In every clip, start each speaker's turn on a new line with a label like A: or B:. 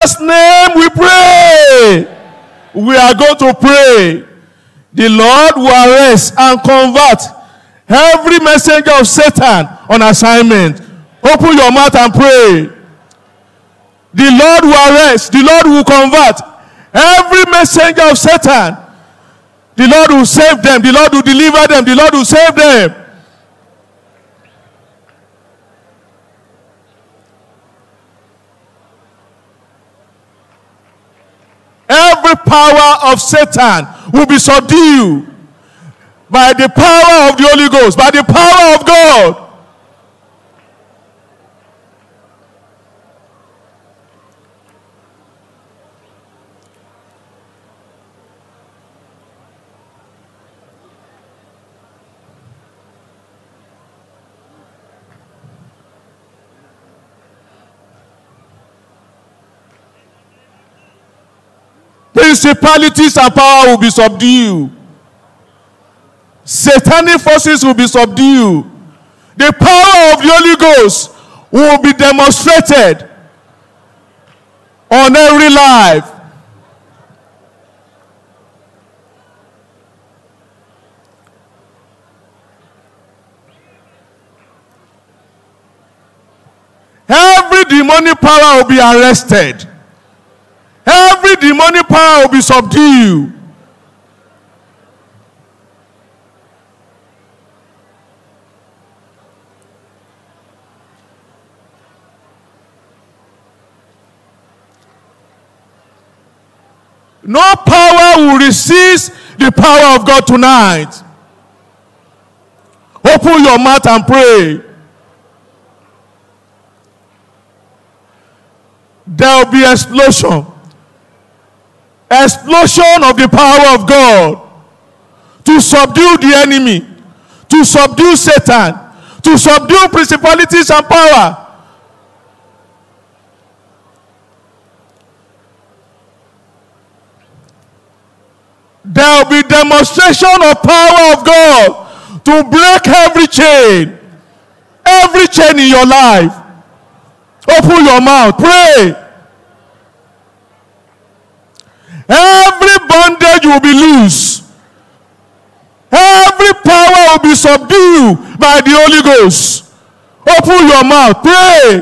A: Jesus' name we pray. We are going to pray. The Lord will arrest and convert every messenger of Satan on assignment. Open your mouth and pray. The Lord will arrest, the Lord will convert every messenger of Satan. The Lord will save them, the Lord will deliver them, the Lord will save them. Every power of Satan will be subdued by the power of the Holy Ghost, by the power of God. Principalities and power will be subdued. Satanic forces will be subdued. The power of the Holy Ghost will be demonstrated on every life. Every demonic power will be arrested. Every demonic power will be subdued. No power will resist the power of God tonight. Open your mouth and pray. There will be explosion. Explosion of the power of God to subdue the enemy, to subdue Satan, to subdue principalities and power. There will be demonstration of power of God to break every chain in your life. Open your mouth, pray. Every bondage will be loose. Every power will be subdued by the Holy Ghost. Open your mouth, pray.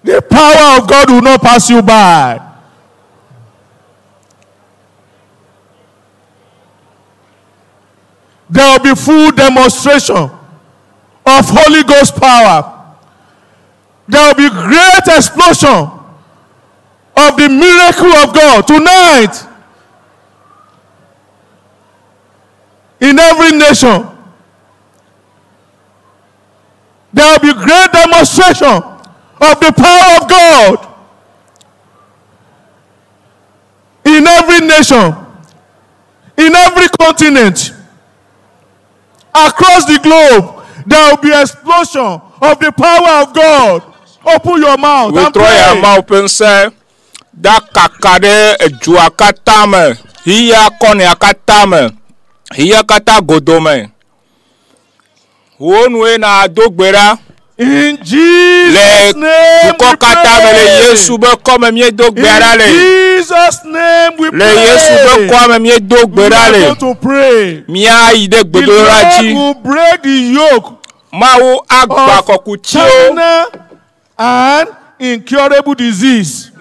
A: The power of God will not pass you by. There will be full demonstration of Holy Ghost power. There will be great explosion of the miracle of God tonight in every nation. There will be great demonstration of the power of God in every nation, in every continent, across the globe. There will be explosion of the power of God. Open your mouth and
B: Wetrɔ ya
A: pray.
B: Mawu ƒe ŋusẽ da kaka ɖe edua katã me, hiya kɔnea katã me, hiya katã godome. Wo nue na do gbe ɖa
A: In Jesus'
B: le
A: name
B: dukɔ
A: we
B: katã me le
A: pray.
B: Yesu be kɔme míedo gbe ɖa le.
A: In Jesus' name we
B: Le Yesu be
A: pray.
B: kɔme míedo gbe
A: We
B: ɖa
A: are
B: le.
A: going to pray.
B: Míayi ɖe
A: The
B: gbedodoɖa
A: Lord
B: dzi.
A: will break the yoke
B: Mawu agba
A: of
B: kɔkutiwo
A: terminal and incurable disease.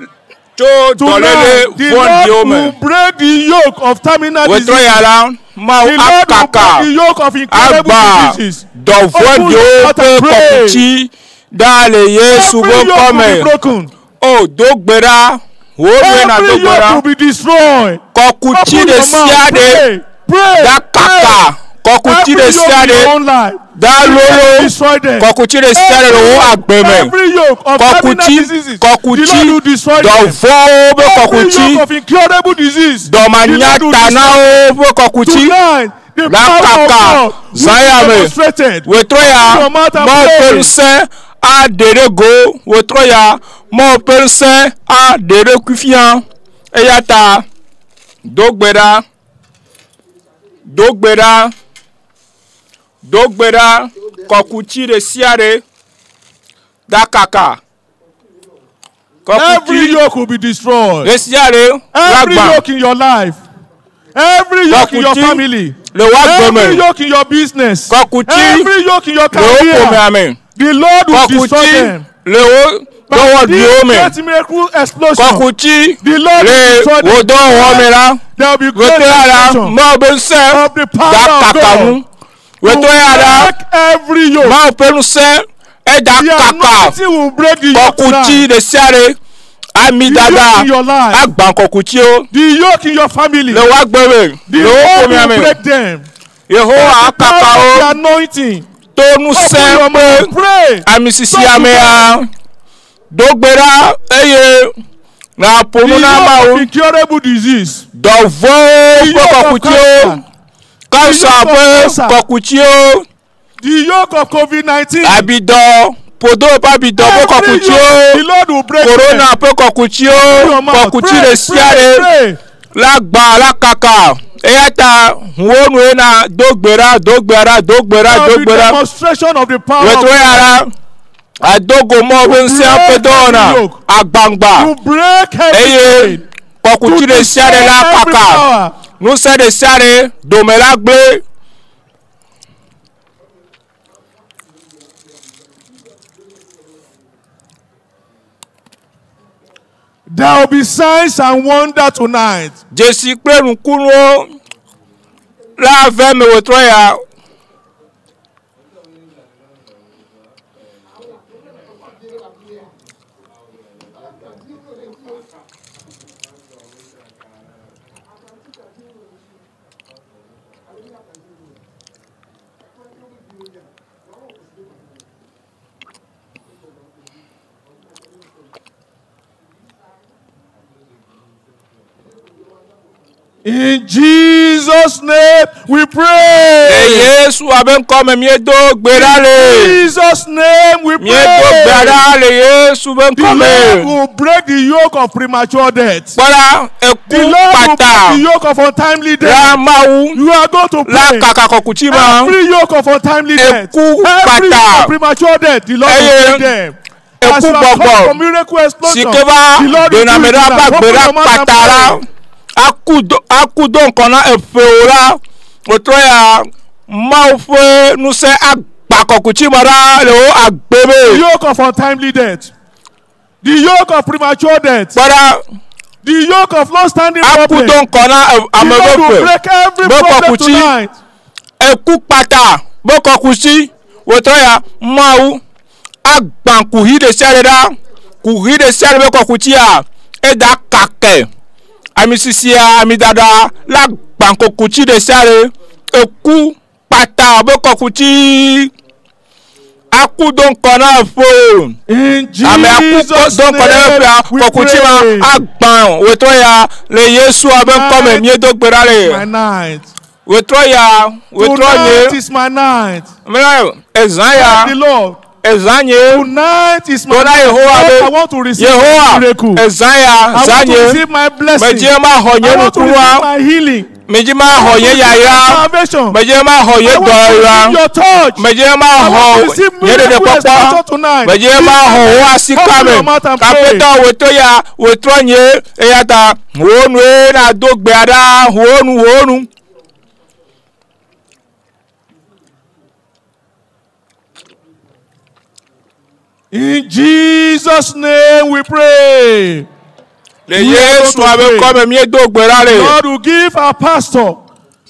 B: tso dɔléle
A: Tonight, the
B: vɔ̃ɖiwo
A: Lord
B: me.
A: will break the yoke of terminal
B: Wetrɔ
A: disease.
B: ya la, Mawu
A: The Lord will
B: akaka
A: break the yoke of incurable
B: agba
A: diseases.
B: dɔ
A: Open your
B: vɔ̃ɖiwo
A: mouth
B: ƒe
A: and pray.
B: kɔkuti ɖa le Yesu
A: Every
B: ƒe
A: yoke will
B: kɔme.
A: be broken.
B: O do gbe ɖa, wo nue na do
A: Every
B: gbe
A: yoke
B: ɖa.
A: will be destroyed.
B: Kɔkuti
A: Open
B: ɖe
A: your
B: sia
A: mouth.
B: ɖe
A: Pray. Pray.
B: da
A: Pray.
B: kaka. Kɔkuti
A: Every
B: ɖe
A: yoke
B: sia
A: in your
B: ɖe
A: own life.
B: da
A: The Lord will
B: lolo.
A: destroy them.
B: Kɔkuti ɖe sia ɖe le wo agbe me.
A: Every yoke of terminal
B: Kɔkuti
A: diseases. The
B: kɔkuti
A: Lord will destroy them.
B: dɔvɔ̃wo ƒe
A: Every
B: kɔkuti
A: yoke of incurable disease. The Lord will destroy
B: dɔmanyatanawo ƒe kɔkuti
A: Tonight, the
B: la
A: power of
B: kaka
A: God will
B: zã ya
A: be
B: me.
A: demonstrated.
B: Wetrɔ ya
A: Open your mouth and
B: Mawu ƒe
A: pray.
B: ŋusẽ aɖe ɖe go. Wetrɔ ya Mawu ƒe ŋusẽ aɖe ɖokui fia. Eya ta do gbe ɖa. Do gbe ɖa. Do gbe ɖa. Kɔkuti ɖe sia ɖe. Da kaka.
A: Every
B: Kɔkuti
A: yoke will be destroyed.
B: ɖe sia ɖe
A: Every
B: lagba
A: yoke in your life. Every yoke in your
B: Kɔkuti
A: family.
B: le wo agbe
A: Every
B: me.
A: yoke in your business.
B: Kɔkuti
A: Every yoke in your
B: le wo
A: career.
B: ƒomea me.
A: The Lord will destroy
B: Kɔkuti
A: them.
B: le wo
A: By
B: dɔwɔɖuiwo
A: this
B: me.
A: great miracle explosion,
B: Kɔkuti
A: the Lord
B: le
A: will destroy
B: wo
A: them.
B: dɔwɔwɔ me la.
A: There will be great
B: Wòtrɔ ya la
A: explosion
B: Mawu be ŋusẽ
A: of the
B: da
A: power of
B: kaka
A: God.
B: ŋu. Wòtrɔ ya la
A: To break every yoke.
B: Mawu ƒe ŋusẽ eda
A: The
B: kaka
A: anointing will break the yoke
B: kɔkuti
A: tonight.
B: ɖe sia ɖe. Ami
A: The yoke
B: dada
A: in your life.
B: agba kɔkutiwo
A: The yoke in your family.
B: le wo agbe me
A: The
B: le wo
A: Lord
B: ƒomea
A: will
B: me.
A: break them.
B: Yehowa
A: The power
B: akaka
A: of
B: wo
A: the anointing.
B: to
A: Open
B: ŋusẽ
A: your
B: ƒe
A: mouth. Pray.
B: ami sisi amea. Do gbe ɖa eye na ƒo
A: The
B: nu na
A: yoke of
B: Mawu.
A: incurable disease.
B: Dɔvɔ̃wo
A: The
B: ƒe
A: yoke of
B: kɔkutiwo,
A: cancer.
B: kansa
A: The yoke of
B: ƒe
A: cancer.
B: kɔkutiwo,
A: The yoke of COVID-19.
B: abidɔ, ƒodo ƒe abidɔ ƒe
A: Every yoke,
B: kɔkutiwo,
A: the Lord will break
B: corona
A: them.
B: ƒe kɔkutiwo,
A: Open your mouth.
B: kɔkuti
A: Pray,
B: ɖe sia
A: pray,
B: ɖe
A: pray.
B: la gba la kaka. Eya ta ŋuwo nue na do gbe ɖa, do gbe ɖa, do gbe ɖa,
A: There
B: do
A: will be
B: gbe ɖa.
A: demonstration of the power of
B: Wòtrɔ ya la, adogo mɔ ƒe ŋusẽ ƒe dɔwɔna agbaŋgba
A: To break every
B: eye
A: chain.
B: kɔkuti
A: To
B: ɖe sia ɖe la
A: destroy every
B: kaka.
A: power.
B: Ŋusẽ ɖe sia ɖe dome la gblẽ.
A: There will be signs and wonder tonight.
B: Dzesi kple nukunuwo la ve me wòtrɔ ya.
A: In Jesus' name we
B: Le
A: pray.
B: Yesu abe ŋkɔ me míedo gbe ɖa le.
A: In Jesus' name we
B: Míedo gbe
A: pray.
B: ɖa le Yesu be
A: The
B: ŋkɔ
A: Lord
B: me.
A: will break the yoke of premature death.
B: Kpɔɖa
A: The
B: eku
A: Lord will break
B: kpata
A: the yoke of untimely
B: la
A: death.
B: Mawu
A: You are going to
B: la
A: pray.
B: kaka kɔkuti ma.
A: Every yoke of untimely death.
B: Eku
A: Every
B: kpata.
A: yoke of premature death. The Lord will
B: Eye
A: break them. As
B: eku
A: you have come
B: gbɔgbɔ
A: for miracle
B: si
A: explosion,
B: ke va
A: the Lord will do
B: doname
A: it
B: ɖe
A: tonight.
B: abe
A: Open
B: gbe ɖa
A: your mouth and
B: kpata la
A: pray.
B: aku do aku do ŋkɔ na eƒewo la wòtrɔ ya Mawu ƒe ŋusẽ agba kɔkuti ma ɖa le wo agbe
A: The
B: me.
A: yoke of untimely death. The yoke of premature death.
B: Kpɔɖa
A: The yoke of long-standing
B: aku
A: problem.
B: do ŋkɔ na
A: The
B: ame
A: Lord will
B: ƒe ƒe.
A: break every
B: Bó
A: problem
B: kɔkuti.
A: tonight.
B: Eku kpata be kɔkuti wòtrɔ ya Mawu agba kuxi ɖe sia ɖe ɖa kuxi ɖe sia ɖe be kɔkutia eda kakɛ ami sisia ami dada la gba kɔkuti ɖe sia ɖe eku kpata be kɔkuti aku do ŋkɔ na eƒe
A: In
B: ame aku
A: Jesus'
B: do ŋkɔ na
A: name
B: eƒea
A: we
B: kɔkuti ma
A: pray.
B: agba wòtrɔ ya le Yesu abe ŋkɔme míedo gbe ɖa
A: My
B: le
A: night.
B: wòtrɔ ya wòtrɔ
A: Tonight
B: nye
A: is my night.
B: mɛ ezã ya
A: Thank the Lord.
B: ezã nye
A: Tonight is my
B: Tona
A: night.
B: Yehowa
A: Lord,
B: be
A: I want to receive my
B: Yehowa
A: miracle.
B: ezã ya
A: I
B: zã
A: want to
B: nye
A: receive my blessing.
B: medzi ma xɔ nye
A: I want to receive
B: nukunua
A: my healing.
B: medzi ma xɔ nye
A: I want to receive my
B: yayra
A: salvation.
B: medzi ma xɔ nye
A: I want to
B: dɔyra
A: receive your touch.
B: medzi ma
A: I
B: xɔ
A: want to receive
B: nye
A: miracle
B: ɖeɖekpɔkpɔ
A: expression tonight.
B: medzi ma xɔ wo asi
A: Open
B: kame
A: your mouth and pray.
B: kapetɔ wòtɔ ya wòtrɔ nye eya ta wò nue na do gbea ɖa wò nu wò nu.
A: In Jesus' name we pray.
B: Le
A: We are
B: Yesu
A: going to
B: abe
A: pray.
B: ŋkɔme míedo gbe ɖa le
A: God will give our pastor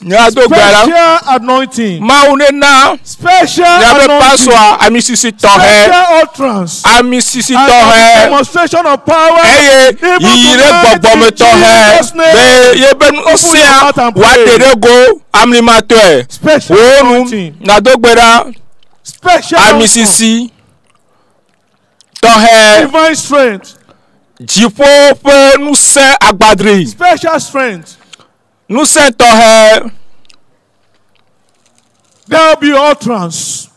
B: míado gbe ɖa
A: special anointing.
B: Mawu ne na
A: Special
B: míabe
A: anointing.
B: pasɔa ami sisi tɔxɛ
A: Special utterance.
B: ami sisi
A: And
B: tɔxɛ.
A: demonstration of power.
B: Eye
A: Even
B: yiyi ɖe
A: tonight
B: gbɔgbɔme
A: in
B: tɔxɛ
A: Jesus' name.
B: be yebe
A: Open your mouth
B: ŋusẽa
A: and
B: wòate
A: pray.
B: ɖe go amlimatɔe.
A: Special
B: Wo nu
A: anointing.
B: nado gbe ɖa
A: Special
B: ami
A: anointing.
B: sisi tɔxɛ
A: Divine strength.
B: dziƒo ƒe ŋusẽ agbadri
A: Special strength.
B: ŋusẽ tɔxɛ
A: There will be utterance.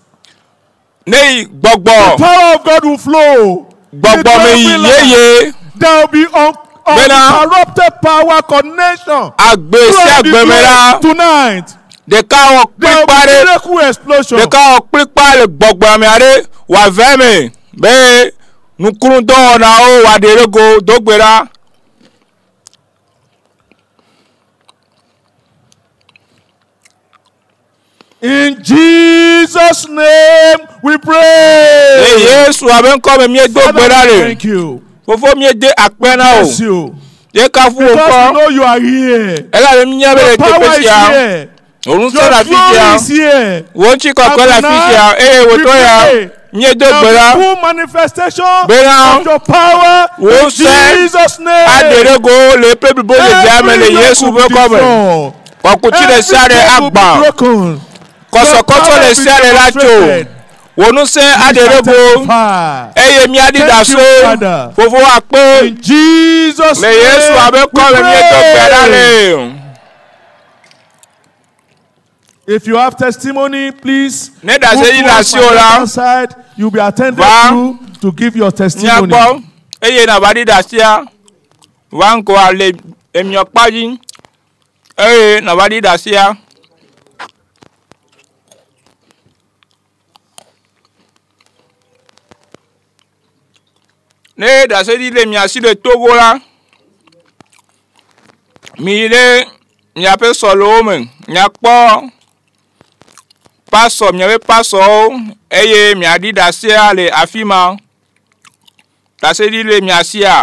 B: ne yi gbɔgbɔ
A: The power of God will flow.
B: gbɔgbɔme yi yeye
A: There will be
B: Bena-
A: uninterrupted power connection.
B: agbe sia
A: Throughout the
B: agbe me la
A: globe tonight.
B: Ɖeka wɔ
A: There will
B: kplikpa
A: be
B: ɖe.
A: miracle explosion.
B: Ɖeka wɔ kplikpa le gbɔgbɔme aɖe wòave me be nukunu dɔwɔnawo wòaɖe ɖe go do gbe ɖa.
A: In Jesus' name we
B: Le
A: pray.
B: Yesu abe ŋkɔ me míedo gbe
A: Father,
B: ɖa
A: we
B: le.
A: thank you.
B: Fofo míede akpe na wò.
A: Bless you.
B: Ye kafu wò
A: Because we
B: kɔ.
A: know you are here.
B: Elabe míenya be le
A: Your power
B: teƒe
A: is
B: sia.
A: here.
B: Wò ŋusẽ
A: Your
B: le afi
A: glory
B: sia.
A: is here.
B: Wò ŋutikɔkɔe le afi sia eye
A: We
B: wòtɔ ya.
A: pray.
B: Míedo
A: There
B: gbe
A: will
B: ɖa.
A: be full manifestation
B: Bena
A: of your power
B: wò
A: in
B: ŋusẽ
A: Jesus' name.
B: aɖe ɖe go le eƒe blibo dzedzea me le
A: Every yoke
B: Yesu
A: will
B: ƒe
A: be
B: kɔme.
A: destroyed.
B: Kɔkuti ɖe
A: Every
B: sia ɖe
A: yoke will be
B: agbã.
A: broken.
B: Kɔsɔkɔsɔ
A: Your
B: ɖe
A: power
B: sia ɖe la
A: will be
B: tso.
A: demonstrated.
B: Wò ŋusẽ aɖe ɖe go
A: Testify.
B: eye míaɖi
A: Thank
B: ɖaso.
A: you, Father.
B: Fofo akpe
A: In Jesus'
B: le Yesu
A: name
B: abe
A: we
B: kɔme míedo gbe ɖa
A: pray.
B: le.
A: If you have testimony, please
B: Ne ɖase
A: move
B: yi le
A: towards my
B: asiwò la,
A: left-hand side. You'll be attended
B: va
A: to give your testimony.
B: míagbɔ eye nàva ɖi ɖasia. Va ŋgɔa le emiɔkpa dzi eye nàva ɖi ɖasia. Ne ɖaseɖi le mia si le Togo la, miyi ɖe miaƒe sɔlewo me, miakpɔ pasɔ, miaƒe pasɔwo eye miaɖi ɖasea le afi ma. Ɖaseɖi le mia sia.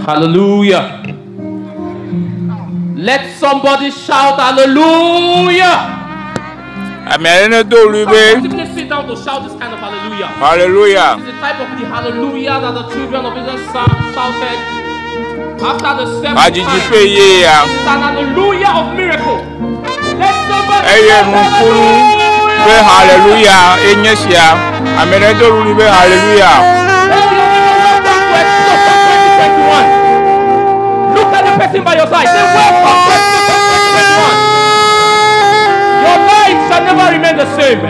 C: Hallelujah. Let somebody shout hallelujah.
B: Ame aɖe ne do ɣli be
C: Simply sit down to shout this kind of hallelujah.
B: hallelujah.
C: This is the type of the hallelujah that the children of Israel shouted after the seventh
B: Hadzidzi
C: time.
B: ƒe ye ya.
C: This is an hallelujah of miracle. Let somebody
B: Eye
C: shout
B: nukunu be
C: hallelujah.
B: hallelujah enye sia. Ame ɖe do ɣli be hallelujah.
C: Let's be welcome to Exodus 2021. Look at the person by your side. Say, welcome to Exodus 2021. Your life shall never remain the same.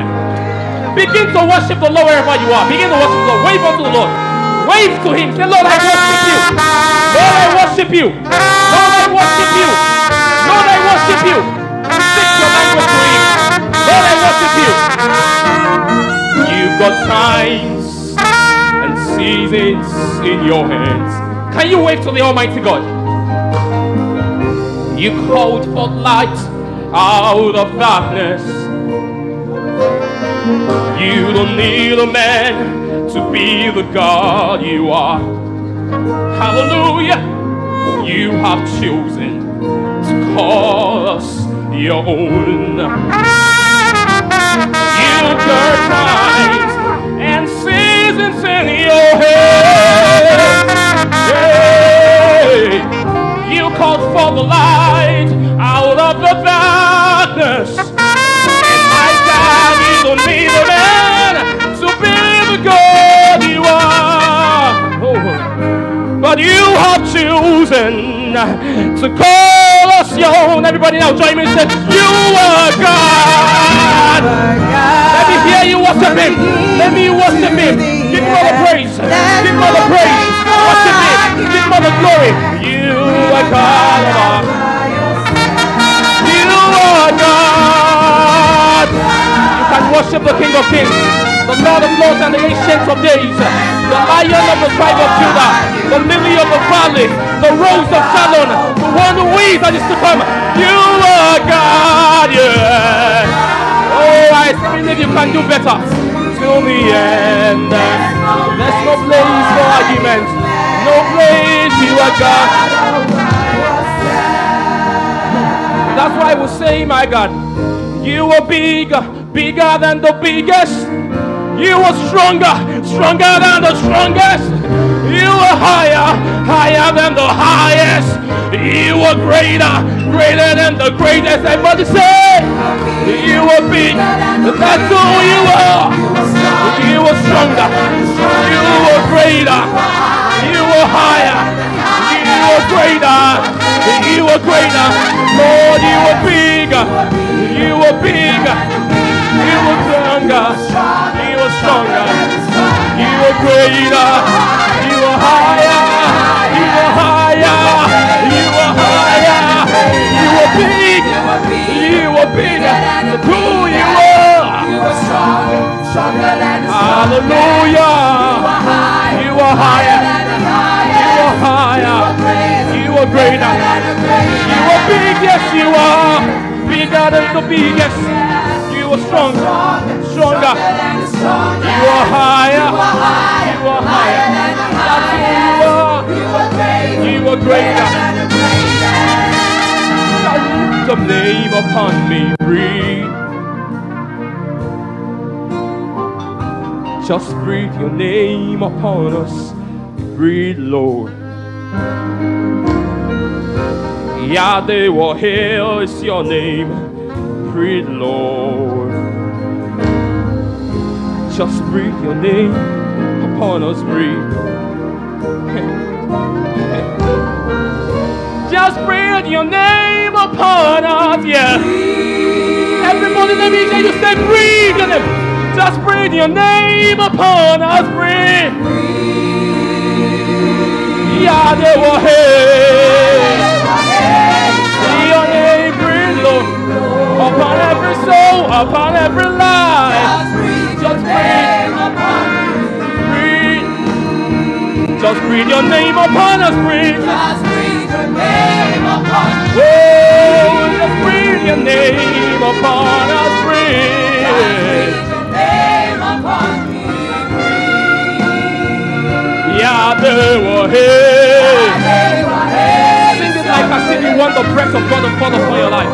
C: Begin to worship the Lord wherever you are. Begin to worship the Lord. Wave unto the Lord. Wave to Him. Say, Lord, I worship you. Lord, I worship you. Lord, I worship you. Lord, I worship you. Speak your language to Him. Lord, I worship you. You've got signs and seasons in your hands. Can you wave to the Almighty God? You called for light out of darkness. You don't need a man to be the God you are. Hallelujah. You have chosen to call us your own. You got times and seasons in your hands. Hey, you called for the light out of the darkness. And my God, you don't need a man to be the God you are. Oh, but you have chosen to call us your own. Everybody now join me and say, you are God. Let me hear you worship Him. Let me worship Him. Give Him all the praise. Give Him all the praise. Worship Him. Give Him all the glory. You are God. You are God. You can worship the King of Kings, the Lord of Lords, and the Ancient of Days, the Lion of the tribe of Judah, the Lily of the Valley, the Rose of Sharon, the one who is and is to come. You are God, yeah. Oh, I believe you can do better. Till the end. There's no place for argument. No place, you are God. That's why I will say, my God, you are bigger, bigger than the biggest. You are stronger, stronger than the strongest. You are higher, higher than the highest. You are greater, greater than the greatest. Everybody say, you are big. That's who you are. You are stronger. You are greater. You are higher. You are greater. You are greater. Lord, you are bigger. You are bigger. You are stronger. You are stronger. You are greater. You are higher. You are higher. You are higher. You are big. You are bigger. Who you are.
D: You are stronger, stronger than the
C: Hallelujah. You are higher. You are higher. You are greater. You are big, yes you are. Bigger than the biggest. You are stronger, stronger. You are higher. You are higher. That's who you are. You are greater. The name upon me, breathe. Just breathe your name upon us. Breathe, Lord. Yahweh is your name. Breathe, Lord. Just breathe your name upon us. Breathe. Just breathe your name upon us. Yeah. Everybody, let me hear you say, breathe your name. Just breathe your name upon us. Breathe. Yahweh. Your name, breathe, Lord, upon every soul, upon every life. Just breathe, breathe. Just breathe your name upon us, breathe.
D: Just breathe your name upon us.
C: Oh, just breathe your name upon us, breathe.
D: Just breathe your name upon me, breathe.
C: Yahweh. the breath of God to fall upon your life.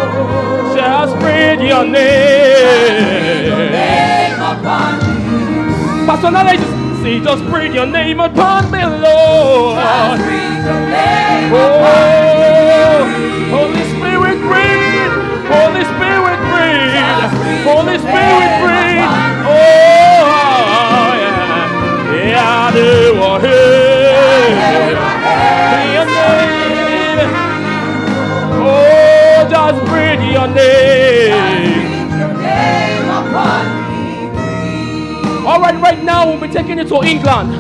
C: Just breathe your name.
D: Name upon me.
C: Pastor Knowledge, say, just breathe your name upon me, Lord.
D: Just breathe your name upon
C: Oh, Holy Spirit, breathe. Holy Spirit, breathe. Holy Spirit, breathe. Oh, yeah. Yeah, they were here. Your name. Oh, just breathe your name.
D: Breathe your name upon me. Breathe.
C: All right, right now we'll be taking it to England.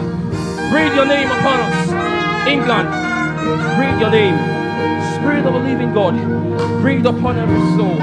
C: Breathe your name upon us. England, breathe your name. Spirit of the living God, breathe upon every soul.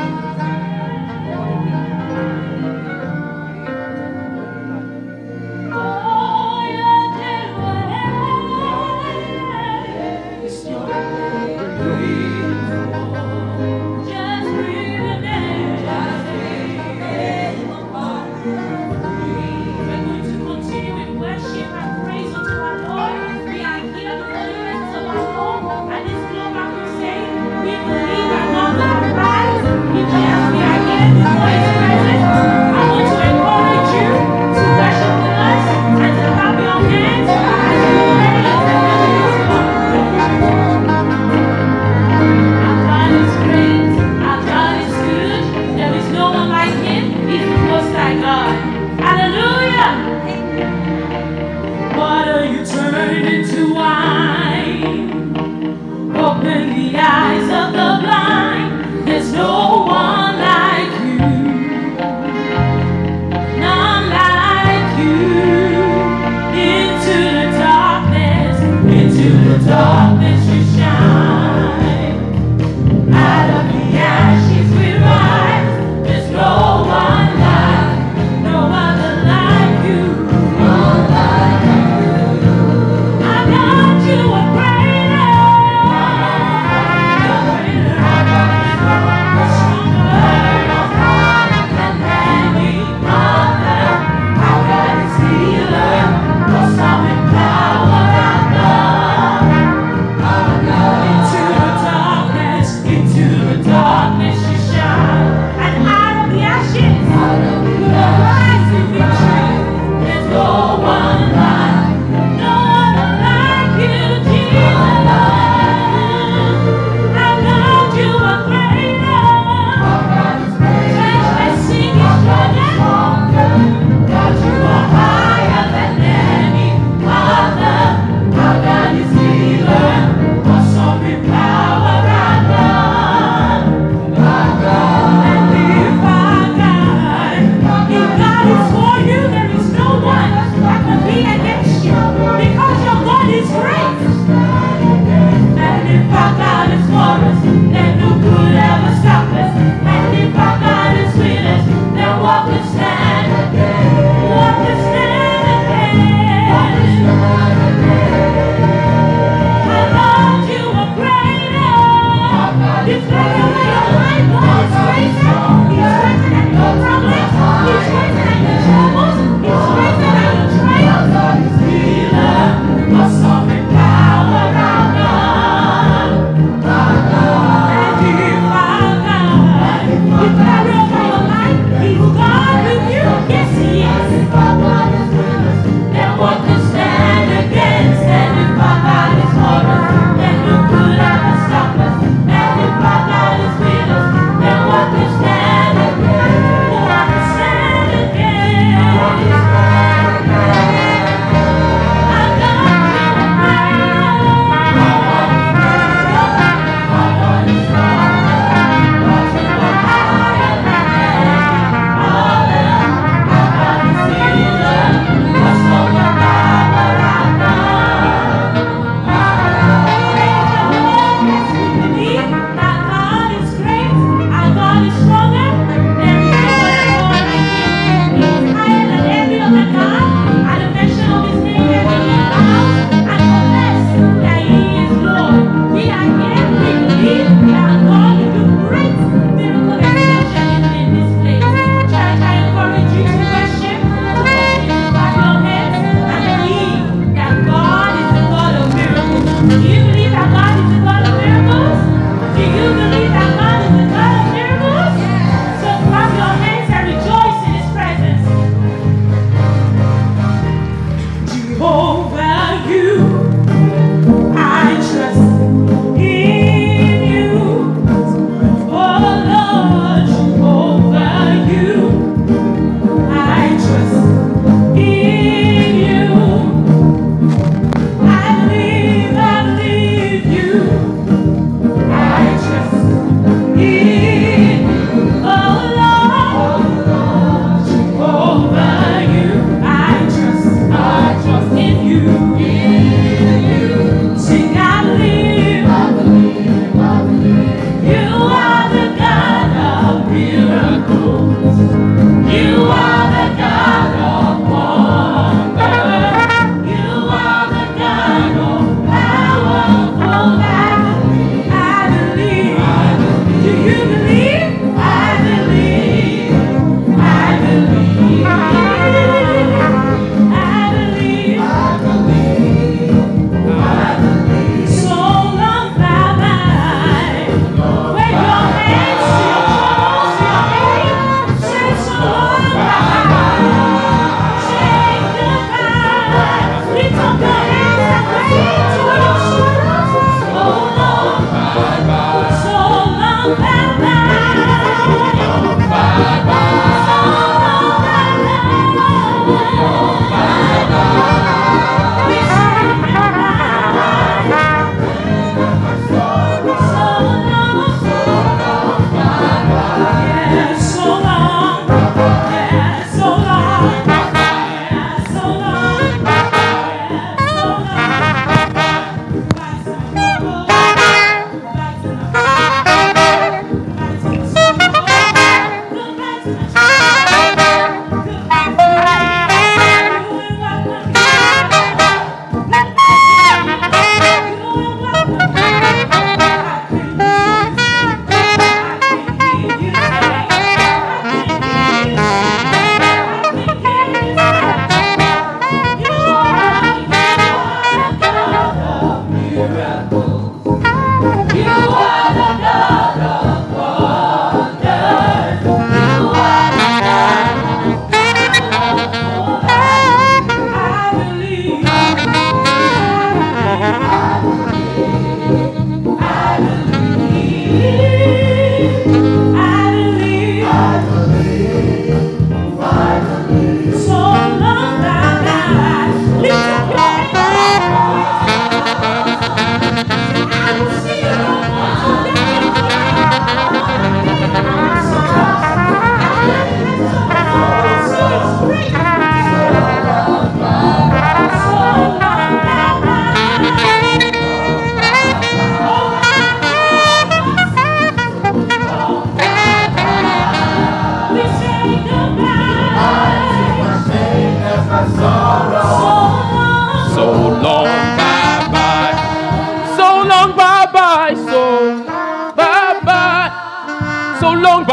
E: We're going to continue in worship and praise unto our Lord. We are here before the presence of our Lord at this global crusade. We believe that God will arise in the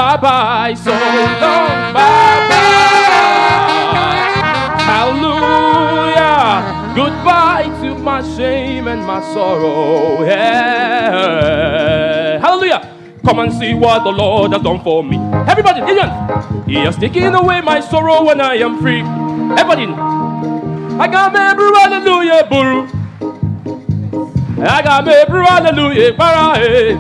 C: Bye bye, so long, bye bye. Hallelujah. Goodbye to my shame and my sorrow. Yeah. Hallelujah. Come and see what the Lord has done for me. Everybody, listen. He has taken away my sorrow when I am free. Everybody. I got me, hallelujah, buru. I got me, hallelujah, para.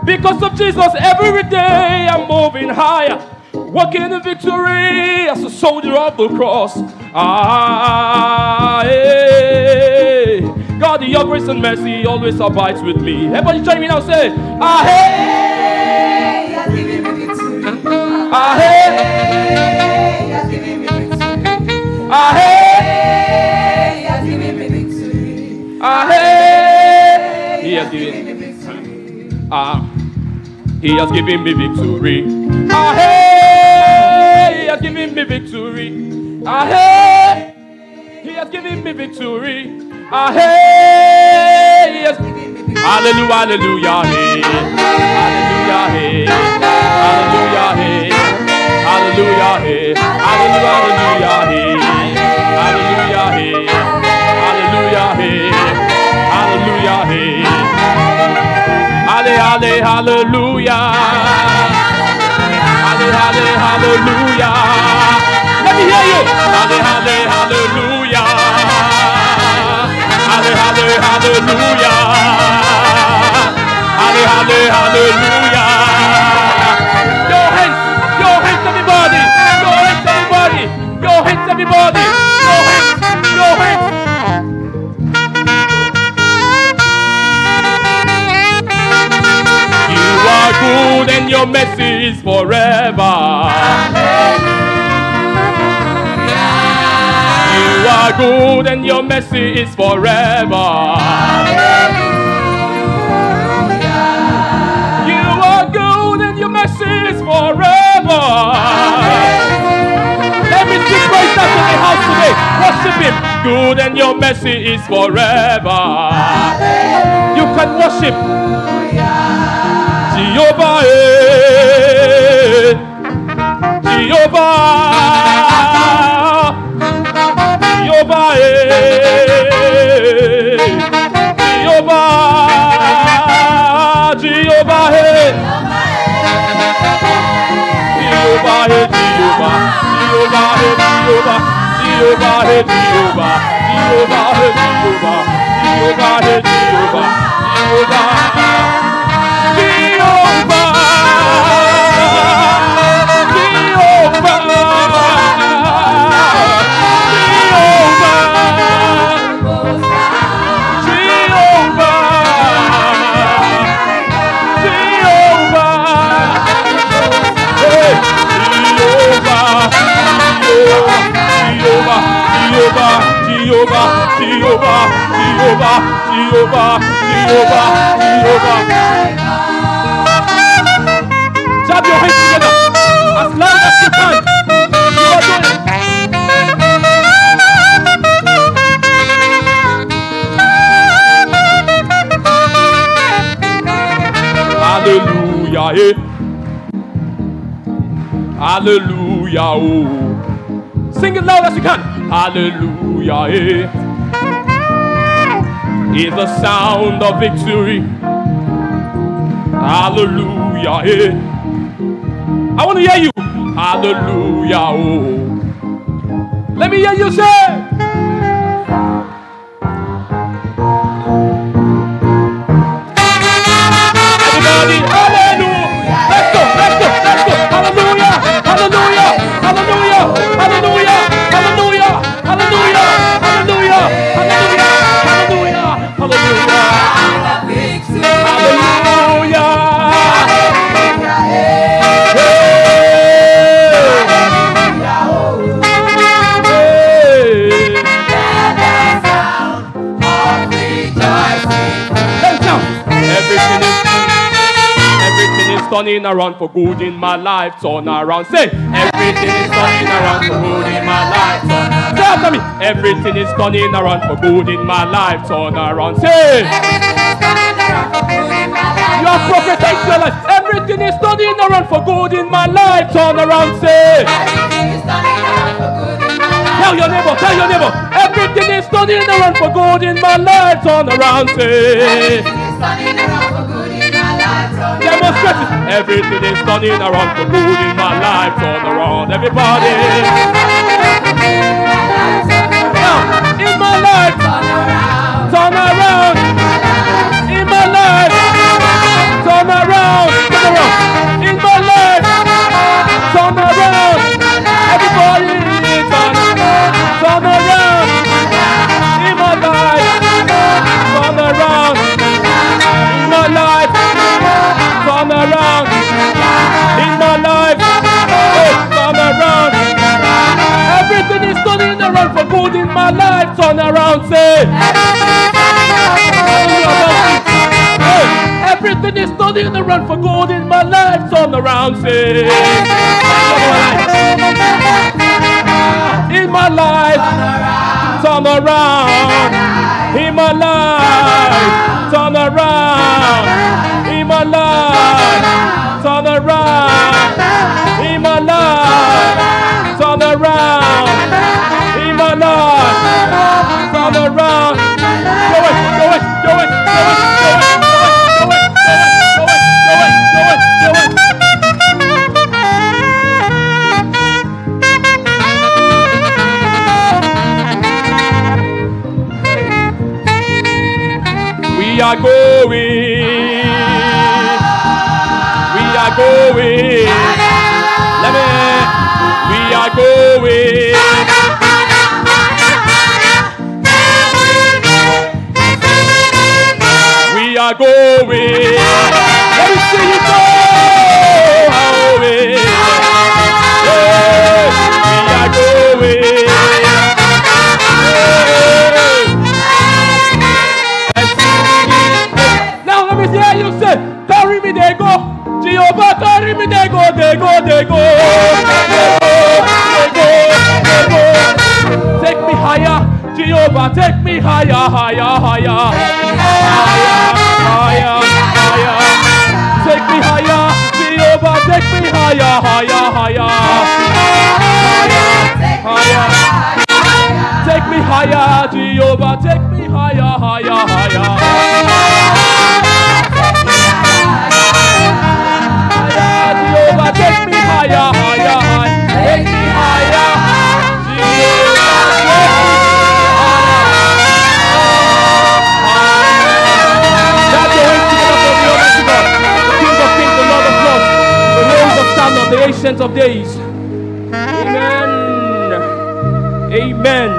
C: Because of Jesus, every day I'm moving higher, walking in victory as a soldier of the cross. Ah, hey. God, your grace and mercy always abides with me. Everybody join me now, say, ah, hey.
D: He has given me victory.
C: Ah, hey.
D: He has given me victory.
C: Ah, hey.
D: He has given me victory.
C: Ah, hey. He has given
D: me victory.
C: Ah, he has given me victory. Ah, hey, he has given me victory. Ah, hey, he has given me victory. Ah, hey, he has
D: given me victory.
C: Hallelujah, hallelujah, hey. Hallelujah, hey. Hallelujah, hey. Hallelujah, hey. Hallelujah, hallelujah, hey. Hallelujah, hey. Hallelujah, hey. Hallelujah, hey. Halle, halle, hallelujah. Halle, halle, hallelujah. Let me hear you. Halle, halle, hallelujah. Halle, halle, hallelujah. Halle, halle, hallelujah. Your hands, everybody. Your hands, everybody. Your hands, everybody. Your hands, your hands. You are good and your mercy is forever. You are good and your mercy is forever. You are good and your mercy is forever. Let me see praise out in the house today. Worship him. Good and your mercy is forever. You can worship Jehovah, eh. Jehovah, Jehovah, eh. Jehovah, Jehovah, eh. Jehovah, eh, Jehovah, Jehovah, eh, Jehovah, Jehovah, eh, Jehovah, Jehovah, eh, Jehovah, Jehovah, eh, Jehovah, Jehovah. Jehovah, Jehovah, Jehovah, Jehovah, Hey, Jehovah, Jehovah, Jehovah, Jehovah, Jehovah, Jehovah, Jehovah, Jehovah, Jehovah. Jab your hands together as loud as you can. You are doing it. Hallelujah, eh. Hallelujah, oh. Sing it loud as you can. Hallelujah, eh. Is the sound of victory. Hallelujah, eh. I want to hear you. Hallelujah, oh. Let me hear you say. Everybody, hallelujah. Let's go, let's go, let's go. Hallelujah, hallelujah, hallelujah, hallelujah, hallelujah, hallelujah, hallelujah, hallelujah, hallelujah, hallelujah. Hallelujah. Hey. Let's jump. Everything is turning around for good in my life. Turn around. Say, everything is turning around for good in my life. Turn. Say after me. Everything is turning around for good in my life. Turn around. Say, you are prophesying to your life. Everything Everything is turning around for good in my life. Turn around, say. Tell your neighbor, tell your neighbor. Everything is turning around for good in my life. Turn around, say. Demonstrate it. Everything is turning around for good in my life. Turn around, everybody. Now, in my life, turn around. In my life, turn around, turn around. In my life, turn around. Everybody, turn, turn around. In my life, turn around. In my life, turn around. In my life, oh, turn around. Everything is turning around for good in my life. Turn around, say. Hey, everything is turning around for good in my life. Turn around, say. In my life, turn around. In my life, turn around. In my life, turn around. In my life, turn around. In my life, turn around. Do it, do it, do it, do it, do it, do it, do it, do it, do it, do it, do it. We are going. We are going. Let me. We are going. We are going. Let me see you go. Yeah, we are going. Yeah. Now let me hear you say, carry me they go. Jehovah, carry me they go, they go, they go. They go, they go, they go. Take me higher, Jehovah, take me higher, higher, higher. Higher, higher, higher. Take me higher, Jehovah, take me higher, higher, higher. Higher, higher. Take me higher, Jehovah, take me higher, higher, higher. Higher, Jehovah, take me higher, higher, higher. Take me higher, Jehovah, take me higher. Clap your hands together for the Almighty God, the King of Kings, the Lord of Lords, the Rose of Sharon, the Ancient of Days. Amen. Amen.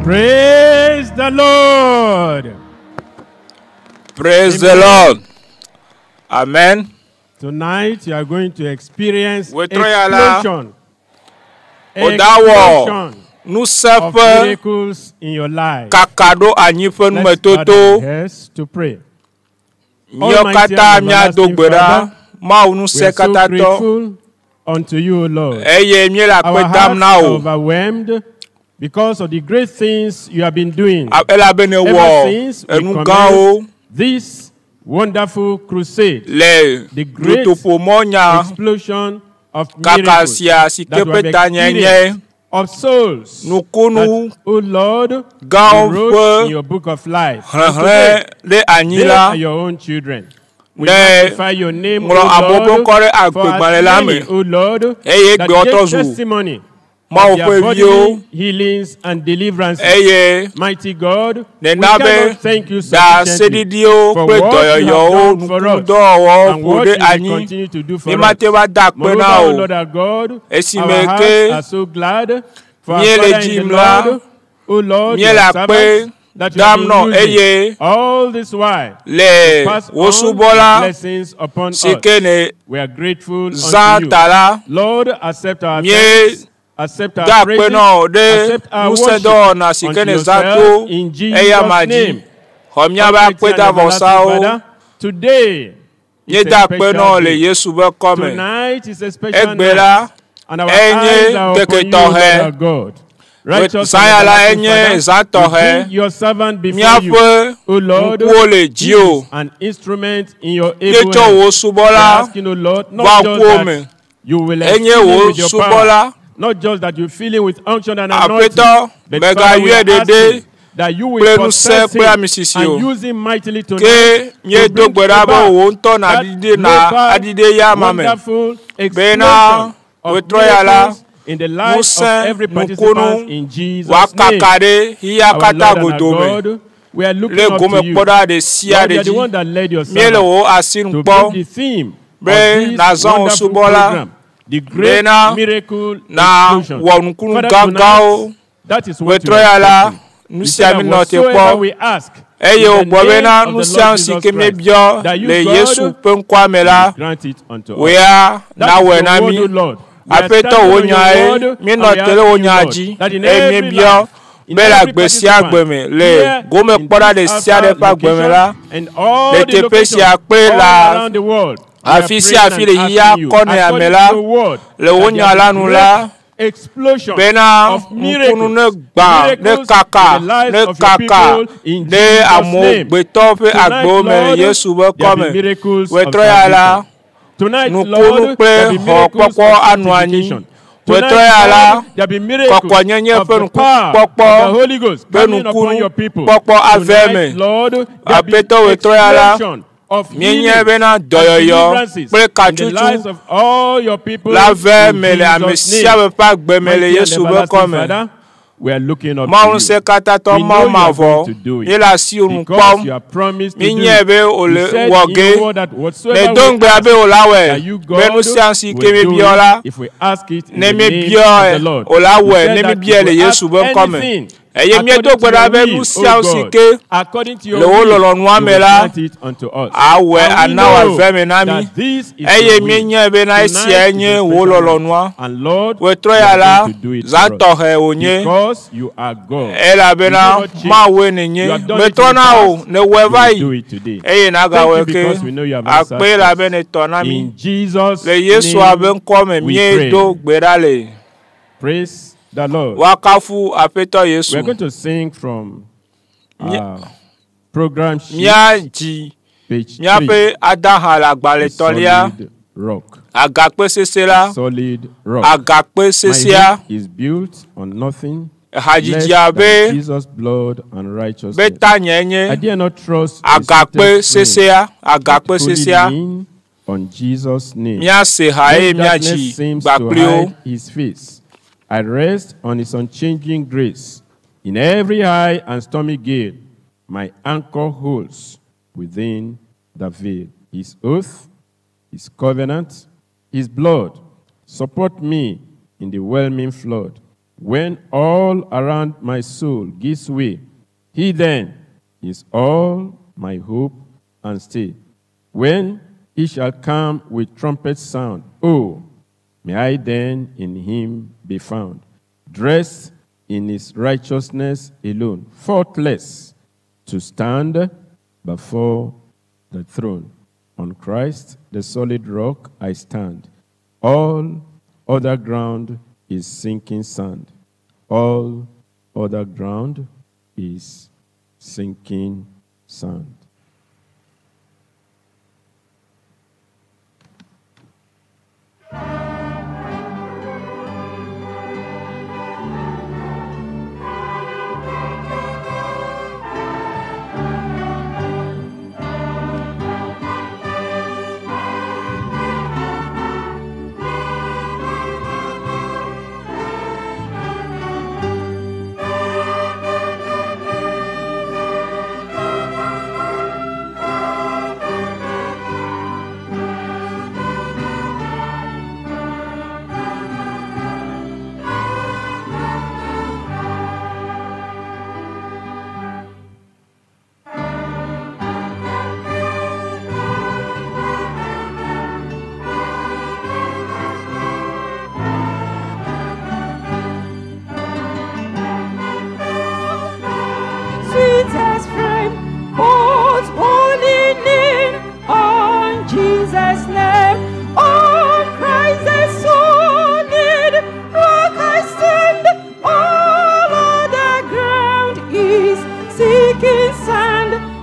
F: Praise the Lord.
B: Praise the Lord. Amen.
F: Tonight you are going to experience
B: Wetrɔ ya la,
F: explosion.
B: wòdawɔ
F: Explosion of
B: nuseƒe
F: miracles in your life.
B: kaka ɖo anyi ƒe
F: Let's bow
B: numetoto.
F: our heads to pray.
B: Míawo
F: Almighty
B: katã
F: and
B: míado
F: everlasting
B: gbe ɖa.
F: Father,
B: Mawu
F: We
B: ŋusẽ
F: are so
B: katã tɔ
F: grateful unto you, O Lord.
B: eye míele
F: Our
B: akpe dam
F: hearts
B: na
F: are
B: wò
F: overwhelmed because of the great things you have been doing.
B: elabene
F: Ever
B: wɔ
F: since we
B: enu gãwo
F: commenced this wonderful crusade,
B: le
F: the great
B: dutoƒomɔnya
F: explosion of
B: kaka
F: miracles
B: sia si ke
F: that we
B: ƒe
F: have
B: tanyenye
F: experienced of souls
B: nukunu
F: that, O Lord, you
B: gãwo
F: wrote
B: ƒe
F: in your book of life. And
B: xlẽxlẽ
F: today,
B: ɖe anyi
F: they
B: la
F: are your own children. We
B: Ne
F: magnify your name, O
B: ŋlɔ amewo ƒe
F: Lord,
B: ŋkɔ ɖe
F: for as
B: agbegbalẽ la
F: many,
B: me
F: O Lord,
B: eye
F: that
B: gbewo
F: gave
B: trɔ zu
F: testimony of
B: Mawu
F: their
B: ƒe viwo
F: bodily healings and deliverances.
B: eye
F: Mighty God, we
B: nena be
F: cannot thank you sufficiently
B: ɖaseɖiɖiwo
F: for
B: kple
F: what you have
B: dɔyɔyɔwo
F: done for us
B: nukudɔwɔwɔwo
F: and
B: ƒo
F: what
B: ɖe
F: you will
B: anyi
F: continue to do for us.
B: mímate va da akpe
F: Moreover,
B: na
F: O
B: wò
F: Lord our God, our
B: esime
F: hearts
B: ke
F: are so glad for our
B: míele
F: Father in
B: dzim
F: the
B: la
F: Lord, O Lord,
B: míele
F: your
B: akpe
F: servants that you have
B: dam
F: been
B: nɔ
F: using
B: eye
F: all this while
B: le
F: pass
B: wò
F: on
B: subɔla
F: the blessings upon
B: si
F: us.
B: ke ne
F: We are grateful
B: zã
F: unto you.
B: ta la
F: Lord, accept our
B: Mie
F: thanks, Accept our
B: Da akpe
F: praises.
B: na wò ɖe
F: Accept our
B: ŋusẽ
F: worship
B: dɔwɔna si ke
F: unto
B: nèzã to
F: yourself in Jesus'
B: eyama dzi.
F: name.
B: Xɔ míaƒe
F: Almighty and everlasting
B: akpedavɔsawo.
F: Father, today is a
B: Míeda akpe
F: special
B: na wò le
F: day.
B: Yesu ƒe kɔme.
F: Tonight is a special
B: Egbe la,
F: night. And our
B: enye
F: eyes are
B: ŋkeke
F: upon you, Lord
B: tɔxɛ.
F: our God. Righteous and
B: Zã ya la
F: everlasting
B: enye
F: Father,
B: zã
F: we
B: tɔxɛ.
F: bring your servant before you.
B: Míaƒe
F: O Lord,
B: ŋkuwo le
F: he
B: dziwò.
F: is an instrument in your able
B: Míetsɔ
F: hand.
B: wò
F: We
B: subɔla
F: are asking, O Lord,
B: va
F: not just
B: ŋkuwò
F: that
B: me.
F: you will
B: Enye
F: fill him
B: wò
F: with your
B: subɔla.
F: power, not just that you fill him with unction and anointing,
B: Aƒetɔ,
F: but Father, we
B: mègayɔe
F: are
B: ɖeɖe
F: asking that you will
B: kple ŋusẽ
F: possess
B: kple
F: him
B: amisisi o.
F: and use him mightily
B: Ke
F: tonight to
B: míedo
F: bring
B: gbe ɖa be
F: about
B: wò ŋutɔ
F: that
B: nàɖiɖe na
F: global,
B: aɖiɖe ya ama me.
F: wonderful
B: Bena
F: explosion of
B: wetrɔ ya la,
F: miracles in the lives of
B: ŋusẽ
F: every
B: nukunu
F: participant in Jesus'
B: wòakaka
F: name.
B: ɖe xexea
F: Our
B: katã
F: Lord and our
B: godoo me.
F: God, we are looking
B: Le
F: up to
B: gome
F: you.
B: kpɔ ɖa ɖe sia
F: Lord,
B: ɖe
F: you are the
B: dzi.
F: one that led your
B: Míele
F: servant
B: wò asinu
F: to
B: kpɔ
F: bring the theme
B: be
F: of this
B: nàzã wò
F: wonderful
B: subɔla
F: program, the great
B: bena
F: miracle
B: na
F: explosion.
B: wɔ nukunu
F: Father,
B: gãgãwo.
F: tonight, that is what you
B: Wetrɔ ya
F: are
B: la,
F: expecting.
B: nu
F: You
B: sia
F: said that
B: mi nɔ te
F: whatsoever
B: kpɔ.
F: we ask
B: Eye
F: in the
B: wògblɔ
F: name
B: bena
F: of the
B: nu sia
F: Lord
B: nu si
F: Jesus
B: ke
F: Christ,
B: míebiɔ
F: that you,
B: le
F: God,
B: Yesu ƒe ŋkɔa me la,
F: will grant it unto
B: wò
F: us.
B: ya
F: That is
B: nawɔe
F: your
B: na
F: word,
B: mí.
F: O Lord. We are
B: Aƒetɔ
F: standing
B: wò
F: on your
B: nyae,
F: word and
B: míenɔ
F: we are
B: te ɖe wò
F: asking you,
B: nya
F: Lord,
B: dzi
F: that in
B: eye
F: every
B: míebiɔ
F: life, in
B: be le
F: every
B: agbe sia agbe
F: participant
B: me le
F: here in
B: gomekpɔɖa ɖe
F: this
B: sia ɖe
F: Alpha
B: ƒe agbe me la,
F: location and all
B: le
F: the
B: teƒe
F: locations
B: sia kple
F: all
B: le
F: around the world, we are
B: afi sia
F: praying
B: afi
F: and
B: le xexea
F: asking you,
B: kɔnea me
F: according
B: la,
F: to your word,
B: le wò
F: that
B: nya
F: there
B: la
F: be
B: nu
F: great
B: la,
F: explosion
B: bena
F: of
B: nukunu
F: miracles,
B: ne gbã, ne
F: miracles
B: kaka,
F: in the lives
B: ne
F: of your
B: kaka
F: people in
B: ɖe
F: Jesus'
B: amewo
F: name.
B: gbetɔ ƒe
F: Tonight,
B: agbewo me le
F: Lord,
B: Yesu ƒe
F: there be
B: kɔme.
F: miracles of
B: Wetrɔ ya la,
F: salvation. Tonight,
B: nukunu
F: Lord,
B: kple
F: there be miracles
B: xɔkpɔkpɔ
F: of
B: anɔ anyi.
F: sanctification.
B: Wetrɔ
F: Tonight,
B: ya la,
F: Lord, there be miracles
B: kɔkɔnyenye
F: of
B: ƒe
F: the power of
B: nukukpɔkpɔ
F: the Holy Ghost
B: ƒe
F: coming upon your people.
B: nukunu kpɔkpɔ ave
F: Tonight,
B: me.
F: Lord, there be
B: Aƒetɔ wetrɔ ya la,
F: explosion of
B: míenyae
F: healing
B: bena
F: and
B: dɔyɔyɔ
F: deliverances
B: kple
F: in the
B: katsutsu
F: lives of all your people
B: la ve
F: in
B: me le ame
F: Jesus'
B: sia
F: name.
B: ame ƒe agbe me le
F: Mighty and
B: Yesu ƒe
F: everlasting
B: kɔme.
F: Father, we are looking up
B: Mawu
F: to
B: ŋusẽ
F: you.
B: katãtɔ
F: We
B: Mawu
F: know you are
B: mavɔ,
F: going to do it
B: míele asiwò nu
F: because
B: kpɔm.
F: you have promised to do
B: Míenyae
F: it.
B: be
F: You
B: wòle
F: said
B: wɔ
F: in
B: ge.
F: your word that whatsoever
B: Nèdo
F: we
B: ŋugbe
F: ask,
B: abe wòla wɔe
F: that you,
B: be
F: God,
B: nu sia nu si ke
F: will do
B: míebiɔ la,
F: it if we ask it in
B: ne
F: the name
B: míebiɔe
F: of the Lord.
B: wòla
F: You
B: wɔe
F: said
B: ne
F: that
B: míebiɔe
F: if
B: le
F: we ask
B: Yesu ƒe ŋkɔme.
F: anything
B: Eye
F: according
B: míedo
F: to
B: gbe ɖa
F: your
B: be
F: will,
B: nu sia
F: O
B: nu si
F: God,
B: ke
F: according to
B: le
F: your
B: wò
F: will,
B: lɔlɔ̃nua
F: you
B: me
F: will
B: la,
F: grant it unto us.
B: awɔe
F: And we
B: ana
F: know
B: wòave me na mí.
F: that this is
B: Eye
F: your will.
B: míenyae bena
F: Tonight
B: esiae
F: is
B: nye
F: a
B: wò
F: special night.
B: lɔlɔ̃nua.
F: And Lord,
B: Wetrɔ
F: you
B: ya
F: are
B: la,
F: going to do it
B: zã
F: for us.
B: tɔxɛ wònye.
F: Because you are God.
B: Elabena
F: You do not change.
B: Mawue nènye.
F: You have done it in the
B: Metrɔna o,
F: past.
B: nèwɔe
F: You
B: va
F: will do
B: yi
F: it today.
B: eye
F: Thank
B: nàgawɔe
F: you
B: ke.
F: because we know you have answered
B: Akpe elabe
F: us.
B: nètɔ na mí.
F: In Jesus'
B: Le Yesua ƒe
F: name
B: ŋkɔ me
F: we pray.
B: míedo gbe ɖa le.
F: Praise the Lord.
B: Woakafu Aƒetɔ
F: We
B: Yesu.
F: are going to sing from our program sheet,
B: Míadzi
F: page 3.
B: míaƒe adaha le agbalẽ
F: The
B: tɔlia,
F: solid rock.
B: agakpe sese la,
F: Solid rock.
B: agakpe
F: My
B: sesea,
F: hope is built on nothing less
B: hadzidzia
F: than
B: be
F: Jesus' blood and
B: be
F: righteousness.
B: tanye
F: I
B: nye
F: dare not trust a
B: agakpe
F: seated friend,
B: sesea,
F: but
B: agakpe
F: wholly
B: sesea.
F: lean on Jesus' name.
B: Míase ha eye
F: When darkness
B: míadzi
F: seems to
B: gbakpli wo.
F: hide his face, I rest on his unchanging grace. In every high and stormy gale, my anchor holds within the veil. His oath, his covenant, his blood support me in the whelming flood. When all around my soul gives way, he then is all my hope and stay. When he shall come with trumpet sound, oh, may I then in him be found, dressed in his righteousness alone, faultless, to stand before the throne. On Christ, the solid rock, I stand. All other ground is sinking sand. All other ground is sinking sand.
D: Thank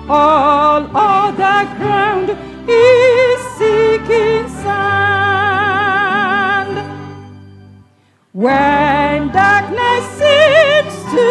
D: All other ground is seeking sand. When darkness seems to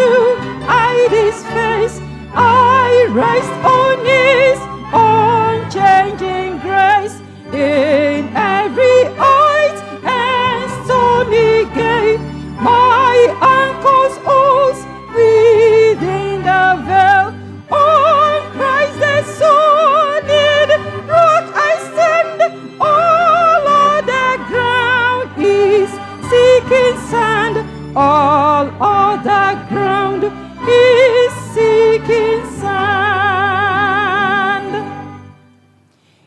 D: hide his face, I rest on his unchanging grace. In every height and stormy gale, my anchor's holds within the veil. On Christ the solid rock I stand. All other ground is seeking sand. All other ground is seeking sand.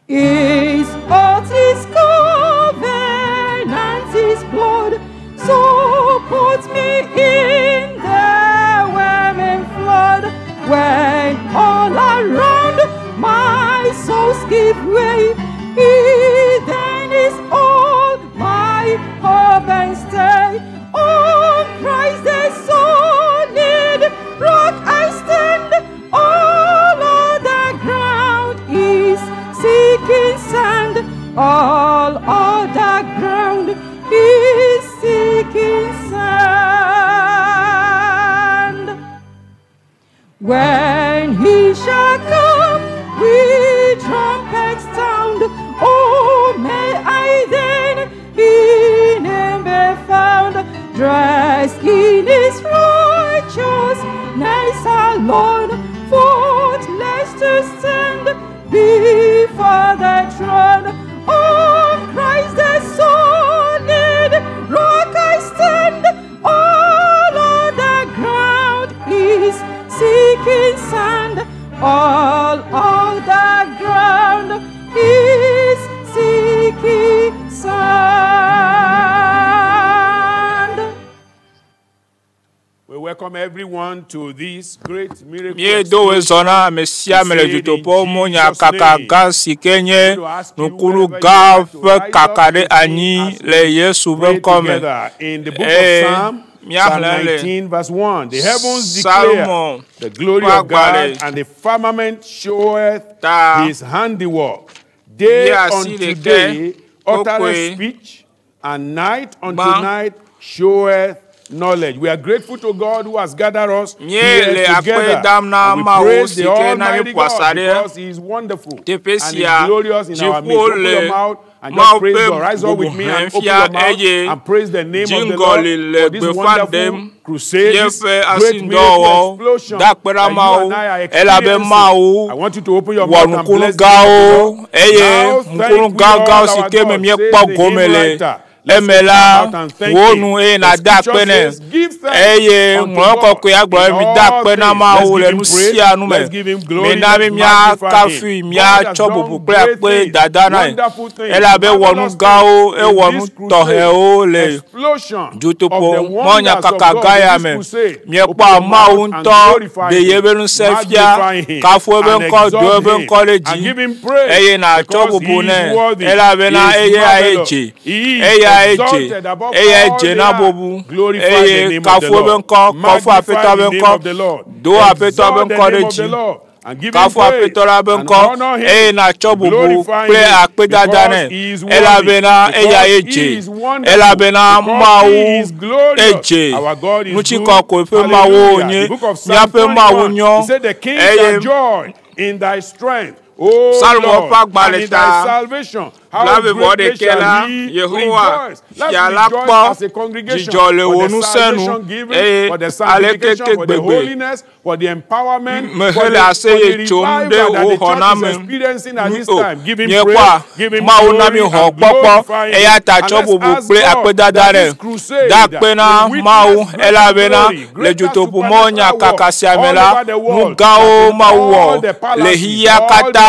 D: His oath, his covenant, his blood, so put me in the whelming flood. When all around my souls give way, he then is all my hope and stay. On Christ the solid rock I stand. All other ground is seeking sand. All other ground is seeking sand. When he shall come with trumpet sound, oh, may I then in him be found, dressed in his righteousness alone, faultless to stand before the throne. On Christ the solid rock I stand. All other ground is seeking sand. All other ground is seeking sand.
G: We welcome everyone to this great miracle.
B: Míedo wo zɔ na ame sia ame le dutoƒo mo nya kaka gã si ke nye nukunu gã ƒe kaka ɖe anyi le Yesu ƒe
G: Pray
B: ŋkɔ me.
G: together in the book of
B: Eh,
G: Psalm, Psalm
B: míaxlẽ le
G: 19, verse 1. The heavens declare
B: Salmo
G: the glory
B: ƒe
G: of God,
B: agbalẽ
G: and the firmament showeth
B: ta
G: his handiwork. Day
B: wuiasi
G: unto
B: ɖekɛ,
G: day uttereth
B: kpokpoe
G: speech, and night unto
B: gbã.
G: night showeth knowledge. We are grateful to God who has gathered us
B: Míele
G: here
B: akpe
G: together.
B: dam na
G: And we
B: Mawu
G: praise
B: si
G: the
B: ke na mí
G: Almighty
B: ƒo
G: God
B: asa ɖe
G: because He is wonderful
B: teƒe
G: and He
B: sia.
G: is glorious in our midst.
B: Dziƒo
G: Open your
B: le
G: mouth and
B: Mawu
G: just praise
B: ƒe
G: God. Rise up with me
B: bubu
G: and
B: hem
G: open
B: fia
G: your mouth
B: eye
G: and praise the name of the
B: dziŋgɔli
G: Lord
B: le
G: for this
B: gbeƒã
G: wonderful
B: ɖem
G: crusade, this
B: yeƒe
G: great miracle
B: asindɔwɔwɔ.
G: explosion
B: Da akpe
G: that
B: na
G: you
B: Mawu
G: and I are
B: elabe
G: experiencing.
B: Mawu
G: I want you to open your
B: wɔ
G: mouth and
B: nukunu
G: bless the name of the
B: gãwo
G: Lord.
B: eye
G: Now thank
B: nukunu
G: we
B: gãgãwo
G: all
B: si
G: our
B: ke me
G: God, says
B: míekpɔ
G: the
B: gome
G: hymn
B: le
G: writer. Let's
B: eme
G: open our
B: la
G: mouth and thank
B: wo
G: him.
B: nu eye
G: The
B: nàda
G: scripture
B: akpe nɛ
G: says, "Give thanks
B: eye
G: unto
B: ŋlɔ
G: God
B: kɔkɔe agblɔ
G: in
B: be mi da
G: all
B: akpe na
G: things." Let's
B: Mawu
G: give
B: le
G: him
B: nu
G: praise.
B: sia nu me
G: Let's give him glory.
B: mina be
G: Let's magnify
B: míakafui
G: him. God has
B: míatsɔ
G: done
B: bubu kple
G: great
B: akpe
G: things,
B: dada na ye
G: wonderful things,
B: elabe wɔ nu
G: marvelous
B: gãwo
G: things in
B: ewɔ nu
G: this crusade.
B: tɔxɛwo le
G: Explosion of
B: dutoƒo
G: the
B: mɔnya
G: wonders of
B: kaka
G: God
B: gã
G: in
B: ya
G: this
B: me
G: crusade.
B: míekpɔa
G: Open your
B: Mawu
G: mouth and
B: ŋutɔ
G: glorify
B: ɖe
G: him,
B: yeƒe ŋusẽ fia
G: magnify him,
B: kafu eƒe
G: and
B: ŋkɔ do
G: exalt
B: eƒe
G: him,
B: ŋkɔ ɖe
G: and
B: dzi
G: give him praise
B: eye nàtsɔ
G: because
B: bubu
G: he is
B: nɛ
G: worthy,
B: elabena
G: he is
B: eyae
G: marvelous,
B: dze
G: he is
B: eyae dze
G: exalted above
B: eyae
G: all
B: dze
G: the
B: na
G: earth.
B: bubu
G: Glorify the
B: eye
G: name of the
B: kafu eƒe
G: Lord.
B: ŋkɔ kɔfu
G: Magnify
B: Aƒetɔ
G: the
B: ƒe
G: name
B: ŋkɔ
G: of the Lord.
B: do Aƒetɔ ƒe
G: Exalt the
B: ŋkɔ ɖe
G: name of
B: dzi
G: the Lord and give him
B: kafu
G: praise
B: Aƒetɔ la ƒe
G: and
B: ŋkɔ
G: honor him
B: eye nàtsɔ
G: and
B: bubu
G: glorify
B: kple
G: him
B: akpedada
G: because
B: nɛ
G: he is worthy,
B: elabena
G: because
B: eyae
G: he
B: dze
G: is wonderful,
B: elabena
G: because he
B: Mawu
G: is glorious.
B: edze
G: Our God is good.
B: ŋutikɔkɔe ƒe Mawu
G: Hallelujah.
B: wònye
G: The book of Psalm
B: míaƒe Mawu
G: 21,
B: nyɔ
G: he said, The king
B: eye
G: shall joy in thy strength, O
B: Psalmo
G: Lord,
B: ƒe agbalẽ
G: and in
B: ta
G: thy salvation. How
B: blaeve vɔ
G: greatly
B: ɖekɛ la
G: shall he
B: Yehowa
G: rejoice. Let's
B: fia la
G: rejoice
B: kpɔ
G: as a congregation
B: dzidzɔ le
G: for
B: wò
G: the
B: ŋusẽ nu
G: salvation given,
B: eye
G: for the
B: aleke
G: sanctification,
B: ke
G: for the
B: gbegbe
G: holiness, for the empowerment, for
B: mehele
G: the, for the
B: aseye tsom
G: revival
B: ɖe
G: that
B: wò
G: the church is
B: xɔname
G: experiencing at
B: nu
G: this
B: o
G: time. Give him
B: míekpɔa
G: praise, give him
B: Mawu na mi
G: glory,
B: xɔ
G: and
B: kpɔkpɔ
G: glorify him.
B: eya ta
G: And
B: tsɔ
G: let's
B: bubu
G: ask
B: kple
G: God
B: akpedada
G: that
B: nɛ
G: this crusade
B: da akpe na
G: will
B: Mawu
G: witness greater
B: elabena
G: glory,
B: le
G: greater
B: dutoƒo mɔ nya
G: supernatural
B: kaka
G: work
B: sia me
G: all
B: la
G: over the
B: nu
G: world,
B: gãwo
G: that in
B: Mawu
G: all
B: wɔ
G: the
B: le
G: palaces,
B: xexea
G: all the
B: katã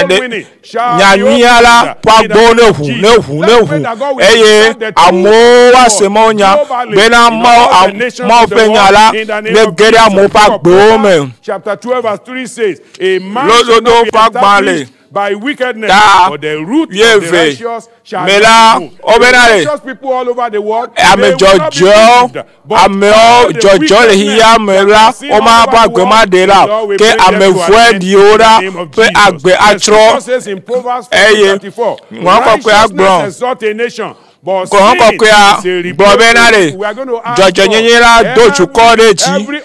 B: Nya nyuia la ƒe agbowo ne ʋu, ne ʋu, ne ʋu eye amewo woase Mawu nya bena Mawu Mawu ƒe nya la nege ɖe amewo ƒe agbewo me.
G: Chapter 12 verse 3 says, A man
B: Lododo
G: shall not be
B: ƒe agbalẽ
G: established by wickedness,
B: ta
G: but the root of the
B: wuieve
G: righteous shall
B: me
G: not
B: la,
G: be moved.
B: wobena
G: The
B: ɖe
G: righteous people all over the world,
B: ame
G: they will not be
B: dzɔdzɔewo
G: moved, but
B: amewo
G: all the
B: dzɔdzɔ le
G: wickedness
B: xexea me
G: that
B: la
G: are seen all
B: womava
G: over the
B: agbe ma
G: world,
B: ɖe la
G: the Lord will
B: ke
G: bring them
B: ame
G: to an end in
B: vɔ̃ɖiwo
G: the
B: ɖa
G: name of
B: ƒe
G: Jesus.
B: agbe
G: The
B: atsrɔ̃
G: scripture says in Proverbs
B: eye
G: 14:34,
B: ŋɔŋlɔ kɔkɔea
G: righteousness
B: gblɔ
G: exalts a nation, but
B: Ŋɔŋlɔ
G: sin
B: kɔkɔea
G: is a
B: gblɔ
G: reproach
B: bena
G: to
B: ɖe
G: it. We are going to ask
B: dzɔdzɔenyenye
G: God
B: la do dukɔ ɖe
G: every
B: dzi
G: every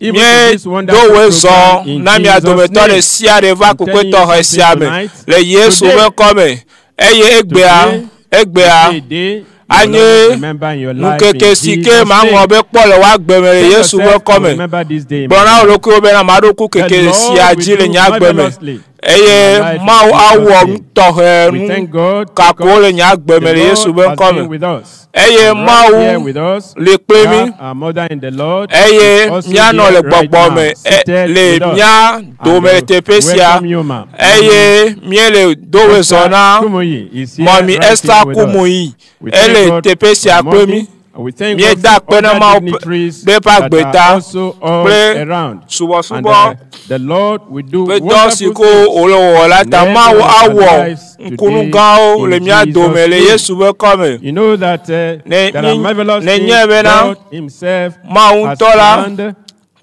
F: Even to this
B: Míedo
F: wonderful
B: woe zɔ
F: program in
B: na mia
F: Jesus'
B: dometɔ
F: name.
B: ɖe sia ɖe va
F: I'm
B: kpekpe
F: telling you
B: tɔxɛ
F: something
B: sia me
F: tonight.
B: le Yesu
F: Today,
B: ƒe ŋkɔme. Eye egbea,
F: today,
B: egbea,
F: a day you will
B: anye
F: always remember in your life in
B: ŋkeke si ke
F: Jesus'
B: maŋlɔ
F: name.
B: be kpɔ le woagbe me le
F: Tell
B: Yesu ƒe
F: yourself, I will
B: ŋkɔme.
F: remember this day in my
B: Gblɔ na wò
F: life.
B: ɖokuiwò bena maɖo ku
F: The
B: keke
F: Lord
B: sia
F: will
B: dzi le
F: do
B: nye agbe me.
F: marvelously.
B: Eye
F: in your life
B: Mawu
F: in
B: awɔ
F: Jesus'
B: nu
F: name.
B: tɔxɛ
F: We
B: nu
F: thank God
B: kakowo
F: because
B: le nye agbe me
F: the
B: le Yesu
F: Lord
B: be
F: has
B: ŋkɔ
F: been
B: me.
F: with us.
B: Eye
F: And right here
B: Mawu
F: with us,
B: li kpli
F: we
B: mi.
F: have our mother in the Lord
B: Eye
F: is also
B: míanɔ
F: here
B: le
F: right
B: gbɔgbɔ
F: now,
B: me e,
F: seated
B: le
F: with us.
B: mía
F: And
B: dome le
F: we
B: teƒe sia.
F: welcome you, ma'am.
B: Eye míele do
F: Esther
B: wezɔ na
F: Kumuyi is here
B: mɔmi
F: right
B: Esther
F: here with us.
B: Kumuyi.
F: We thank
B: Ele
F: God
B: teƒe sia
F: for
B: kple
F: mommy,
B: mí.
F: and we thank God
B: Míeda
F: for
B: akpe na
F: other
B: Mawu
F: dignitaries
B: ɖe eƒe
F: that
B: agbe
F: are
B: ta
F: also all
B: kple
F: around. And
B: subɔsubɔ
F: the Lord will do
B: ƒe dɔ si
F: wonderful
B: ko
F: things
B: wòle wɔwɔ la
F: in
B: ta. Mawu
F: every one of our
B: awɔ
F: lives
B: ŋkunu
F: today
B: gãwo le
F: in
B: mía dome
F: Jesus'
B: le
F: name.
B: Yesu ƒe kɔme.
F: You know that
B: Ne
F: there are
B: mi
F: marvelous
B: ne
F: things
B: nye bena
F: God Himself
B: Mawu
F: has
B: ŋutɔ la
F: planned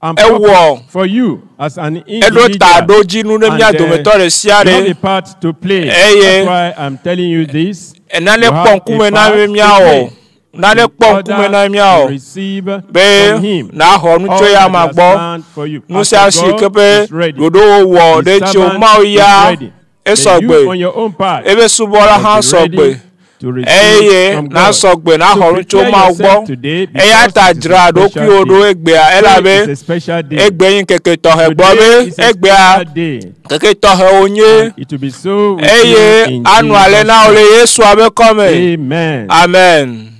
F: and
B: ewɔ
F: purposed for you as an
B: eɖo
F: individual.
B: taɖodzinu ɖe mía
F: And
B: dometɔ ɖe sia
F: you have
B: ɖe
F: a part to play.
B: eye
F: That's why I'm telling you this.
B: nane
F: You
B: kpɔ
F: have a
B: ŋkume na
F: part
B: mi
F: to
B: míawɔ.
F: play
B: Nane
F: in
B: kpɔ ŋkume
F: order
B: na
F: to
B: míawɔ
F: receive
B: be
F: from Him
B: nàxɔ nu
F: all
B: tso ya
F: that He
B: ma
F: has
B: gbɔ.
F: planned for you.
B: Nu
F: As
B: sia
F: for
B: si ke
F: God
B: ƒe
F: is ready,
B: ɖoɖowo wɔ
F: His
B: ɖe ŋuti o
F: servant
B: Mawu
F: is
B: ya
F: ready. But
B: esɔgbe.
F: you on your own part
B: Ebe subɔla hã
F: must be
B: sɔgbe
F: ready to receive
B: eye
F: from God.
B: nasɔgbe
F: So
B: naxɔ nu tso
F: prepare
B: Mawu
F: yourself
B: gbɔ.
F: today
B: Eya
F: because
B: ta
F: it is a
B: dzra
F: special
B: ɖokuiwò ɖo
F: day.
B: egbea
F: Today
B: elabe
F: is a special day.
B: egbe nye ŋkeke tɔxɛ gblɔ
F: Today
B: be
F: is a
B: egbea
F: special day.
B: ŋkeke tɔxɛ wònye
F: And it will be so with you
B: eye
F: in
B: anɔ ale
F: Jesus'
B: na wò le
F: name.
B: Yesua be kɔme.
F: Amen.
B: Amen.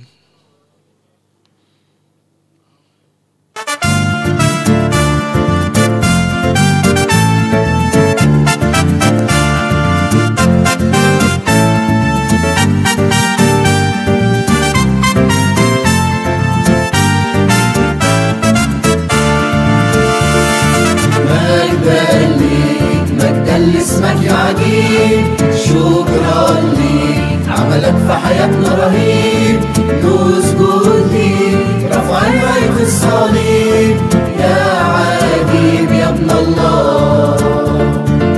H: مجدا ليك مجدا لاسمك يا عجيب شكرا ليك عملك في حياتنا رهيب نسجد ليك رافعين راية الصليب يا عجيب يا ابن الله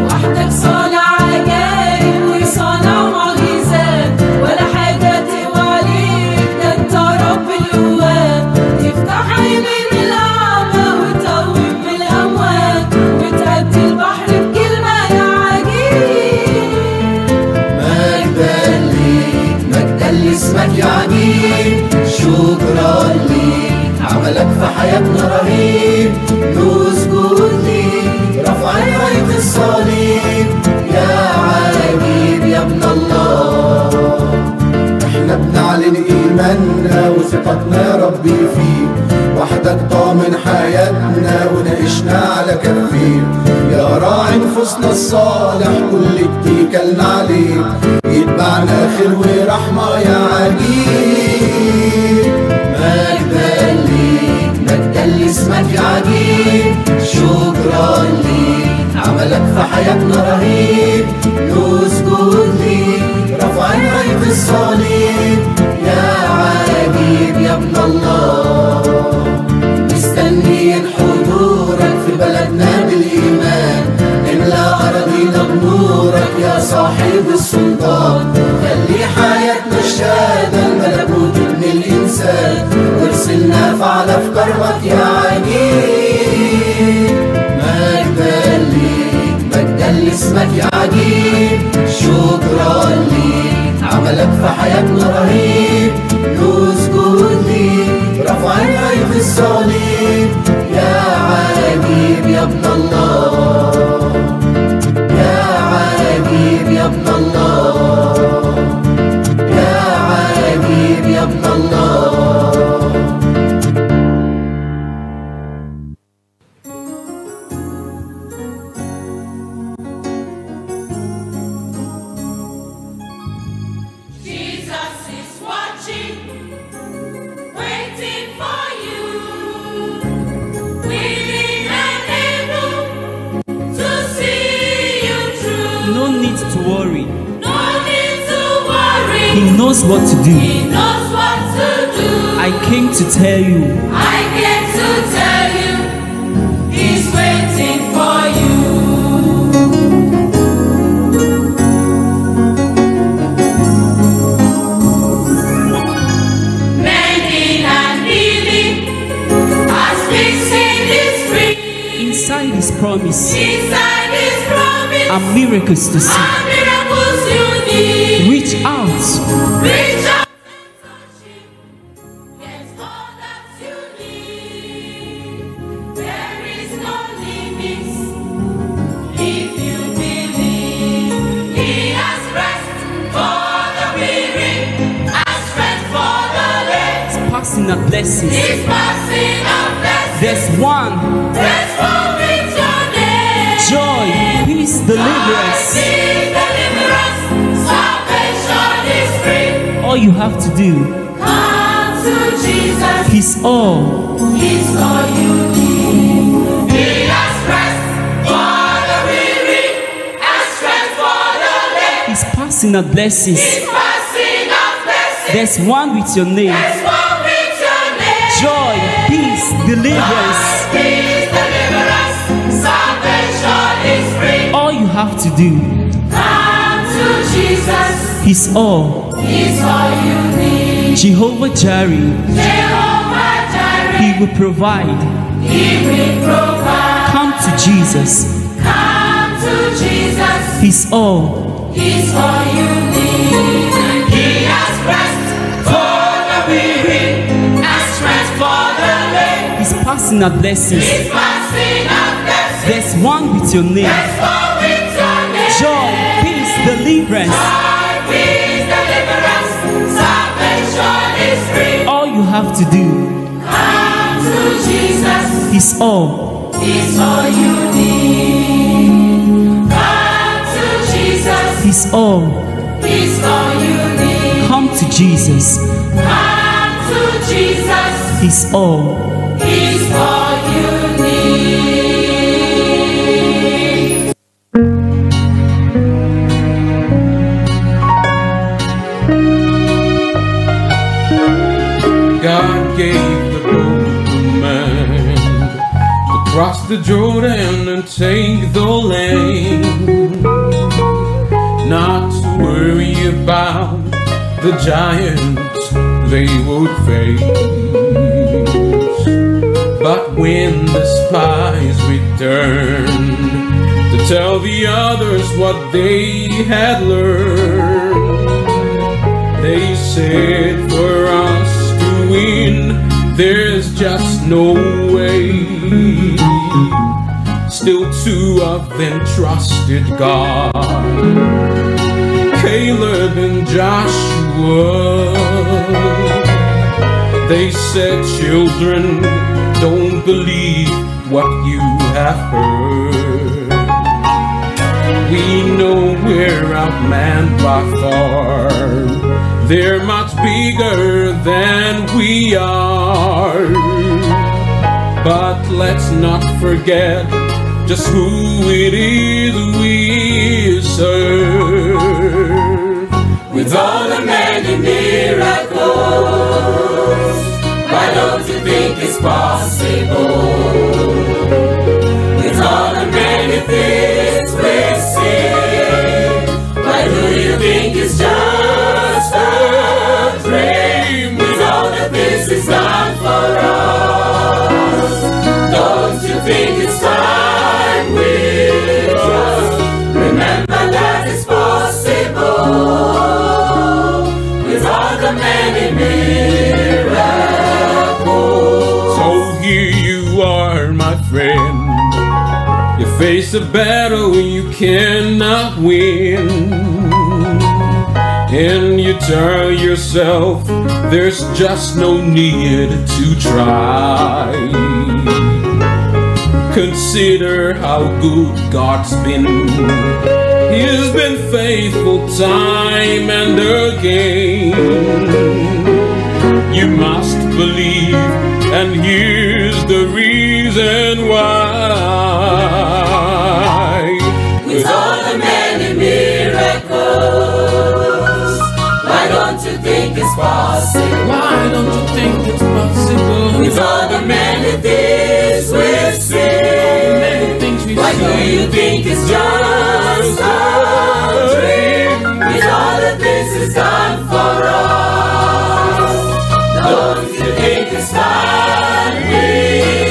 D: وحدك صانع عجائب وصانع معجزات ولا حاجة تقوى عليك ده انت رب القوات تفتح عينين الأعمى وتقوم من الأموات وتهدي البحر بكلمة يا عجيب
H: مجدا ليك مجدا لاسمك يا عجيب شكرا ليك عملك في حياتنا رهيب نسجد ليك رافعين راية الصليب يا عجيب يا ابن الله
I: احنا بنعلن ايماننا وثقتنا يا ربي فيك وحدك ضامن حياتنا ونعيشنا على كفيك يا راعي نفوسنا الصالح كل اتكالنا عليك يتبعنا خير ورحمة يا عجيب
H: مجدا ليك مجدا لاسمك يا عجيب شكرا ليك عملك في حياتنا رهيب نسجد ليك رافعين راية الصليب يا عجيب يا ابن الله مستنيين حضورك في بلدنا بالإيمان املأ أراضينا بنورك يا صاحب السلطان خلي حياتنا شهادة الملكوت ابن الإنسان وارسلنا فعل في كرمك يا عجيب مجدا ليك مجدا لاسمك يا عجيب شكرا ليك عملك في حياتنا رهيب نسجد ليك رافعين راية الصليب يا عجيب يا ابن الله يا عجيب يا ابن الله يا عجيب يا ابن الله
E: Jesus is watching, waiting for you, willing and able to see you through.
J: No need to worry.
E: No need to worry.
J: He knows what to do.
E: He knows what to do.
J: I came to tell you
E: I came to tell you, he's waiting for you. Mending and healing, as fixing is free.
J: inside His promise
E: Inside His promise
J: are miracles to see.
E: are miracles you need.
J: Reach out,
E: Reach out and touch Him. Get all that you need. There is no limit if you believe.
J: passing out blessings.
E: He's passing out blessings.
J: There's one.
E: There's one with your name.
J: Joy, peace, deliverance.
E: Joy, peace, deliverance. Salvation is free.
J: All you have to do.
E: Come to Jesus.
J: He's all.
E: He's all you need. He has rest for the weary and strength for the lame.
J: He's passing out blessings.
E: He's passing out blessings.
J: There's one with your name.
E: There's one with your name.
J: Joy, peace, deliverance.
E: Joy, peace, deliverance. Salvation is free.
J: All you have to do.
E: Come to Jesus.
J: He's all.
E: He's all you need.
J: Jehovah Jireh.
E: Jehovah Jireh.
J: He will provide.
E: He will provide.
J: Come to Jesus.
E: Come to Jesus.
J: He's all.
E: He's all you need. He has rest for the weary and strength for the lame.
J: He's passing out blessings.
E: He's passing out blessings.
J: There's one with your name.
E: There's one with your name.
J: Joy, peace, deliverance.
E: Joy, peace, deliverance. Salvation is free.
J: All you have to do.
E: Come to Jesus.
J: He's all.
E: He's all you need. Come to Jesus.
J: He's all.
E: He's all you need.
J: Come to Jesus.
E: Come to Jesus.
J: He's all.
E: He's all you need.
K: God gave the bold command to cross the Jordan and take the land. Not to worry about the giants they would face. But when the spies returned to tell the others what they had learned, they said, for us to win, there's just no way. Still two of them trusted God, Caleb and Joshua. They said, children, don't believe what you have heard. We know we're outmanned by far. They're much bigger than we are. But let's not forget just who it is we serve.
H: With all the many miracles, why don't you think it's possible? With all the many things we've seen, why do you think it's just a dream? With all the things He's done for us, don't you think it's time we trust? Remember that it's possible with all the many miracles.
K: So here you are, my friend. You face a battle you cannot win. And you tell yourself there's just no need to try. Consider how good God's been. He's been faithful time and again. You must believe, and here's the reason why.
H: With all the many miracles, why don't you think it's possible?
K: Why don't you think it's possible?
H: With all the many things we've seen, why do you think it's just a dream? With all the things He's done for us, don't you think it's time we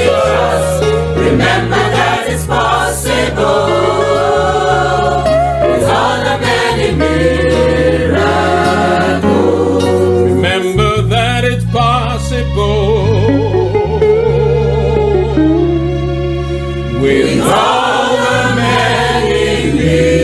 H: trust? Remember that it's possible with all the many miracles.
K: Remember that it's possible with
H: all the many miracles.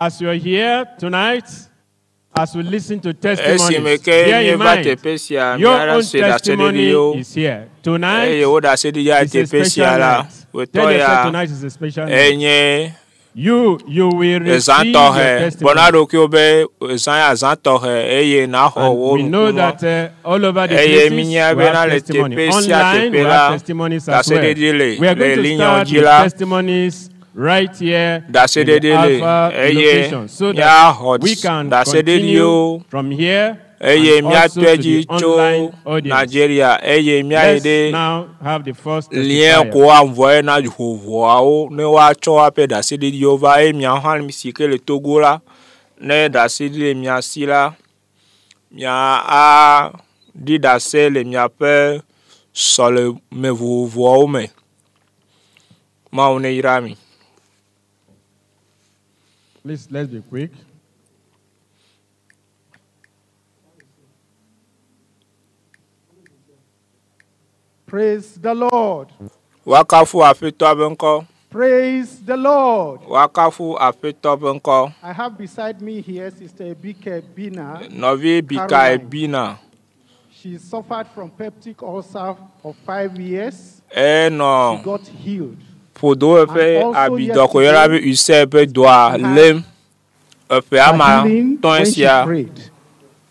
F: As you are here tonight, as we listen to testimonies,
B: Esime ke
F: bear in
B: míeva
F: mind,
B: teƒe sia,
F: your
B: míaɖe
F: own
B: se
F: testimony
B: ɖaseɖiɖiwo.
F: is here. Tonight
B: Eye wo ɖaseɖiɖia
F: is a
B: teƒe sia
F: special
B: la,
F: night.
B: wòtɔ
F: Tell yourself
B: ya
F: tonight is a special night.
B: enye
F: You will
B: ezã
F: receive your
B: tɔxɛ.
F: testimony.
B: Gbɔna ɖokuiwo be ezã ya azã tɔxɛ eye naxɔ wo
F: We know
B: nukunua.
F: that all over the
B: Eye
F: places
B: mínya
F: we have
B: bena le
F: testimony.
B: teƒe sia
F: Online
B: teƒe
F: we
B: la,
F: have testimonies as well.
B: ɖaseɖiɖi le
F: We are
B: le
F: going to
B: linyawo
F: start
B: dzi
F: with
B: la.
F: testimonies right here in the
B: Ɖaseɖiɖi le
F: Alpha
B: eye
F: location so that
B: míaxɔ
F: we can
B: ɖaseɖiɖiwo
F: continue from here
B: eye
F: and also
B: míatɔe
F: to
B: dzi
F: the
B: tso
F: online audience.
B: Nigeria eye míayi
F: Let's
B: ɖe
F: now have the first
B: lien
F: testifier.
B: ko woavɔe na vovovoawo ne woatsɔ woaƒe ɖaseɖiɖiwo va eye miawo hã si ke le Togo la, ne ɖaseɖiɖi le mia si la, mia aɖi ɖase le miaƒe sɔleme vovovoawo me. Mawu ne yra mi.
F: Please, let's be quick.
L: Praise the Lord.
B: Woakafu Aƒetɔ ƒe ŋkɔ.
L: Praise the Lord.
B: Woakafu Aƒetɔ ƒe ŋkɔ.
L: I have beside me here Sister Ebike Bina.
B: Nɔvi Bika
L: Caroline.
B: Ebina.
L: She suffered from peptic ulcer for 5 years.
B: Enɔ
L: She got healed.
B: ƒodo eƒe
L: And also
B: abidɔ ko yɔna be ulcer ƒe dɔa lém. Eƒe
L: Her
B: ama
L: healing
B: tɔ̃
L: when she
B: sia
L: prayed.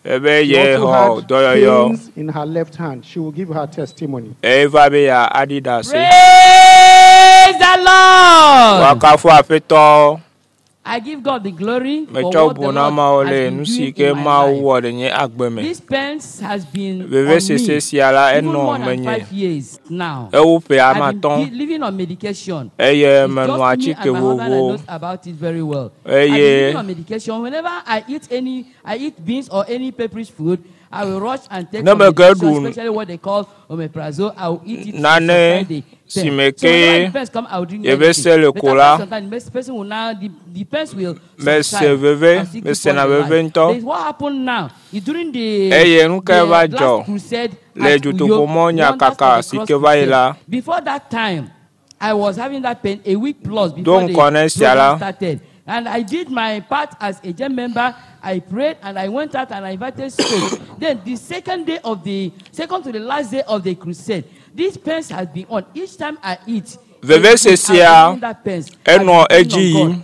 B: ebe
L: She
B: ye
L: also
B: xɔ
L: had
B: dɔyɔyɔ.
L: pains in her left hand. She will give her testimony.
B: Eva be ya aɖi ɖase.
D: Praise the Lord.
B: Woakafu Aƒetɔ.
D: I give God the glory for
B: Metsɔ
D: what the
B: bu na
D: Lord
B: Mawu
D: has
B: le
D: been
B: nu si
D: doing
B: ke
D: in my
B: Mawu
D: life.
B: wɔ le nye agbe me.
D: This pains has been on
B: Vevesese
D: me
B: sia la
D: even
B: enɔ
D: more than
B: menye.
D: 5 years now.
B: Ewu ƒe
D: I've
B: ama
D: been
B: atɔ̃.
D: living on medication.
B: Eye
D: It's
B: menɔ
D: just me
B: atike
D: and my husband that
B: vovovowo.
D: knows about it very well. I've been
B: Eye
D: living on medication. Whenever I eat any, I eat beans or any pepperish food, I will rush and take
B: Ne
D: some
B: mege
D: medication,
B: ɖu
D: especially what they call omeprazole. I will eat it to
B: nane
D: subside the
B: si
D: pain.
B: me
D: So whenever
B: ke
D: the pains come, I will drink
B: yebe
D: medicine.
B: se le
D: But
B: ko
D: after
B: la,
D: some time, the person will now, the pains will
B: mese
D: subside
B: veve,
D: and still keep
B: mesena
D: on
B: veve
D: alive.
B: ŋutɔ.
D: There is what happened now is during the
B: Eye nu ke
D: the
B: va
D: last
B: dzɔ
D: crusade
B: le
D: at Uyo,
B: dutoƒomɔ
D: Wonders of
B: nyakaka
D: the
B: si
D: Cross
B: ke va yi
D: crusade.
B: la,
D: Before that time, I was having that pain a week plus
B: Do
D: before the
B: ŋgɔ na esia la,
D: program started. And I did my part as a gem member. I prayed and I went out and I invited souls. Then the second day of the second to the last day of the crusade, this pains has been on. Each time I eat,
B: Vevesese sia
D: I'm that pains.
B: enɔ
D: I've been
B: edzi
D: on God.
B: yim.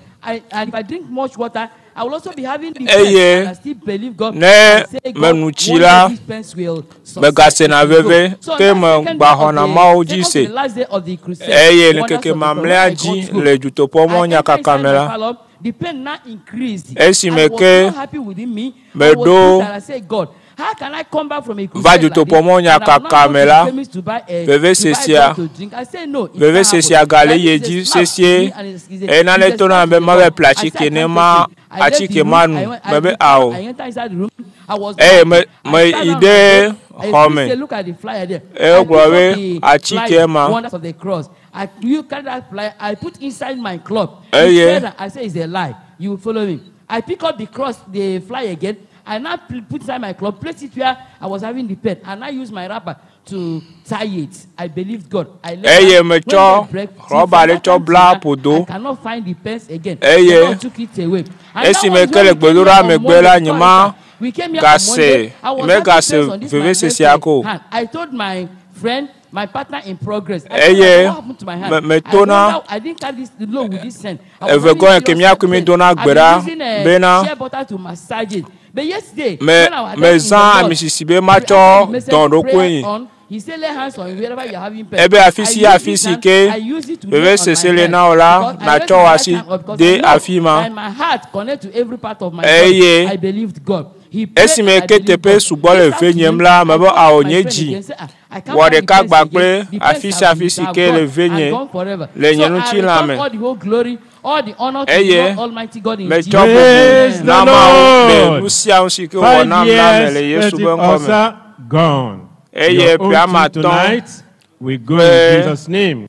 D: And if I drink much water, I will also be having the
B: Eye
D: pains. And I still believe God
B: ne
D: and say, God,
B: menu tsi
D: one
B: la,
D: day these pains will subside.
B: megasena veve
D: So on
B: ke
D: that second day
B: megbaxɔna
D: of the-
B: Mawu dzi
D: second to
B: se.
D: the last day of the crusade,
B: Eye le
D: wonders
B: ŋkeke
D: of the Cross,
B: mamlɛa
D: when I
B: dzi
D: got home,
B: le dutoƒomɔ
D: I entered
B: nyakaka
D: inside
B: me
D: my
B: la,
D: parlor, the pain now increased.
B: Esime
D: I was
B: ke
D: not happy within me. I was
B: meɖo
D: bitter. I said, God, how can I come back from a
B: va
D: crusade like this
B: dutoƒomɔ
D: and I will not
B: nyakaka
D: go
B: me
D: to
B: la,
D: the chemist to buy a to buy
B: vevesesia
D: drug to drink? I said, no, it can't
B: vevesesia
D: happen.
B: gale
D: That
B: yi
D: is a
B: dzi
D: slap to
B: sesie
D: me and it's a,
B: eye nane
D: it's a
B: tona
D: slap to
B: be
D: the
B: ma
D: God.
B: be ple
D: I said, I
B: atike ne
D: can't
B: ma
D: take it. I left the
B: atike
D: room.
B: ma
D: I
B: nu
D: went, I
B: mebe
D: returned,
B: ao.
D: I entered inside the room. I was
B: Eye
D: mad.
B: me
D: I
B: me
D: sat
B: yi
D: down on
B: ɖe
D: my bed. I
B: xɔ
D: still
B: me
D: say, look at the flyer there.
B: eye
D: I
B: wogblɔ
D: picked up
B: be
D: the
B: atike
D: flyer,
B: ma
D: Wonders of the Cross. I you carry that flyer. I put inside my club.
B: Eye
D: He said that I say it's a lie. You will follow me. I pick up the cross, the flyer again. I now put inside my club, place it where I was having the pen, and I use my wrapper to tie it. I believed God. I left
B: eye
D: that. When
B: metsɔ
D: the break, till
B: rɔba
D: from
B: ɖe
D: that
B: tsɔ
D: time till
B: bla
D: now,
B: ƒodo
D: I cannot find the pens again. The
B: eye
D: Lord took it away. And that
B: esime
D: was
B: ke
D: when
B: le
D: we came here
B: gbedoɖa
D: on
B: megbe
D: Monday
B: la
D: before
B: nye
D: I
B: ma
D: start. We came here on
B: gase
D: Monday. I was having
B: megase
D: pains on this my left
B: vevesesia ko.
D: hand. I told my friend, my partner in progress. I told her,
B: Eye
D: what happened to my hand?
B: me
D: I
B: metona
D: wonder, I didn't carry this load with this hand. I was
B: eve
D: having
B: gɔme ke
D: serious
B: míakui mi
D: pain.
B: dona
D: I've
B: gbe
D: been
B: ɖa
D: using
B: bena
D: shea butter to massage it. But yesterday,
B: me
D: when I was there in the
B: mezã
D: Lord,
B: amisisi be
D: after
B: matsɔ
D: the message
B: dɔn
D: prayer
B: ɖokoe.
D: on, he said, lay hands on you wherever you're having pain.
B: Ebe
D: I
B: afi sia
D: use
B: afi
D: this
B: si
D: hand,
B: ke
D: I use it to lay on my
B: vevesese le
D: hand
B: na wò la,
D: because I raised
B: natsɔ
D: my
B: wò
D: right
B: asi
D: hand up because
B: de
D: I know
B: afi ma.
D: that my heart connect to every part of my body.
B: Eye
D: I believed God. He prayed
B: esime
D: and I
B: ke
D: believed
B: teƒe
D: God.
B: sugbɔ le
D: This
B: ve nyem
D: afternoon,
B: la,
D: I
B: mebe
D: called
B: ao
D: my
B: nye
D: friend
B: dzi
D: again. Say, ah, I can't
B: wɔ
D: find the
B: ɖeka
D: pens
B: gba
D: again.
B: kple
D: The
B: afi
D: pens
B: sia
D: have
B: afi
D: been
B: si
D: have
B: ke le
D: gone
B: ve
D: and
B: nye
D: gone forever.
B: le nye
D: So I
B: ŋutilã
D: return
B: me.
D: all the whole glory, all the honor to the
B: Eye
D: Lord Almighty God in
B: metsɔ
D: Jesus'
B: bubu
F: Praise
D: name.
F: the
B: na Mawu le
F: Lord.
B: nu sia nu si ke wɔ
F: 5
B: nam la me
F: years,
B: le Yesu
F: peptic
B: ƒe ŋkɔ me.
F: ulcer gone.
B: Eye
F: Your
B: ƒe
F: own
B: ame
F: too
B: atɔ̃
F: tonight we go
B: ƒe
F: in Jesus' name.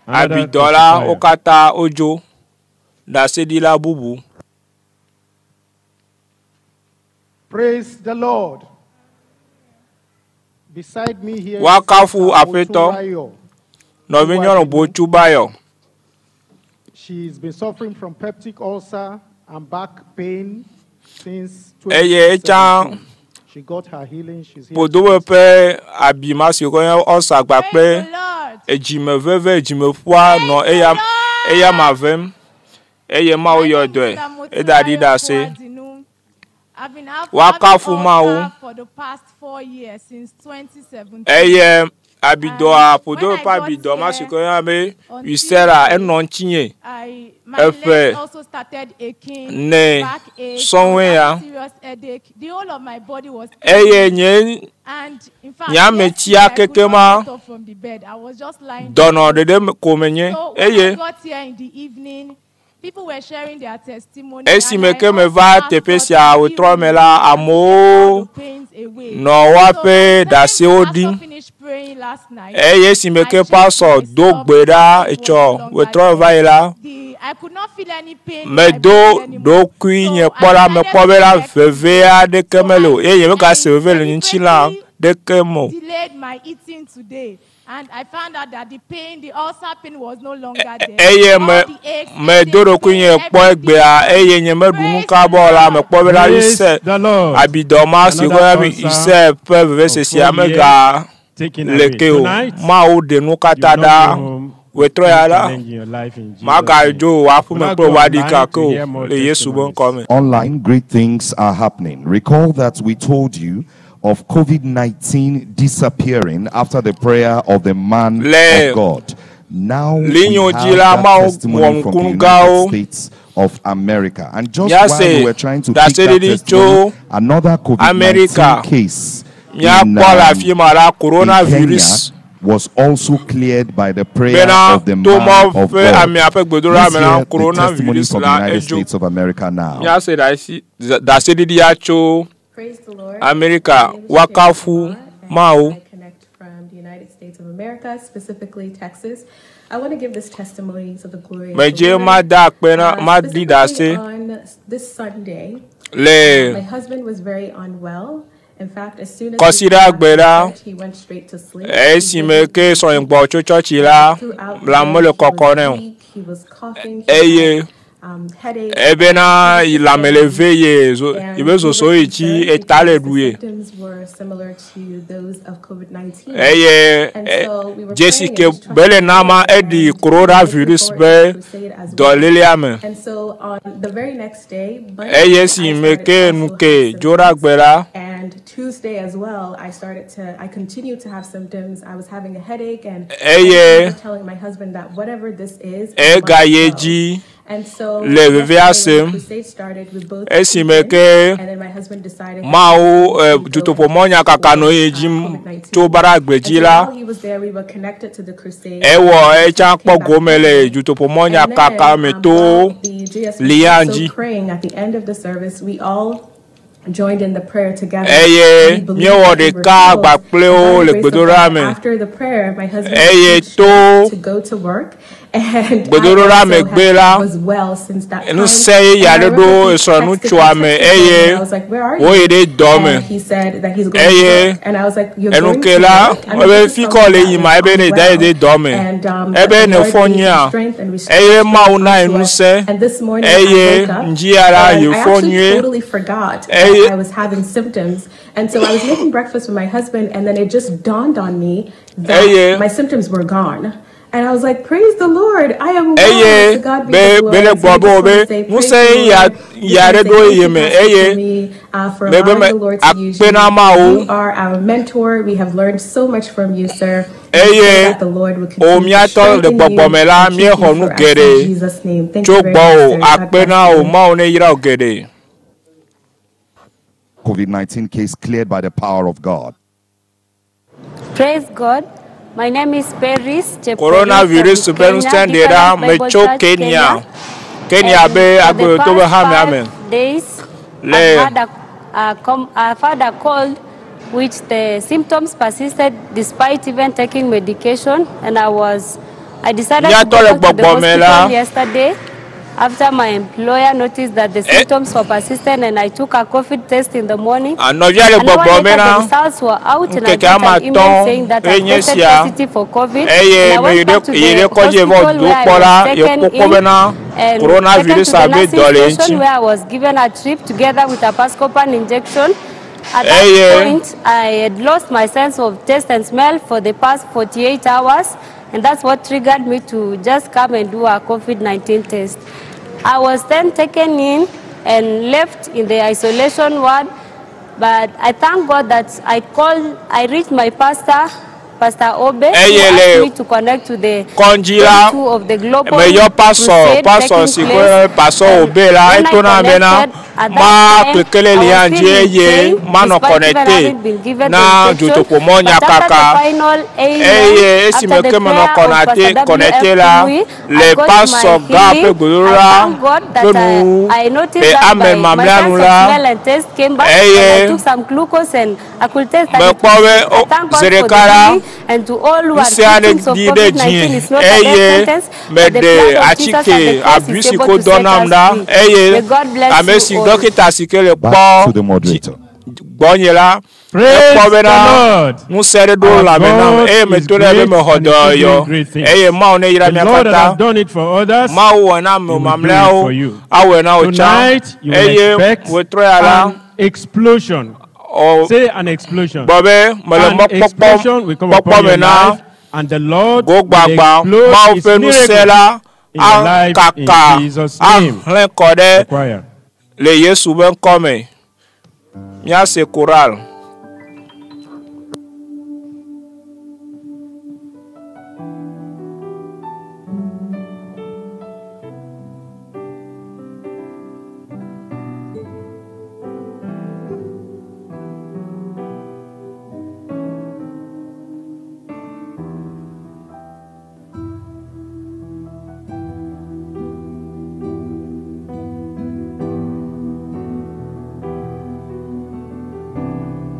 F: Another
B: abidɔ la wo
F: testifier.
B: katã wodzo. Ɖaseɖila bubu.
L: Praise the Lord. Beside me here is
B: Woakafu
L: Sister
B: Aƒetɔ.
L: Moturayo.
B: Nɔvinyɔnu Botsubayɔ.
L: She's been suffering from peptic ulcer and back pain since
B: Eye etsã
L: 2017. She got her healing. She's here.
B: ƒodobe ƒe abi ma si wokɔ yɔna ulcer kpakple edzime veve edzimeƒua nɔ eya eya ma vem eye Mawu yɔ dɔe eda ɖi ɖe ase.
D: I've been having
B: Woakafu Mawu.
D: ulcer for the past 4 years since 2017.
B: Eye abidɔa ƒodobe ƒe abidɔ ma si wokɔ yɔna be ulcera enɔ ŋutinye
D: I my
B: eƒe
D: legs also started aching,
B: ne
D: backache,
B: sɔŋue ya.
D: serious headache. The whole of my body was
B: Eye nye
D: and in fact,
B: nye ametia
D: yesterday I could
B: keke
D: not
B: ma
D: get up from the bed. I was just lying
B: dɔnɔ ɖeɖe me- ko menye
D: So when I
B: eye
D: got here in the evening, people were sharing their testimony.
B: esime
D: and I
B: ke
D: also
B: meva
D: asked
B: teƒe
D: God
B: sia
D: to
B: wòtrɔ me la amewo
D: pains away.
B: nɔ woaƒe ɖasewo ɖim
D: Finished praying last night.
B: eye esime ke pastor do gbe ɖa etsɔ wòtrɔ va yi la
D: I could not feel any pain. in my
B: medo
D: body anymore.
B: ɖokui nye kpɔ la mekpɔ be la veve aɖeke mele o eye nyemegase veve le nye ŋutilã ɖeke me o.
D: Delayed my eating today, and I found out that the pain, the ulcer pain, was no longer there.
B: Eye me
D: All the aches,
B: medo ɖokui nye kpɔ egbea eye nye meɖu nu kaba o la mekpɔ be la
F: Praise
B: ise
F: the Lord.
B: abidɔ ma si
F: Another
B: wokɔ be
F: ulcer
B: ise ƒe vevesesia
F: of 4
B: mega
F: taken
B: le
F: away.
B: ke o.
F: Tonight,
B: Mawu ɖe nu katã
F: you will
B: ɖa
F: not go home
B: wetrɔ ya la
F: challenge in your life in Jesus'
B: magadzo wò aƒeme
F: We'll
B: kple
F: go
B: wò
F: online
B: aɖika ke
F: to
B: o
F: hear more
B: le Yesu be ŋkɔ me.
M: Online, great things are happening. Recall that we told you of COVID 19 disappearing after the prayer of the man
B: Le
M: of God. Now we
B: Linyo
M: have
B: dzi la,
M: that
B: Mawu
M: testimony from the
B: wɔ
M: United
B: ŋkugãwo.
M: States of America. And just while
B: Míase
M: we were trying to pick that
B: ɖaseɖiɖi
M: testimony,
B: tso
M: another COVID 19
B: Amerika.
M: case in,
B: Míakpɔ le afi ma la
M: in Kenya
B: coronavirus
M: was also cleared by the prayer
B: bena
M: of the
B: to
M: man
B: mɔ
M: of
B: ƒe
M: God.
B: amea ƒe gbedoɖa
M: Let's
B: me la
M: hear the testimony
B: coronavirus
M: from the
B: la
M: United
B: edzo.
M: States of America now.
B: Míase ɖasi ɖaseɖiɖia tso
N: Praise the Lord.
B: Amerika woakafu Mawu.
N: Connect from the United States of America, specifically Texas. I want to give this testimony to the glory of the
B: Medze
N: Lord.
B: mada akpe na maɖi
N: Specifically
B: ɖase
N: on this Sunday,
B: le
N: my husband was very unwell. In fact, as soon as we
B: Kɔsiɖa
N: got back
B: gbe
N: from
B: la
N: church, he went straight to sleep.
B: esime ke sɔnygbɔ tso tsɔtsi la lãme le kɔkɔ nɛ o
N: He was coughing. He
B: eye
N: had, headache.
B: ebena yi lãme le ve ye zo yibe zozo yi dzi eta le ɖu ye
N: Symptoms were similar to those of COVID-19.
B: eye
N: And
B: e,
N: so we were
B: dzesi
N: praying
B: ke
N: and just
B: be le nama eɖi coronavirus be dɔlélea me
N: And so on the very next day, Monday,
B: eye
N: I
B: si me
N: started
B: ke
N: also
B: nu
N: having
B: ke dzo ɖe agbe la
N: And Tuesday as well, I started to, I continued to have symptoms. I was having a headache and I
B: Eye
N: remember telling my husband that whatever this is, it must
B: egayi
N: go.
B: dzi
N: And so
B: le vevea
N: yesterday when the
B: sem
N: crusade started, we both
B: esime
N: prayed,
B: ke
N: and then my husband decided
B: Mawu e, dutoƒomɔnyakaka nɔ ye dzi tso baɖagbe dzi
N: And so
B: la
N: while he was there, we were connected to the crusade.
B: ewɔ etsã kpɔ gome le dutoƒomɔnyakaka me to
N: The GS
B: lia
N: was also
B: dzi
N: praying at the end of the service. We all joined in the prayer together.
B: eye
N: We believed
B: míewɔ
N: that we were
B: ɖeka
N: healed.
B: kpakple wo
N: By
B: le
N: the grace of
B: gbedoɖa
N: God,
B: me
N: After the prayer, my husband
B: eye
N: preached
B: to
N: to go to work, and I
B: gbedoɖa
N: also
B: megbe
N: have,
B: la
N: was well since that time.
B: ŋusẽ yeye
N: And I
B: aɖe
N: remember
B: ɖo
N: he
B: esrɔ̃
N: texted,
B: ŋutsua
N: I
B: me
N: texted him
B: eye
N: and I was like, "Where are
B: woyi
N: you?"
B: ɖe dɔ me
N: And he said that he's going to
B: eye
N: work, and I was like, "You're going
B: enuke
N: to
B: la
N: work?" I mean,
B: ebe
N: this is
B: fi kɔ
N: something
B: le
N: that
B: yima
N: was
B: ebe ne da yi
N: unwell.
B: ɖe dɔ me
N: And that
B: ebe
N: the
B: ne
N: Lord
B: fɔ
N: gave him
B: nyuia
N: strength and
B: eye
N: restored
B: Mawu na ye
N: unto us.
B: ŋusẽ
N: And this morning I
B: eye
N: woke up
B: ŋdzia la
N: and
B: ye
N: I
B: fɔ
N: actually
B: nyuie
N: totally forgot that
B: eye
N: I was having symptoms. And so I was making breakfast with my husband, and then it just dawned on me that
B: Eye.
N: my symptoms were gone. And I was like, Praise the Lord, I am well.
B: eye
N: To God be
B: be
N: the glory.
B: be le
N: And so
B: gblɔ
N: I
B: be
N: just
B: wo
N: want
B: be
N: to say, Praise
B: ŋusẽ
N: the
B: ya
N: Lord. Just
B: ya
N: want
B: ɖe
N: to say
B: ɖo
N: thank
B: ye
N: you,
B: me
N: Pastor
B: eye
N: Jimmy, for
B: me be
N: allowing
B: me
N: the Lord to use
B: akpe
N: you.
B: na Mawu
N: You are our mentor. We have learned so much from you, sir. We pray
B: eye
N: that the Lord will
B: o
N: continue to
B: míatɔ le
N: strengthen
B: gbɔgbɔ
N: you
B: me la
N: and keep
B: míexɔ
N: you
B: nu
N: for us in
B: geɖe
N: Jesus' name. Thank
B: tso
N: you very
B: gbɔ
N: much,
B: o
N: sir. God
B: akpe
N: bless
B: na o
N: you.
B: Mawu ne yra wò geɖe.
M: COVID 19 case cleared by the power of God.
O: Praise God. My name is Paris Chepkorir
B: Coronavirus
O: from
B: ƒe
O: Kenya,
B: ŋusẽ ɖe ɖa
O: Deeper Life Bible
B: metso
O: Church,
B: Kenya.
O: Kenya.
B: Kenya
O: And
B: be
O: for the
B: agbeto be
O: past
B: hamea me.
O: 5 days,
B: Le
O: I've had I've had a cold, which the symptoms persisted despite even taking medication. And I decided to
B: míatɔ
O: go
B: le
O: back to the
B: gbɔgbɔ me la
O: hospital yesterday. After my employer noticed that the symptoms were persistent and I took a COVID test in the morning.
B: Ah, nɔvia le
O: An hour
B: gbɔgblɔm
O: later,
B: bena
O: the results were out and I
B: ŋkeke
O: got
B: ame
O: an email
B: atɔ̃
O: saying that I
B: ye nye
O: tested
B: sia
O: positive for COVID.
B: eye
O: And I
B: me yi
O: went back to
B: ɖe yi
O: the
B: ɖe kɔdzi vɔ
O: hospital
B: do
O: where I
B: kpɔ la
O: was
B: ye
O: taken
B: kpɔkpɔ
O: in
B: bena
O: and taken to
B: coronavirus
O: the
B: be
O: nursing
B: dɔ le
O: station
B: eŋuti.
O: where I was given a trip together with a Pascopan injection. At that
B: Eye
O: point, I had lost my sense of taste and smell for the past 48 hours, and that's what triggered me to just come and do a COVID 19 test. I was then taken in and left in the isolation ward, but I thank God that I called, I reached my pastor, Pastor Obe, who
B: Eye
O: asked
B: le
O: me to connect to the
B: kɔndzi la
O: day two of the global
B: meyɔ pasɔ
O: crusade
B: pasɔ
O: taking
B: si
O: place.
B: ko pasɔ obe la
O: When I
B: etona bena
O: connected at
B: ma
O: that time,
B: kekele
O: I
B: li
O: was
B: hã dzi
O: still in
B: eye
O: pain,
B: manɔ
O: despite even
B: connecte
O: having been given the
B: na
O: injection.
B: dutoƒomɔ
O: But after the
B: nyakaka
O: final amen,
B: eye esime
O: after the
B: ke menɔ
O: prayer of
B: connecte
O: Pastor W.F.
B: connecte la
O: Kumuyi,
B: le
O: I got
B: pasɔ
O: my
B: gã ƒe
O: healing. I
B: gbedodoɖa
O: thank God
B: ƒe
O: that
B: nu
O: I noticed
B: le
O: that
B: ame
O: my
B: mamlɛa
O: sense
B: nu
O: of
B: la
O: smell and taste came back and I
B: eye
O: took some glucose and I could taste that it
B: mekpɔ
O: was
B: be
O: I
B: o
O: thank God
B: zi
O: for the
B: ɖeka la
O: healing and to all who are
B: ŋusẽ aɖe
O: victims of
B: ɖi ɖe
O: COVID-19.
B: dzinye
O: It's not a death
B: eye
O: sentence, but the
B: meɖe
O: blood of Jesus
B: atike
O: and the cross
B: abi
O: is
B: si
O: able
B: ko
O: to
B: dɔ
O: set
B: nam
O: us
B: ɖa
O: free.
B: eye
O: May God bless
B: ame
O: you
B: si
O: all.
B: dɔkita si ke le
M: Back
B: kpɔ
M: to the moderator.
B: gbɔnye la
F: Praise
B: ekpɔ
F: the
B: bena
F: Lord.
B: ŋusẽ ɖe ɖo
F: Our
B: lãme nam
F: God
B: eye
F: is
B: meto ɖe be
F: great
B: mexɔ
F: and is doing
B: dɔyɔ
F: great things.
B: eye Mawu ne yra
F: The
B: mía
F: Lord that
B: katã.
F: has done it for others,
B: Mawu wɔ na ame
F: He will do it
B: mamlɛawo
F: for you.
B: awɔe na wò tsã
F: Tonight, you will
B: eye
F: expect
B: wòtrɔ ya la
F: an explosion. Say an explosion.
B: gbɔ be mele
F: An
B: mɔkpɔkpɔ
F: explosion will come
B: kpɔkpɔ
F: upon
B: me
F: your
B: na
F: life, and the Lord
B: go
F: will
B: gbagba
F: explode
B: Mawu
F: His
B: ƒe ŋusẽ
F: miracle
B: la
F: in your life in
B: akaka
F: Jesus' name.
B: ahlẽ kɔ ɖe
F: Choir.
B: le Yesu ƒe ŋkɔ me. Míase koral.
E: Thank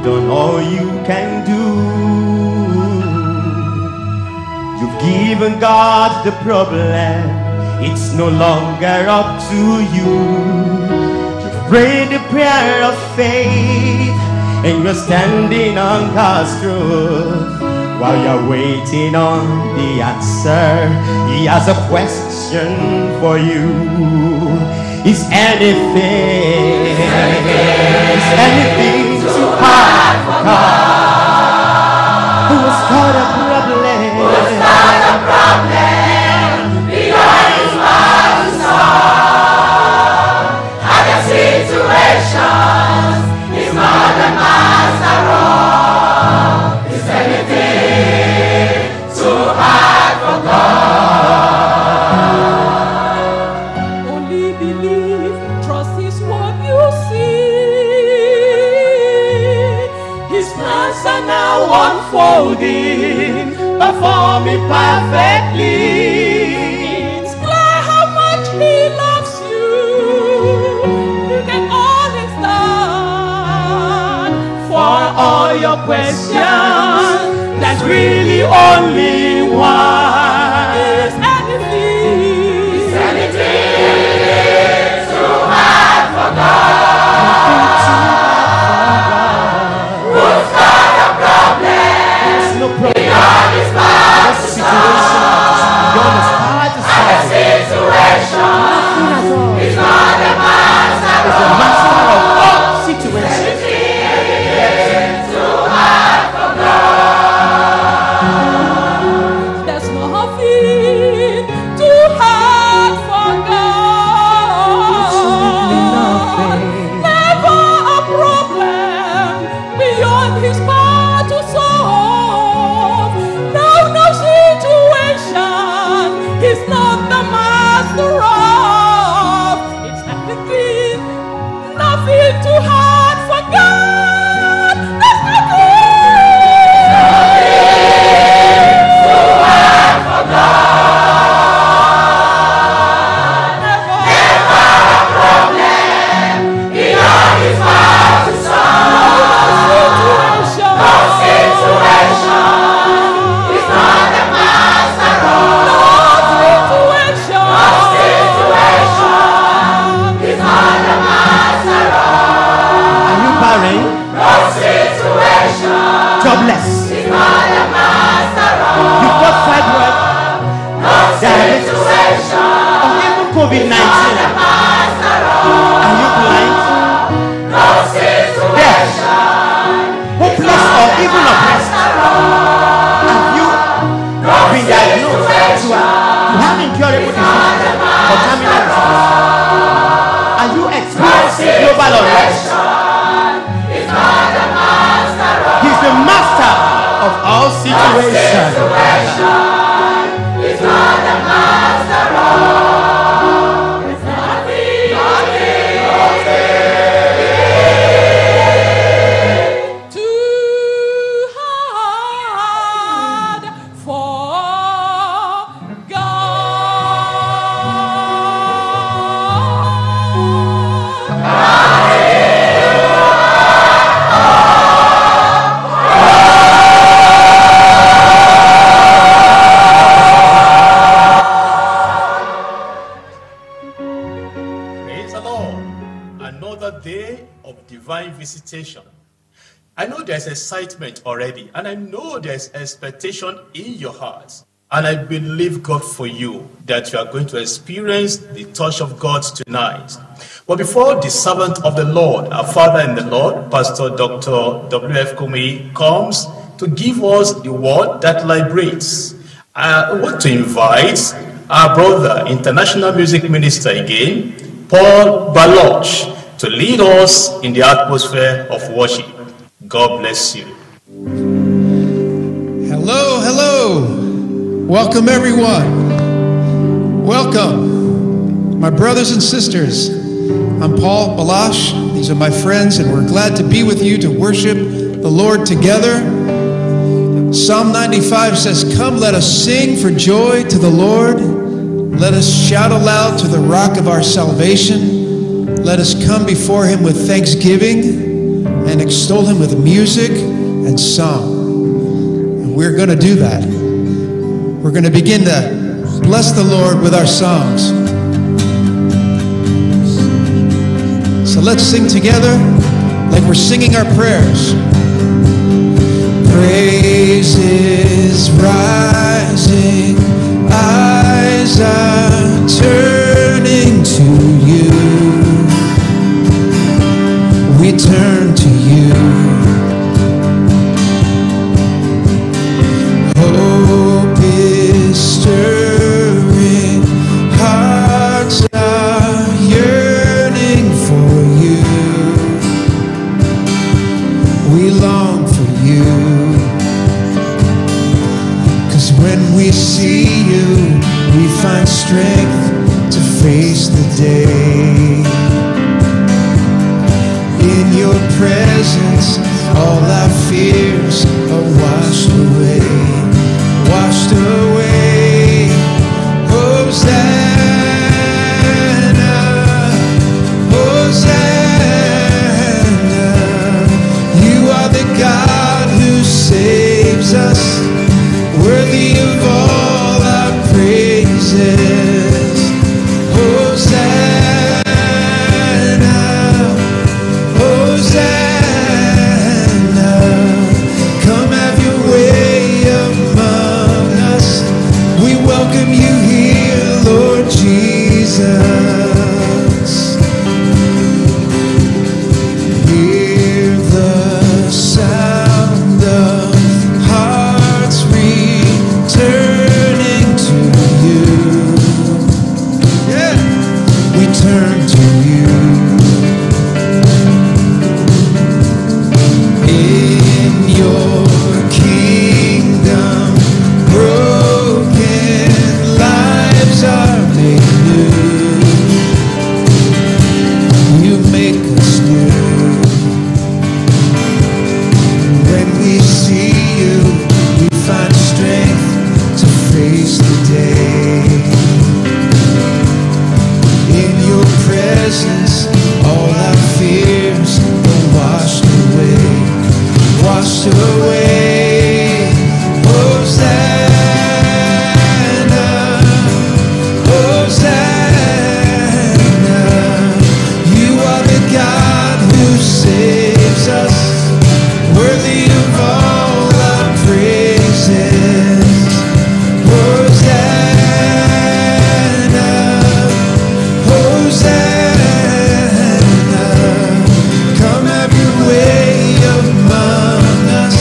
P: done all you can do. You've given God the problem, it's no longer up to you. You've prayed the prayer of faith, and you're standing on God's truth. While you're waiting on the answer, He has a question for you. Is anything, is anything too hard for God? Who's got a problem?
E: Who's got a problem? Beyond his power to solve. Other situations, he's not the master of. Is anything too hard for God?
D: Only believe, trust is what you see. His plans are now unfolding before me perfectly. It's clear how much he loves you. Look at all he's done for all your questions. There's really only one. Is anything?
E: Is anything too hard for God? Who's got a problem?
P: There's no problem.
E: Beyond his power
P: No
E: to
P: situation that is beyond his power to
E: Other
P: solve.
E: situations, he's not the master
P: He's the master of all situations.
E: Too hard for God.
D: There's nothing too hard for God. Never a problem beyond His power to solve. No, no situation He's not the master of. It's nothing, nothing too hard for God. There's
E: Too hard for God. Never a problem beyond His power to solve. No situation He's not the master of. No situation He's not the master of.
P: Are you barren?
E: No situation
P: Jobless.
E: He's not the master of.
P: You've got fibroid,
E: No
P: diabetes,
E: situation
P: or even COVID 19. Are you blind?
E: No situation
P: Hopeless or even oppressed? Have you been diagnosed to have incurable disease or terminal disease? Are you experiencing global unrest?
E: He's not the master of.
P: He's the master of all situations.
E: He's not the master of. It's nothing, nothing.
D: Too hard for God.
Q: Praise the Lord. Another day of divine visitation. I know there's excitement already, and I know there's expectation in your hearts. And I believe God for you that you are going to experience the touch of God tonight. But before the servant of the Lord, our Father in the Lord, Pastor Dr. W.F. Kumi, comes to give us the word that liberates, I want to invite our brother, international music minister again, Paul Baloch, to lead us in the atmosphere of worship. God bless you.
R: Hello, hello. Welcome, everyone. Welcome, my brothers and sisters. I'm Paul Balash. These are my friends, and we're glad to be with you to worship the Lord together. Psalm 95 says, Come, let us sing for joy to the Lord. Let us shout aloud to the rock of our salvation. Let us come before him with thanksgiving and extol him with music and song. And we're going to do that. We're going to begin to bless the Lord with our songs. So let's sing together like we're singing our prayers. Praise is rising, eyes are turning to you. We turn to you. Hope is stirring, hearts are yearning for you. We long for you. Cause when we see you, we find strength to face the day. In your presence, all our fears are washed away, washed away. Hosanna, Hosanna. You are the God who saves us, worthy of all our praises. Hosanna, Hosanna. Come have your way among us. We welcome you here, Lord Jesus. Hear the sound of hearts returning to you. Yeah, we turn to you. In your kingdom, broken lives are made new. You make us new. When we see you, we find strength to face the day. In your presence, all our fears are washed away, washed away. Hosanna, Hosanna. You are the God who saves us, worthy of all our praises. Hosanna, Hosanna. Come have your way among us.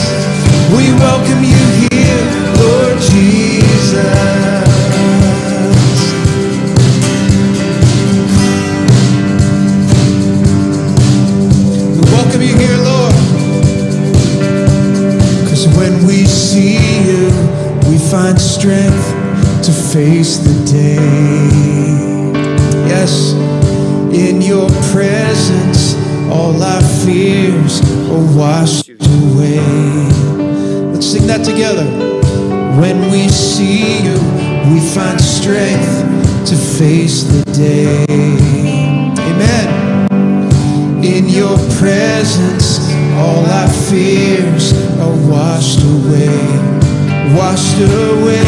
R: We welcome you here, Lord Jesus. We welcome you here, Lord. Cause when we see you, we find strength to face the day. Yes, in your presence, all our fears are washed away. Let's sing that together. When we see you, we find strength to face the day. Amen. In your presence, all our fears are washed away, washed away.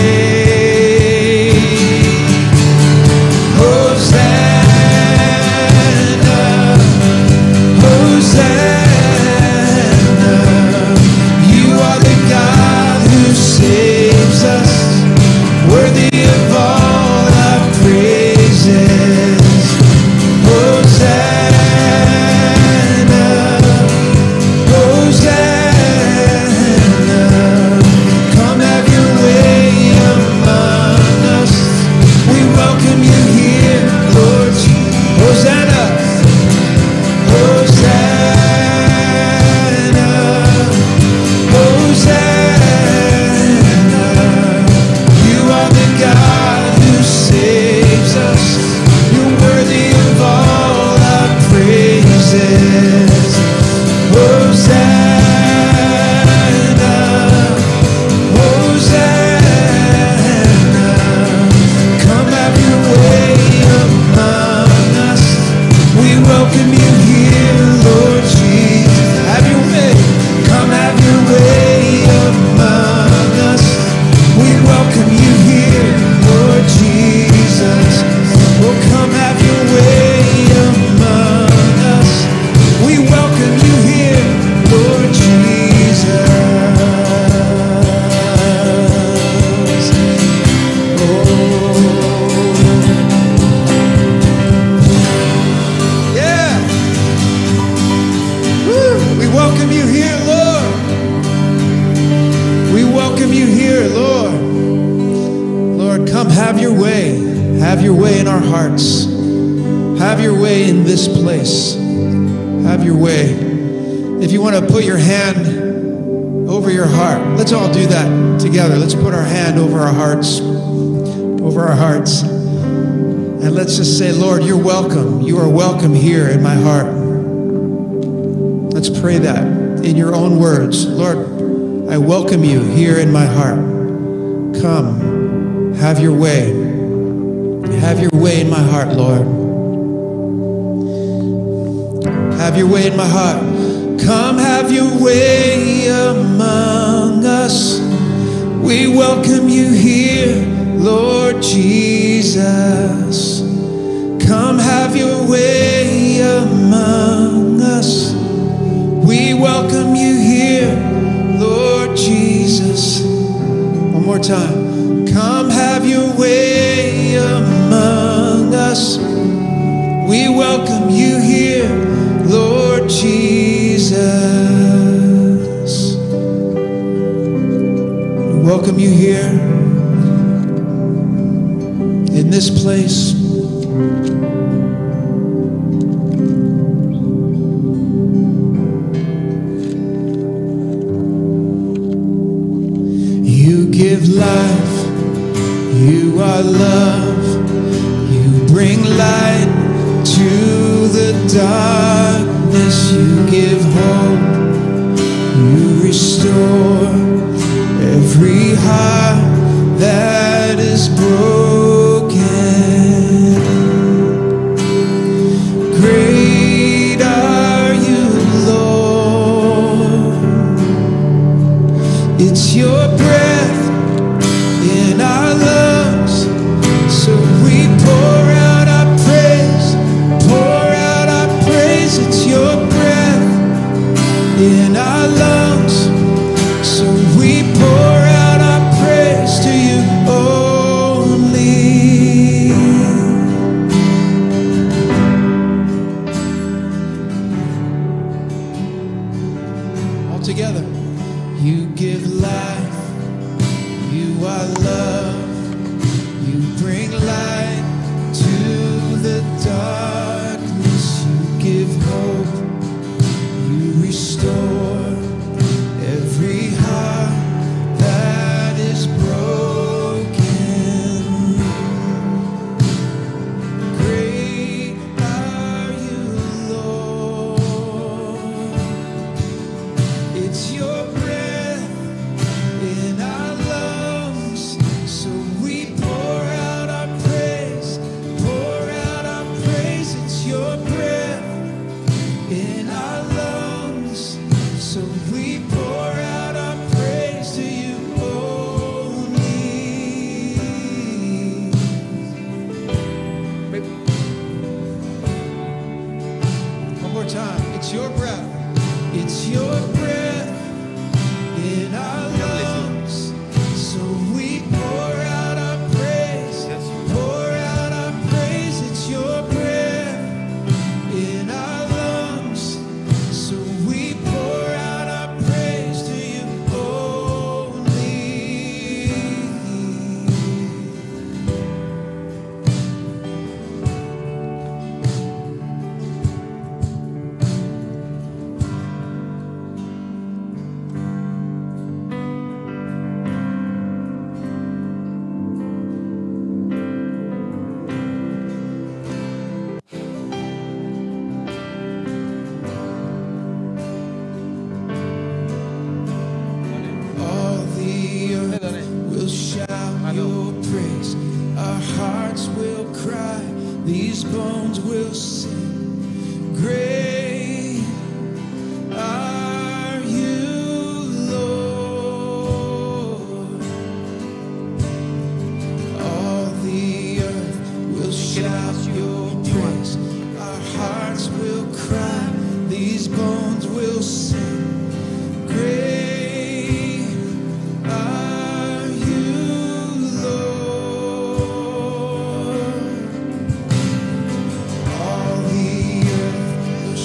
R: Hosanna, Hosanna. You are the God who saves us, worthy of all our praises. Hosanna, Hosanna. Come have your way have your way. Have your way in our hearts. Have your way in this place. Have your way. If you want to put your hand over your heart, let's all do that together. Let's put our hand over our hearts. Over our hearts. And let's just say, Lord, you're welcome. You are welcome here in my heart. Let's pray that in your own words. Lord, I welcome you here in my heart. Come, have your way. Have your way in my heart, Lord. Have your way in my heart. Come, have your way among us. We welcome you here, Lord Jesus. Come, have your way among us. We welcome you here, Lord Jesus. One more time. Come, have your way among us. We welcome you here, Lord Jesus. We welcome you here in this place. You give life, you are love, you bring light to the darkness, you give hope, you restore every heart that is broken. Great are you, Lord. It's your breath in our lungs, so we pour out our praise, pour out our praise. It's your breath in our lungs, so we pour out our praise to you only. All together. You give life, you are love, you bring light to the darkness, you give hope, you restore every heart that is broken. Great are you, Lord. It's your breath in our lungs, so we pour out our praise, pour out our praise. It's your breath in our lungs, so we pour out our praise to you only. One more time. It's your breath. It's your breath in our lungs. So we pour out our praise. Pour out our praise. It's your breath in our lungs. So we pour out our praise to you only. All the earth will shout your praise. Our hearts will cry. These bones will sing. Great are you, Lord. All the earth will shout your praise. Our hearts will cry. These bones will sing. Great are you, Lord. All the earth will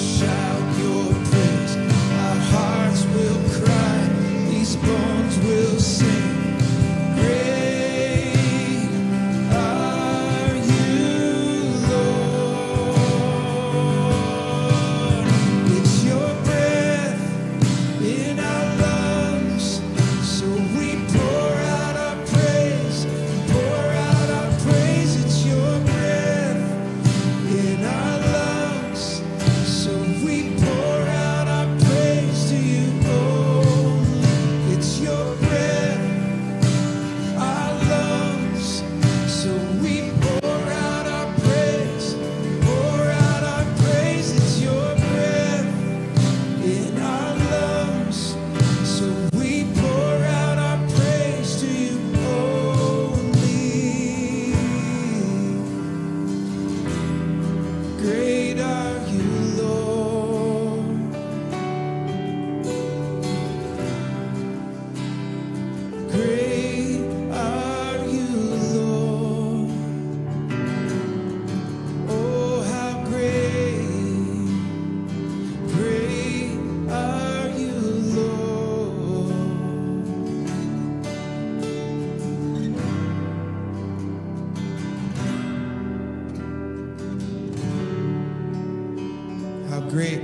R: great,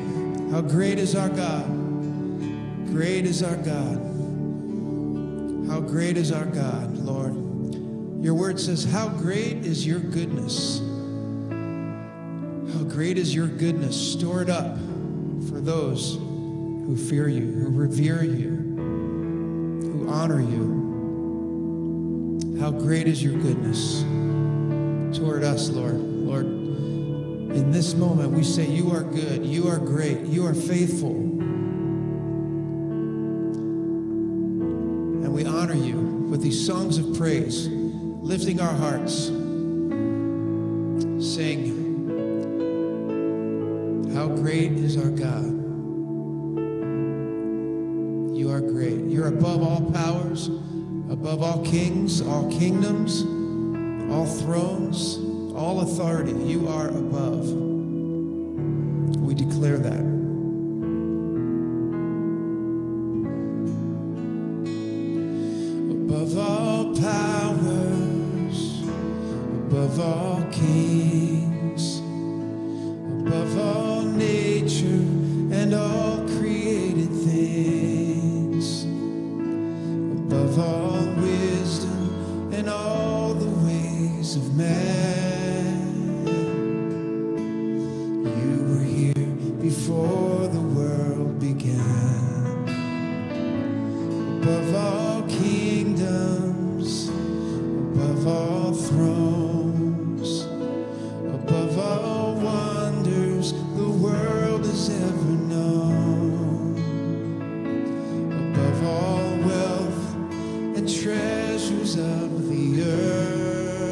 R: how great is our God. Great is our God. How great is our God, Lord. Your word says, How great is your goodness? How great is your goodness stored up for those who fear you, who revere you, who honor you. How great is your goodness toward us, Lord. Lord, in this moment we say, You are good, you are great, you are faithful. And we honor you with these songs of praise, lifting our hearts, saying, How great is our God! You are great. You're above all powers, above all kings, all kingdoms, all thrones, all authority. You are above. We declare that. Above all powers, above all kings, above all nature and all created things, above all wisdom and all the ways of man. You were here before the world began. Above all kingdoms, above all thrones, above all wonders the world has ever known, above all wealth and treasures of the earth,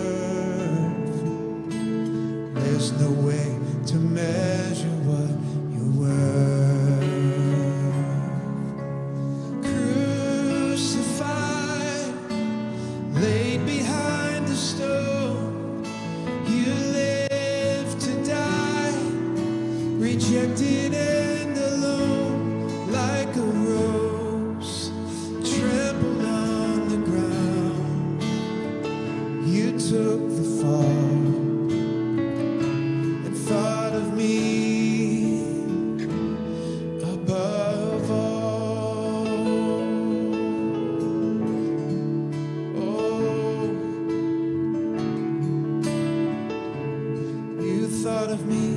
R: there's no way to measure what you're worth. Crucified, laid behind the stone, you lived to die, rejected and alone, like a rose trampled on the ground. You took the fall and thought of me above all. Oh, you thought of me,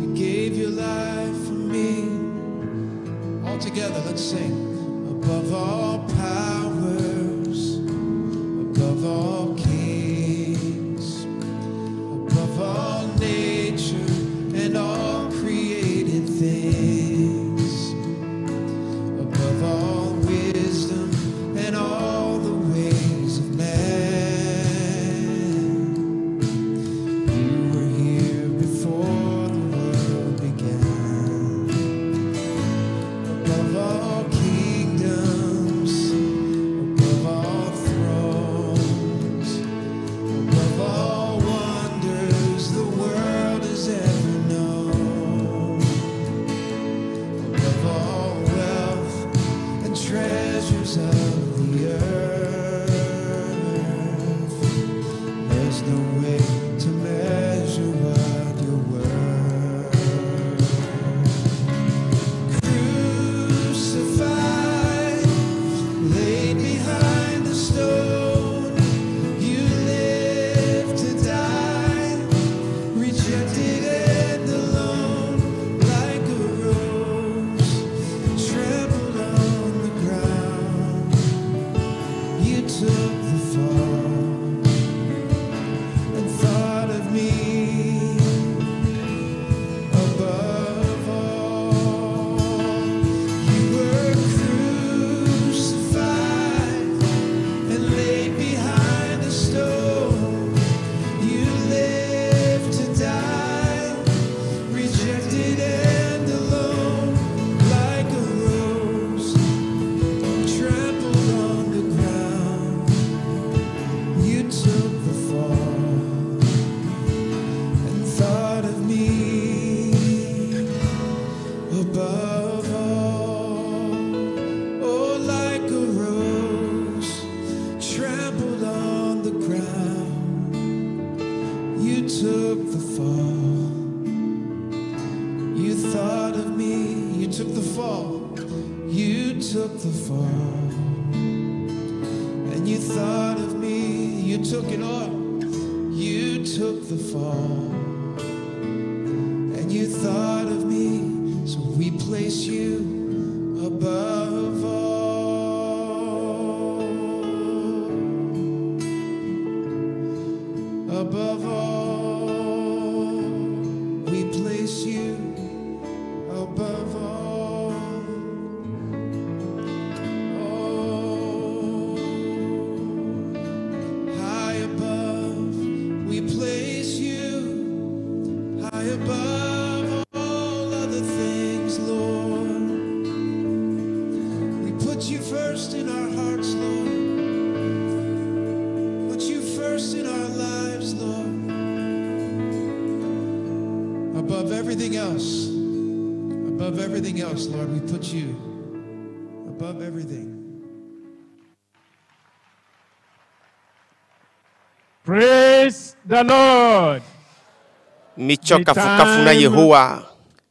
R: you gave your life for me. All together, let's sing. Above all powers, above all kings, above all nature and all created things, above all wisdom and all the ways of man. You were here before the world began. Above all kingdoms, above all thrones, took the fall. And you thought of me, you took it all. You took the fall. And you thought of me, so we place you above all. Above all, we place you above all. Oh, high above, we place you high above all other things, Lord. We put you first in our hearts, Lord. Put you first in our lives, Lord. Above everything else, above everything else, Lord, we put you above everything.
F: Praise the Lord.
S: Mitsɔ
F: The
S: kafukafu na
F: time
S: Yehowa.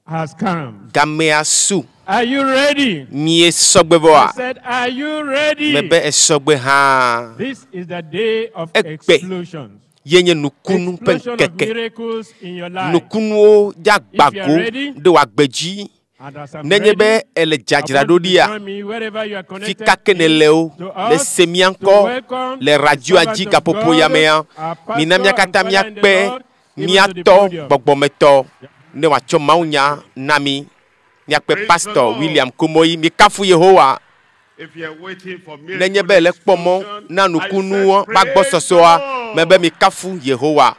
F: has come.
S: Gamea su.
F: Are you ready?
S: Mie sɔgbe vɔa.
F: I said, Are you ready?
S: Mebe esɔgbe hã.
F: This is the day of
S: Egbe
F: explosions.
S: ye nye nukunu ƒe
F: Explosion of
S: ŋkeke.
F: miracles in your life.
S: Nukunuwo dze
F: If you are
S: agbago
F: ready,
S: ɖe wò agbe dzi.
F: and as I'm
S: Nenye
F: ready,
S: be ele
F: I
S: dzadzraɖo
F: want you to
S: ɖia,
F: join me wherever you are connected
S: fika ke ne le wo,
F: to
S: le
F: us
S: se mía
F: to
S: ŋkɔ
F: welcome
S: le
F: the
S: radioa
F: servant
S: dzi
F: of
S: gaƒoƒo
F: God,
S: ya mea,
F: our
S: mina mía
F: pastor
S: katã
F: and father in the
S: míakpe
F: Lord, even
S: mía
F: to the
S: tɔ
F: podium.
S: gbɔgbɔmetɔ ne wòatsɔ mawunya na mi. Míakpe pastor William Komoyi. Mikafu Yehowa.
G: If you are waiting for
S: Nenye be ele kpɔ mɔ na nukunuwo ƒe agbɔsɔsɔa, mebe mikafu Yehowa.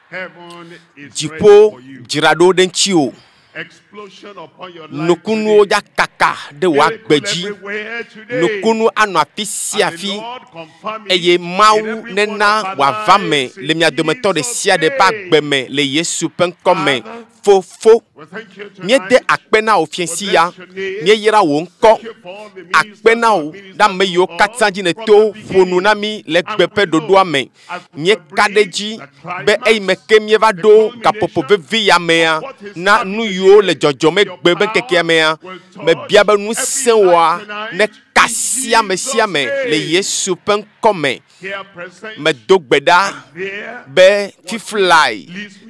G: Heaven is ready
S: Dziƒo
G: for you.
S: dzra ɖo ɖe ŋutiwò.
G: Explosion upon your life.
S: Nukunuwo dza kaka ɖe wò agbe dzi.
G: Everywhere today.
S: Nukunu anɔ afi sia afi eye Mawu nena wòava me le mia dometɔ ɖe sia ɖe ƒe agbe me le Yesu ƒe ŋkɔ me. Fofo, míede akpe na wò fiẽsi ya, míeyra wò ŋkɔ. Akpe na wò ɖe ame yiwo katã dzi nèto ƒo nu na mí le gbe ƒe ɖoɖoa me. Míeka ɖe edzi be eyime ke míeva ɖo gaƒoƒo vevi ya mea, na nu yiwo le dzɔdzɔme gbe ƒe ŋkekea mea, mebia be ŋusẽ wɔa ne ka sia ame sia ame le Yesu ƒe ŋkɔ me.
G: Here present
S: Medo gbe ɖa be fiflae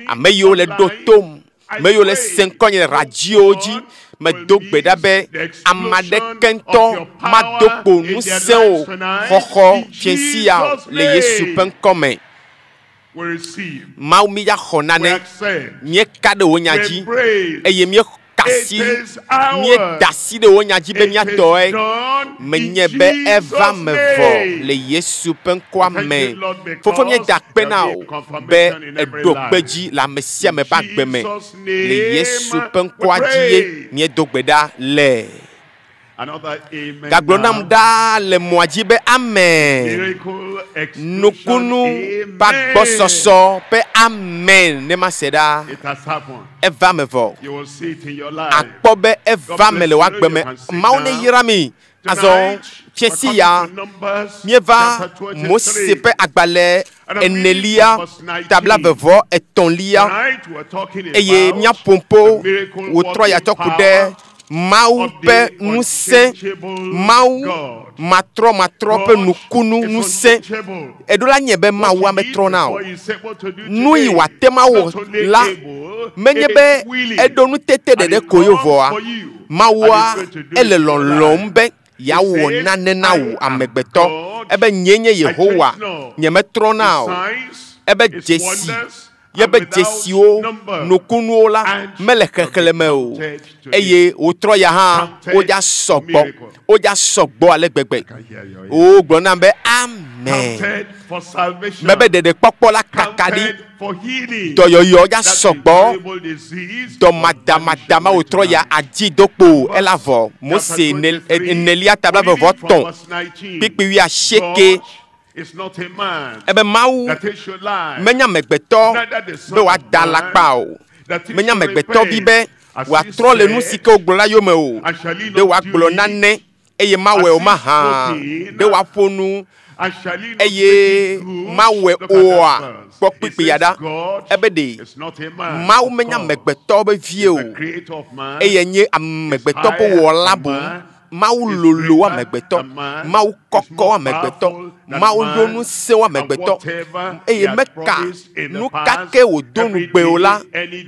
S: ame yiwo le ɖo tom, ame yiwo le se ŋkɔ nye le radiowo dzi, medo gbe ɖa be ame aɖeke ŋutɔ mado kpo ŋusẽ o xɔxɔ fiẽsi ya o le Yesu ƒe ŋkɔ me.
G: we receive.
S: Mawu mi ya xɔ nane, míeka ɖe wò nya dzi eye míeka asi, míeda asi ɖe wò nya dzi be míatɔe. Menye be eva me vɔ le Yesu ƒe ŋkɔa me. Fofo míeda akpe na wò be eɖo kpe dzi le ame sia ame ƒe agbe me. Le Yesu ƒe ŋkɔa dzi ye míedo gbe ɖa le.
G: Another amen.
S: Gagblɔ nam
G: now.
S: ɖaa le mɔa dzi be amen.
G: Miracle explosion.
S: Nukunu ƒe agbɔsɔsɔ ƒe amen ne ma se ɖa.
G: It has happened.
S: Eva me vɔ.
G: You will see it in your life.
S: Akpɔ be eva
G: God
S: me le wò
G: bless you.
S: agbe me.
G: You can sit
S: Mawu ne
G: down.
S: yra mi. Azɔ
G: Tonight,
S: fiẽsi
G: we're
S: ya
G: coming to Numbers
S: míeva
G: chapter 23.
S: Mose ƒe agbalẽ
G: And I'm reading
S: enelia
G: from verse 19.
S: tabla vevɔ etɔ̃lia
G: Tonight we're talking
S: eye
G: about
S: míaƒo ƒo
G: the miracle
S: wòtrɔ ya
G: working
S: tsɔ ku ɖe
G: power
S: Mawu
G: of
S: ƒe
G: the
S: ŋusẽ,
G: unchangeable
S: Mawu
G: God.
S: matrɔmatrɔ ƒe
G: God
S: nukunu
G: is
S: ŋusẽ.
G: unchangeable.
S: Eɖo la nye be Mawu
G: What he did
S: ametrɔna o.
G: before he is able to do
S: Nu yi
G: today.
S: wòate ma wɔ
G: Not only
S: la
G: able,
S: menye
G: he
S: be
G: is willing.
S: eɖo nutete
G: And
S: ɖeɖe
G: he
S: ko ye
G: comes
S: vɔa,
G: for you.
S: Mawua
G: And he's going to do
S: ele
G: it in your
S: lɔlɔ̃m
G: life.
S: be yeawɔ
G: says,
S: nane na wò
G: I am
S: amegbetɔ.
G: God.
S: Ebe nyee nye
G: I
S: Yehowa,
G: change not.
S: nyemetrɔna
G: His
S: o.
G: signs,
S: Ebe
G: his
S: dzesi,
G: wonders,
S: yebe
G: are without
S: dzesiwo,
G: number.
S: nukunuwo la
G: And
S: mele xexlẽme o.
G: counted today.
S: Eye wòtrɔ ya hã,
G: Counted
S: wodza sɔgbɔ,
G: miracle.
S: wodza sɔgbɔ ale gbegbe. Wogblɔ nam be amen.
G: Counted for salvation.
S: Mebe ɖeɖekpɔkpɔ la kaka ɖi.
G: Counted for healing.
S: Dɔyɔyɔ dza
G: That
S: sɔgbɔ.
G: incurable disease
S: Dɔmadamadama wòtrɔ ya adzi do kpo ela vɔ. Mose ene- enelia tabla vevɔ
G: From
S: tɔ̃
G: verse 19.
S: kpikpi wuiasieke.
G: God is not a man
S: Ebe Mawu
G: that he should lie.
S: menye amegbetɔ
G: Neither the son
S: be
G: of
S: wòada
G: man
S: alakpa o.
G: that he
S: Menye
G: should
S: amegbetɔ vi
G: repent.
S: be
G: As he
S: wòatrɔ le nu si
G: said,
S: ke wògblɔ la yome o.
G: and shall he
S: Ɖe
G: not
S: wòagblɔ
G: do it?
S: nane eye mawɔe o
G: As he
S: mahã.
G: spoken,
S: Ɖe wòaƒo nu Eye mawɔe oa? Kpɔ kpukpui ya ɖa. Ebe ɖe Mawu menye amegbetɔ ƒe vie o, eye nye amegbetɔ ƒe wɔla boŋ. Mawu lolo amegbetɔ, Mawu kɔkɔ amegbetɔ, Mawu ɖo ŋusẽ amegbetɔ, eye meka nu ka ke wòdo ŋugbe o la,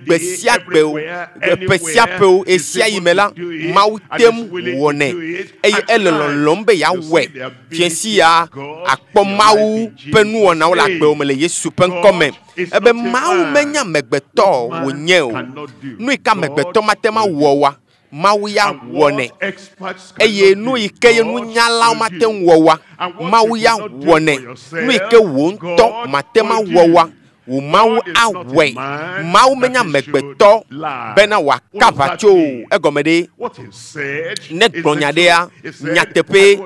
S: gbe sia gbe o, ƒe sia ƒe o, ɣe sia ɣi me la, Mawu te ŋu wɔnɛ eye ele lɔlɔ̃m be yeawɔe. Fiẽ sia akpɔ Mawu ƒe nuwɔnawo le agbewò me le Yesu ƒe ŋkɔ me. Ebe Mawu menye amegbetɔ wònye o. Nu yi ke amegbetɔ mate ŋu awɔ oa, Mawu ya wɔnɛ. Eye nu yi ke ye nunyalawo mate ŋu wɔ oa, Mawu ya wɔnɛ. Nu yi ke wò ŋutɔ mate ŋu awɔ oa, wò Mawu awɔe. Mawu menye amegbetɔ bena wòaka aʋatso o. Egɔme ɖe? Ne gblɔ nya ɖea, nyateƒee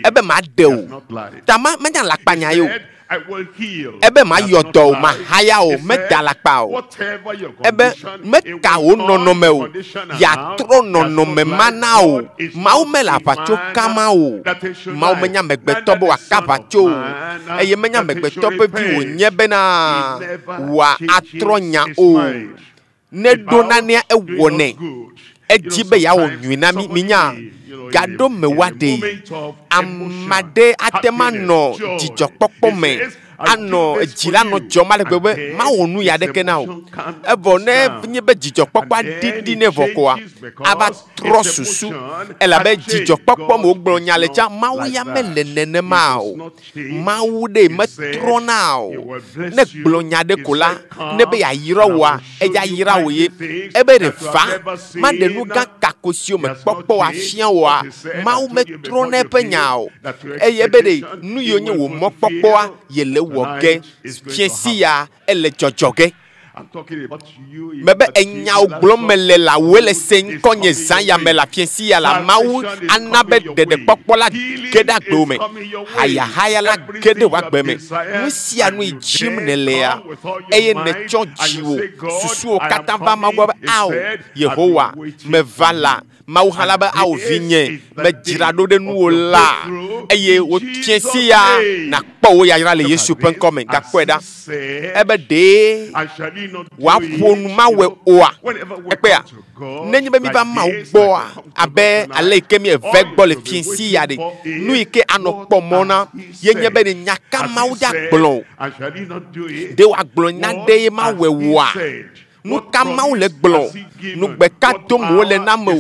S: ebe maɖe o. Ta ma menye alakpanya ye o. Ebe mayɔ dɔ o, mahaya o, meda alakpa o. Ebe meka wò nɔnɔme o, yeatrɔ nɔnɔme ma na o. Mawu mele aʋatso kam o. Mawu menye amegbetɔ be wòaka aʋatso o. Eye menye amegbetɔ ƒe vi wònye bena wòatrɔ nya o. Ne ɖo nanea ewɔnɛ. Edzi be yeawɔ nyui na mí. Minya, gaɖo mewoa ɖee. Ame aɖe ate ŋu anɔ dzidzɔkpɔkpɔ me, anɔ edzi la nɔ dzɔm ale gbegbe be mawɔ nu ya ɖeke na o. Evɔ ne nye be dzidzɔkpɔkpɔa ɖiɖi nɛ vɔ koa, ava trɔ susu elabe dzidzɔkpɔkpɔ me wogblɔ nya le tsã, Mawu ya mele nenema o. Mawu ɖe metrɔna o. Ne gblɔ nya ɖe ko la, ne be yeayra wòa, eya yra wò ye. Ebe ɖe va, maɖe nu gã kako siwo me kpɔkpɔ wòafia wòa, Mawu metrɔna eƒe nya o. Eye ebe ɖe nu yiwo nye wò mɔkpɔkpɔa, yele wɔ ge. Fiẽ sia ele dzɔdzɔ ge. Mebe enyawo gblɔm mele la wòe le se ŋkɔ nye zã ya me le fiẽ sia la Mawu ana be ɖeɖekpɔkpɔ la ge ɖe agbewò me. Hayahaya la ge ɖe wò agbe me. Nu sia nu yi dzim nèlea, eye nètsɔ dziwò susuwo katã va Mawu gbɔ be ao, Yehowa, meva la, Mawu hã la be ao vinye, medzra ɖo ɖe nuwò la, eye wò fiẽ sia nàkpɔ wò yayra le Yesu ƒe ŋkɔ me. Gakpɔe ɖa. Ebe ɖee wòaƒo nu mawɔe oa? Ekpea, nenye be míva Mawu gbɔa, abe ale yi ke mi eve gbɔ le fiẽ sia ɖe, nu yi ke anɔ kpɔ mɔ na ye nye be ne nya ka Mawu ɖe agblɔ o, ɖe wòagblɔ nya ɖe ye mawɔe oa? Nu ka Mawu le gblɔ? Nugbe ka dom wòle nam o?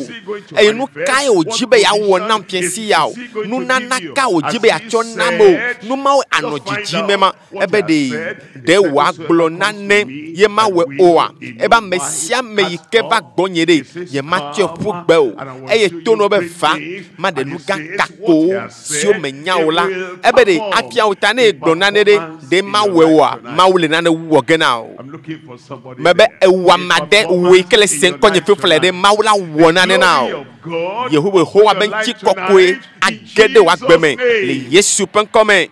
S: Eye nu kae wòdzi be yeawɔ nam fiẽ sia o? Nunana ka wòdzi be yeatsɔ nam o? Nu mawo anɔ dzidzime ma. Ebe ɖe ɖe wòagblɔ nane ye mawɔe oa? Ebe ame sia ame yi ke va gbɔnye ɖe, nyematsɔe ƒu gbe o. Eye to nɔ be va, maɖe nu gã kakowo siwo menya o la. Ebe ɖe afia wò ta ne egblɔ nane ɖe, ɖe mawɔe oa? Mawu le nane wɔ ge na wò. Mebe ewɔ ame aɖe wòe yi ke le se ŋkɔ nye fiflɛ ɖe Mawu la wɔ nane na wò. Yehowa Yehowa be ŋutikɔkɔe age ɖe wò agbe me le Yesu ƒe ŋkɔ me.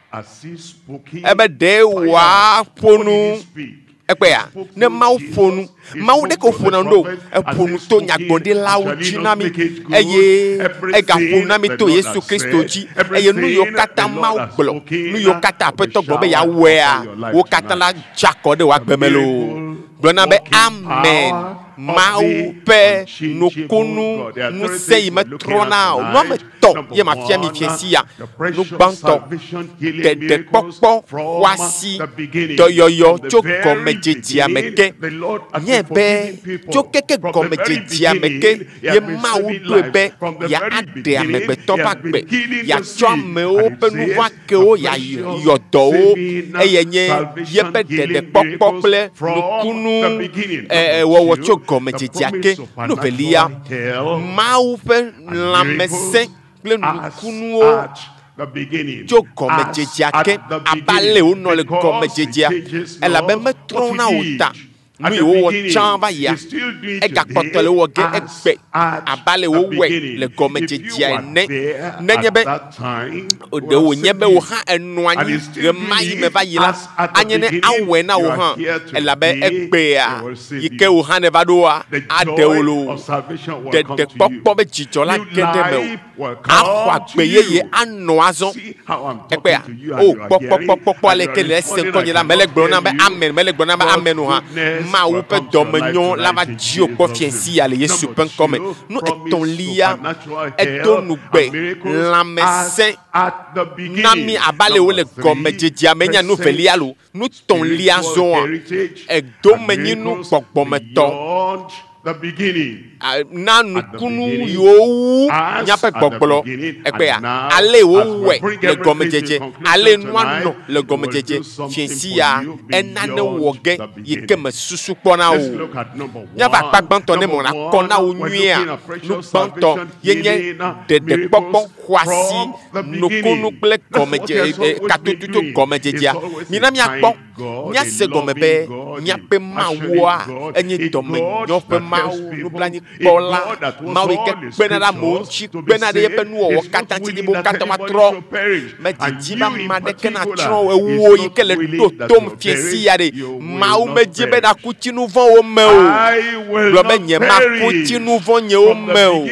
S: Ebe ɖe wòaƒo nu ekpea ne Mawu ƒo nu Mawu ɖeke wòƒona nu ɖo eƒo nu to nyagblɔɖilawo dzi na mi eye egaƒo nu na mi to Yesu Kristo dzi eye nu yiwo katã Mawu gblɔ nu yiwo katã Aƒetɔ gblɔ be yeawɔea wo katã la dze akɔ ɖe wò agbe me loo. Gblɔ na be amen. Mawu ƒe nukunu ŋusẽ yi metrɔna o. Nua me tɔ ye mafia mi fiẽ sia. Nu gbãtɔ, ɖeɖekpɔkpɔ xɔasi dɔyɔyɔ tso gɔmedzedzea me ke. Nye be tso keke gɔmedzedzea me ke ye Mawu ɖoe be yeaɖe amegbetɔ ƒe agbe, yeatsɔ amewo ƒe nu vɔ̃ kewo yeayɔ dɔwo eye nye yeƒe ɖeɖekpɔkpɔ kple nukunu wɔwɔ tso gɔmedzedzea ke. Nu velia, Mawu ƒe lãmesẽ kple nukunuwo tso gɔmedzedzea ke abe ale wonɔ le gɔmedzedzea elabe metrɔna o ta. Nu yi wowɔ tsã va yia, egakpɔtɔ le wɔ ge egbe abe ale wowɔe le gɔmedzedzea ene. Nenye be ɖe wònye be wò hã enɔ anyi ɣe ma ɣi me va yi la, anye ne awɔe na wò hã elabe egbea yi ke wò hã nèva ɖoa, aɖe wò loo. Ɖeɖekpɔkpɔ be dzidzɔ la ge ɖe mewò. Axɔ agbe yeye anɔ azɔ. Ekpea, o kpɔkpɔkpɔkpɔ aleke le ese ŋkɔnye la, mele gblɔm na be amen, mele gblɔm na be amen o hã. Mawu ƒe dɔmenyo la va dziwò kpɔ fiẽ sia le Yesu ƒe ŋkɔ me. Nu etɔ̃lia, edo nugbe lãmesẽ na mí abe ale wòle gɔmedzedzea me nye nu evelia lo. Nu tɔ̃lia zɔa, edomenyinu gbɔgbɔmetɔ. Na nukunu yiwo wu míaƒe gbɔgblɔ egbea. Ale wowɔe le gɔmedzedze, ale nua nɔ le gɔmedzedze. Fiẽsi ya enane wɔ ge yi ke mesusu kpɔna o. Míava akpa gbãtɔ ne mewɔna kɔ na wò nyuiea, nu gbãtɔ ye nye ɖeɖekpɔkpɔ xɔasi nukunu kple gɔmedze katoto tso gɔmedzedzea. Mina míakpɔ. Míase gɔme be míaƒe Mawua enye dɔmenyo ƒe Mawu, nublanuikpɔla, Mawu yi ke kpena ɖe amewo ŋuti, kpena ɖe yeƒe nuwɔwɔ katã ŋuti be wo katã woatrɔ. Medidi be ame aɖeke natsrɔ̃ o. Ewò yi ke le ɖo tom fiẽ sia ɖe, Mawu medi be nàku tsi nu vɔ̃wo me o. Gblɔ be, Nyemaku tsi nu vɔ̃ nyewo me o.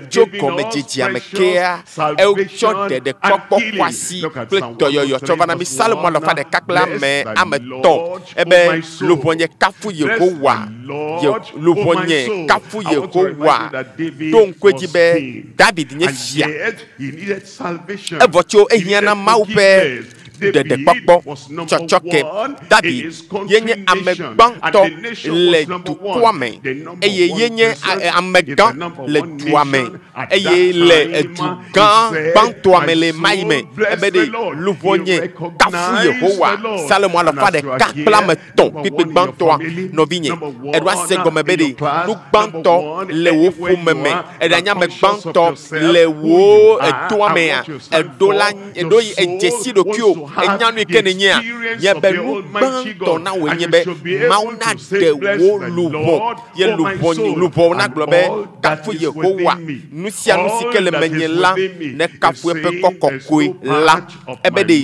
S: Tso gɔmedzedzea me kea, etsɔ ɖeɖekpɔkpɔ xɔasi kple dɔyɔyɔ tsɔ va na mí. Salomo alafa ɖeka kple ame ame etɔ̃ ebe, Luʋɔnye kafu Yehowa, ye, luʋɔnye kafu Yehowa. Ɖo ŋku edzi be David nye fia. Evɔ tso ehiã na Mawu ƒe ɖeɖekpɔkpɔ tsɔtsɔke. David ye nye ame gbãtɔ le dukɔa me eye ye nye amegã le dua me eye le edu gã gbãtɔa me le mayi me. Ebe ɖe luʋɔnye kafu Yehowa. Salomo alafa ɖeka kple ame etɔ̃ kpukpui gbãtɔa. Nɔvinye, èɖo ase gɔme be ɖe nu gbãtɔ le wò ƒome me, èɖanye ame gbãtɔ le wò etoa mea, èɖo la, èɖo yi èdze si ɖokuiwò, ènya nu yi ke nènyea? Nye be nu gbãtɔ na wòe nye be Mawu naɖe wò luʋɔ, ye luʋɔ, luʋɔwo nagblɔ be, Kafu Yehowa, nu sia nu si ke le menye la, nekafu eƒe ŋkɔ kɔkɔe la. Ebe ɖe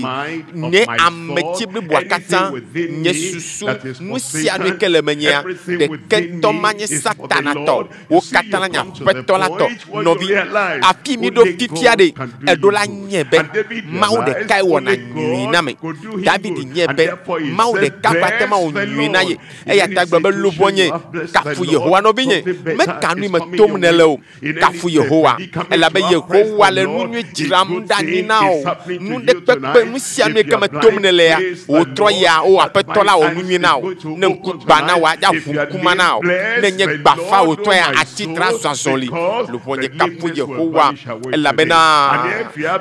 S: nye ametsi bliboa katã, nye susu, nu sia nu yi ke le menyea, ɖeke ŋutɔ manye Satana tɔ o. Wo katã la nye Aƒetɔ la tɔ. Nɔvi, afi míɖo fifia ɖe, eɖo la nye be Mawu ɖekae wɔna nyui na ame. David nye be Mawu ɖeka koe ate ŋu awɔ nyui na ye. Eya ta egblɔ be, Luʋɔnye, kafu Yehowa. Nɔvinye, meka nui me tom nèle o. Kafu Yehowa, elabe Yehowa le nu nyui dzram ɖe anyi na wò. Nu ɖe kpekpe, nu sia nu yi ke me tom nèlea, wò trɔ yia, o Aƒetɔ la wɔ nu nyui na wò. Ne ŋku gbã na wòa, aʋu ŋku ma na wò. Ne nye gbafa wò trɔ ya, atsi tra zɔ azɔli. Luʋɔnye kafu Yehowa, elabena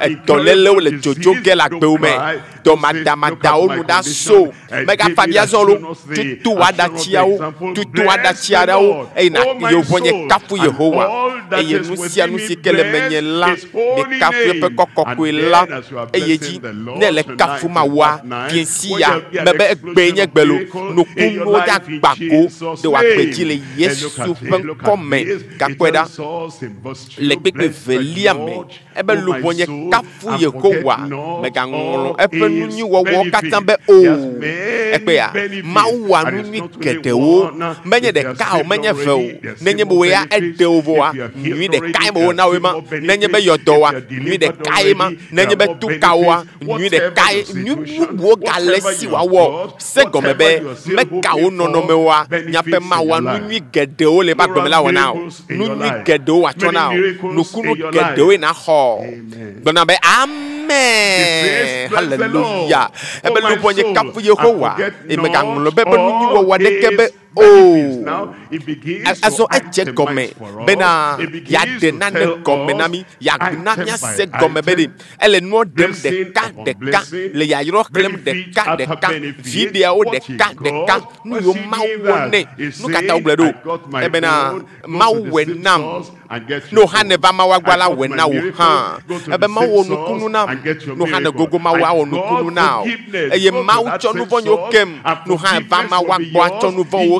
S: edɔlélewo le dzodzo ge le agbewo me. Dɔmadamadawo nu ɖa so. Mègafa ɖi azɔ lo. Tutu wò aɖatsiawo, tutu wò aɖatsi aɖewo, eye na yeʋɔ nye kafu Yehowa. Eye nu sia nu si ke le menye la, mikafu eƒe kɔ kɔkɔe la. Eye dzi, ne èle kafu Mawua, fiẽ sia, mebe egbee nye gbe lo, nukunuwo dza gba go ɖe wò agbe dzi le Yesu ƒe ŋkɔ me. Gakpɔe ɖa le kpekpe velia me. Ebe luʋɔnye kafu Yehowa, mègaŋlɔ eƒe nu nyui wɔwɔwo katã be o. Egbea, Mawu wɔa nu nyui geɖewo, menye ɖeka o, menye eve o. Nenye be wò ya eɖe wò vɔa, nyui ɖekae me wòna wòe ma. Nenye be yɔ dɔ wòa, nyui ɖekae ma. Nenye be tu ka wòa, nyui ɖekae. Nyui bubuwo gale esi wòawɔ. Se gɔme be, meka wò nɔnɔme oa, míaƒe Mawua nu nyui geɖewo le eƒe agbe me la wɔ na wò. Nu nyui geɖewo wòatsɔ na wò. Nukunu geɖewoe nàxɔ. Gblɔ na be, Amen! Haleluya! Ebe luʋɔnye kafu Yehowa, eye mègaŋlɔ be eƒe nu nyui wɔwɔ aɖeke be o. Azɔ edze gɔme bena yeaɖe nane gɔme na mí, yeana míase gɔme be ɖe ele nua ɖem ɖeka ɖeka, le yayra xlẽm ɖeka ɖeka, viɖeawo ɖeka ɖeka, nu yiwo Mawu wɔ nɛ. Nu ka ta wogblɔe ɖo? Ebena Mawu wɔe nam. Ne wò hã nèva Mawua gbɔ la, awɔe na wò hã. Ebe Mawu wɔ nukunu nam. Ne wò hã nègogo Mawu, awɔ nukunu na wò. Eye Mawu tsɔ nu vɔ̃ nyewo kem. Ne wò hã èva Mawua gbɔ atsɔ nu vɔ̃wo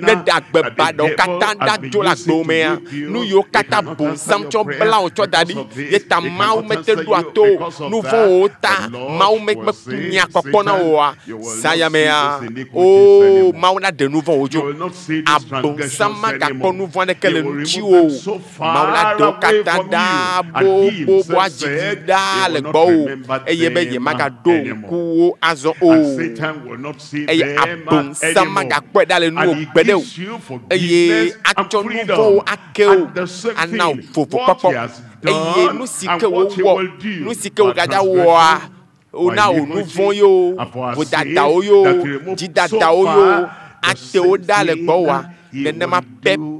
S: Ne ɖe agbe baɖawo katã ɖa dzo le agbewo mea, nu yiwo katã bonsam tsɔ bla wò tsɔ da ɖi, ye ta Mawu mete ɖoa to o. Nu vɔ̃wo ta Mawu meku nya kpɔkpɔ na wò oa, zã ya mea, oo Mawu naɖe nu vɔ̃wo dzo. Abosam magakpɔ nu vɔ̃ aɖeke le ŋutiwò o. Mawu la ɖe wo katã ɖaa bobobo adzidzi ɖaa le gbɔwò eye be yemagaɖo ŋku wo azɔ o. Eye abosam magakpɔe ɖa le nuwò gbeɖe o. Eye atsɔ nu vɔ̃wo ake wò, ana wò vovokpɔkpɔ. Eye nu si ke wòwɔ, nu si ke wògadza wɔa, wona wò nu vɔ̃ yewo, vodadawo yewo, dzidadawo yewo, ate wo ɖa le gbɔwòa, nenema pɛpɛpɛ.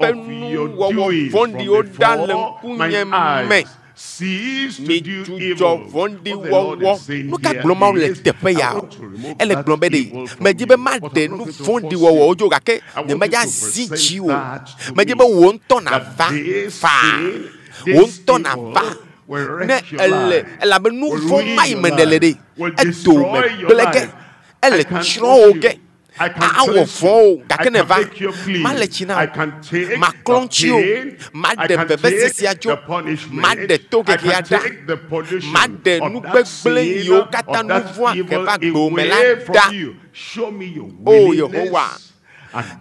S: miaƒe
T: of your
S: nuwɔwɔ
T: doing from
S: vɔ̃ɖiwo ɖa le
T: before my
S: ŋkunye me.
T: eyes. Cease to do
S: Midzudzɔ
T: evil. What the Lord
S: vɔ̃ɖiwɔwɔ.
T: is saying
S: Nu ka
T: here
S: gblɔm Mawu le
T: is,
S: teƒe
T: I
S: ya o?
T: want to remove
S: Ele
T: that
S: gblɔm be ɖe
T: evil from
S: medzi be
T: you, but
S: maɖe
T: I'm
S: nu
T: not going to
S: vɔ̃ɖi
T: force
S: wɔwɔwo
T: you.
S: dzo gake
T: I want
S: nye
T: you
S: medza
T: to
S: zi
T: present
S: dzi o.
T: that to
S: Medzi
T: me.
S: be wò ŋutɔ
T: That
S: nàva
T: this
S: faa.
T: thing,
S: Wò
T: this
S: ŋutɔ
T: evil
S: nàva.
T: will
S: Ne
T: wreck your
S: ele
T: life,
S: elabe nu
T: will
S: vɔ̃
T: ruin
S: ma yi
T: your
S: me nèle
T: life,
S: ɖe,
T: will
S: edo me
T: destroy your
S: gblẽ ge,
T: life. I
S: ele
T: can
S: tsrɔ̃
T: wash
S: wò
T: you.
S: ge,
T: I can
S: awɔ
T: cleanse
S: vɔ̃ o
T: you. I
S: gake ne
T: can
S: va,
T: make you clean.
S: male tsi na
T: I
S: wò,
T: can take the
S: maklɔ ŋuti o,
T: pain. I
S: maɖe
T: can take
S: vevesesea dzo,
T: the punishment.
S: maɖe
T: I
S: togegea
T: can
S: ɖa,
T: take the pollution
S: maɖe
T: of that
S: nugbegblẽ
T: sin,
S: yiwo katã
T: of
S: nu
T: that
S: vɔ̃a ke
T: evil
S: va gbewò me la
T: away
S: ɖa.
T: from you. Show me your
S: O Yehowa,
T: willingness.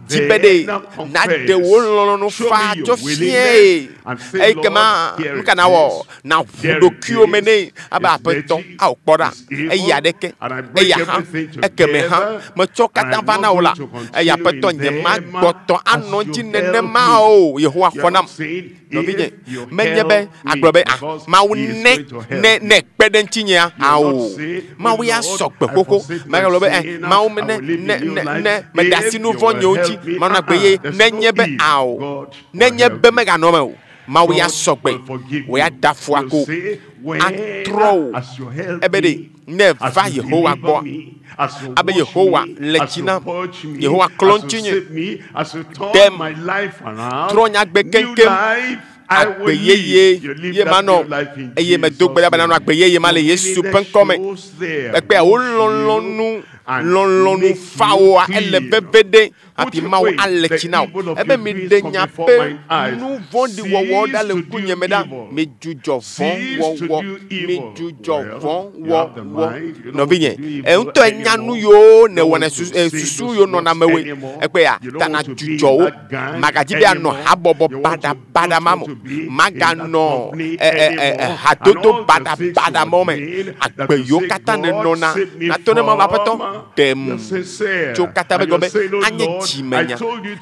S: Dzi be ɖe naɖe wò lɔlɔ̃nu faa tsɔ fiae. Eyi ke ma, nu ka nawɔ? Naʋu ɖokuiwò me nɛ abe Aƒetɔ, ao kpɔ ɖa, eya ɖeke, eya hã, ekeme hã, metsɔ katã va na wò la, eya Aƒetɔ, nyemagbɔtɔ anɔ edzi nenema o. Yehowa xɔ nam. Nɔvinye, menye be agblɔ be, ah, Mawu ne, ne, ne kpe ɖe ŋutinyea, ao. Mawu ya sɔ gbe xoxo. Megagblɔ be, eh, Mawu ne, ne, ne, ne meɖe asi nu vɔ̃ nyewo dzi, manɔ agbe ye. Nenye be, ao. Nenye be meganɔ eme o. Mawu ya sɔ gbe. Wò ya da fu ako. Atrɔ wò. Ebe ɖe, ne va Yehowa gbɔa, abe Yehowa le tsi nam, Yehowa klɔ ŋutinye, ɖem, trɔ nye agbe keŋkeŋ, agbe yeye ye manɔ, eye medo gbe ɖa be nanɔ agbe yeye ma le Yesu ƒe ŋkɔ me. Ekpea wò lɔlɔ̃nu, lɔlɔ̃nu fawoa, ele veve ɖe. Hafi Mawu ale tsi na wò. Ebe miɖe miaƒe nu vɔ̃ɖi wɔwɔwo ɖa le ŋkunye me ɖa. Midzudzɔ vɔ̃ wɔwɔ. Midzudzɔ vɔ̃ wɔwɔ. Nɔvinye, ŋutɔ enya nu yiwo nèwɔna, susu yiwo nɔna mewòe. Ekpea, ta nàdzudzɔ wo. Màgadzi be yeanɔ habɔbɔ baɖabaɖa ma me o. Màganɔ hadodo baɖabaɖa mawo me. Agbe yiwo katã nènɔna, nàto ne Mawu be Aƒetɔ, ɖem tso katã be gɔme be anye dzimenya,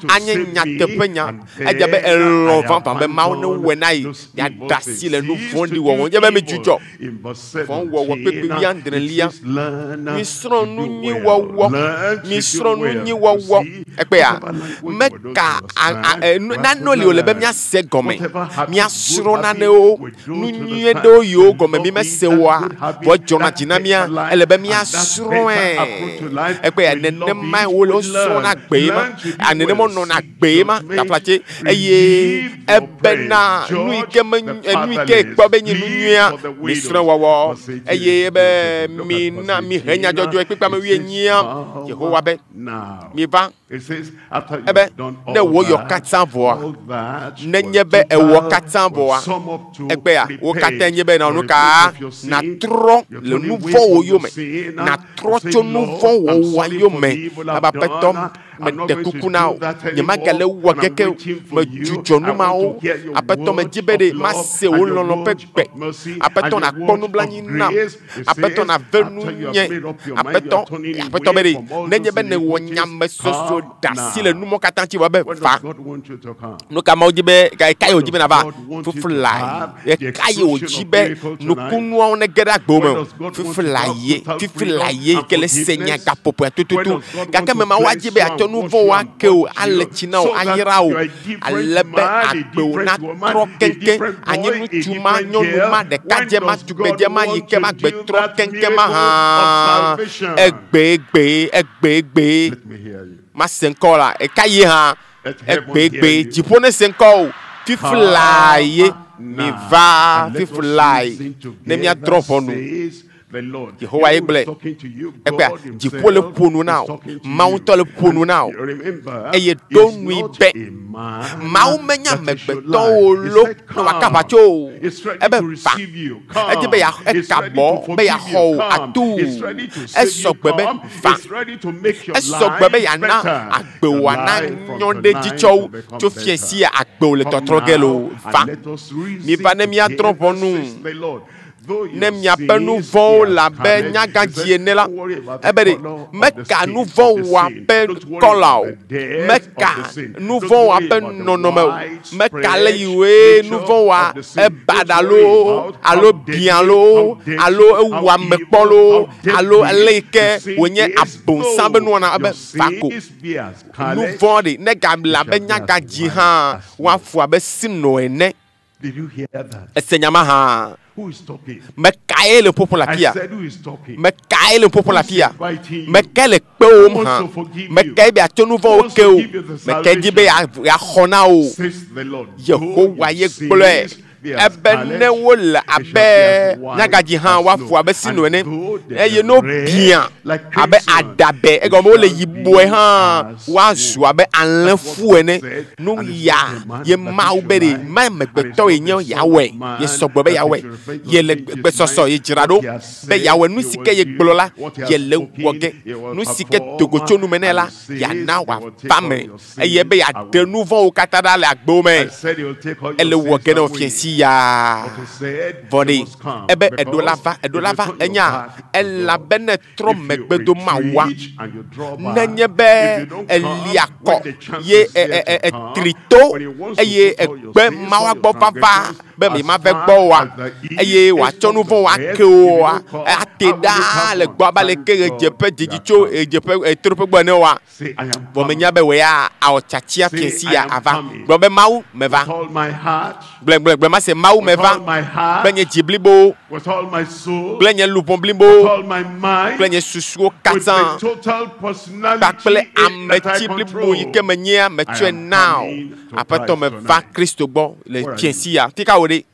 S: anye nyateƒenya. Edze be elɔ̃ vavã be Mawu newɔe na ye yeaɖe asi le nu vɔ̃ɖi wɔwɔ ŋu. Edze be midzudzɔ vɔ̃ wɔwɔ kpekpe wuiadrelia. Misrɔ̃ nu nyui wɔwɔ. Misrɔ̃ nu nyui wɔwɔ. Ekpea, meka nanewo li wòle be míase gɔme, míasrɔ̃ nanewo, nu nyui ɖewo yiwo gɔme mi mese oa, vɔ dzɔna dzi na mía, ele be míasrɔ̃e. Ekpea, nenemae wole wosrɔ̃na gbe ye ma, nenema wonɔna gbe ye ma, taflatse, eye ebena nu yi ke me, nu yi ke kpɔ be nye nu nyuia, misrɔ̃e wɔwɔ, eye ebe mina mihe nya dzɔdzɔe kpekpe ame wuienyia, Yehowa be, miva. Ebe, ne wò yɔ katã vɔa, nenye be ewɔ katã vɔa, egbea, wo katã nye be na nu ka? Natrɔ le nu vɔ̃wo yome. Natrɔ tso nu vɔ̃ wɔwɔa yome. Abe Aƒetɔ, meɖe kuku na wò, nyemagale wɔ geke o. Medzudzɔ nu mawo. Aƒetɔ, medi be ɖe mase wò lɔlɔ̃ ƒe gbe. Aƒetɔ, nàkpɔ nublanui nam. Aƒetɔ nave nunye. Aƒetɔ, Aƒetɔ be ɖe, nenye be nèwɔ nyamesoso ɖe asi le numɔ katã ŋuti vɔ be va. Nu ka Mawu di be, ɣekaɣi wòdi be nàva? Fiflae. Ɣekaɣi wòdi be nukunuawo nege ɖe agbewò me? Fiflae ye, fiflae ye yi ke le se nya gaƒoƒoea tututu. Gake ame mawo adi be yeatsɔ nu vɔ̃wo ake wò, ale tsi na wò, ayra wò, ale be agbewò natrɔ keŋkeŋ. Anye ŋutsu ma, nyɔnu ma, ɖekadze ma, tugbedze ma yi ke ma gbe trɔ keŋkeŋ ma hã. Egbeegbee, egbeegbee. Mase ŋkɔ la, eka ye hã? Egbeegbee. Dziƒo nese ŋkɔ o. Fiflae ye. Miva fiflae ne míadrɔ̃ ʋɔnu. Yehowa ye gblɔe. Ekpɔa, dziƒo le ƒo nu na wò. Mawu ŋutɔ le ƒo nu na wò. Eye ɖo nui be, Mawu menye amegbetɔwo lo ne wòaka aʋatso o. Ebe va. Edi be yeaxɔ, eka bɔ be yeaxɔ wò atuu. Esɔ gbe be va. Esɔ gbe be yeana agbewò ana nyɔ ɖe edzi tsɔ wu tso fiẽ sia agbewò le tɔtrɔ ge loo. Va. Miva ne míadrɔ̃ ʋɔnu. Ne miaƒe nu vɔ̃wo le abe nyagãdzi ene la, ebe ɖe, meka nu vɔ̃ wɔa ƒe kɔla o, meka nu vɔ̃ wɔa ƒe nɔnɔme o, meka ale yi woe nu vɔ̃ wɔa ebaɖa loo, alo biã loo, alo ewu ame kpɔ loo, alo ale yi ke wònye abosam ƒe nuwɔna ebe va ko. Nu vɔ̃ ɖe, ne gale abe nyagãdzi hã, woafu abe sinɔ ene. Ese nya ma hã. Mekae le ƒoƒo le afia? Mekae le ƒoƒo le afia? Mekae le kpewòm hã? Mekae be yeatsɔ nu vɔ̃wo ke wò? Mekae di be yeaxɔ na wò? Yehowa ye gblɔe. Ebe ne wole abe nyagadzi hã woafu abe sino ene eye ne wobiã abe aɖabɛ egɔme wole yibɔe hã woazu abe alẽfu ene. Nu ya ye Mawu be ɖe ma amegbetɔ ye nye yeawɔe ye sɔgbɔ be yeawɔe ye le gbesɔsɔ ye dzra ɖo be yeawɔe nu si ke ye gblɔ la ye le wɔ ge nu si ke dogo tso nume nɛ la yeana wòava me eye be yeaɖe nu vɔ̃wo katã ɖa le agbewo me ele wɔ ge ne wòfia si ya vɔ ɖe ebe eɖo la va eɖo la va enya elabene trɔ megbe do Mawua nenye be elia kɔ ye etri to eye egbe Mawua gbɔ vava be mi ma ve gbɔ oa eye wòatsɔ nu vɔ̃ wòake oa ate ɖaa le gbɔ abe aleke ɣedzeƒe didi tso ɣedzeƒe ɣetoɖoƒe gbɔ ene oa vɔ menya be wò ya awɔ tiatia fia si ya ava gblɔ be Mawu meva gblɔe gblɔe gblɔe mase Mawu meva kple nye dzi blibo kple nye luʋɔ blibo kple nye susuwo katã kpakple ametsi blibo yi ke menyea metsɔe na wò Aƒetɔ meva Kristo gbɔ le fia si ya fika wò ɖe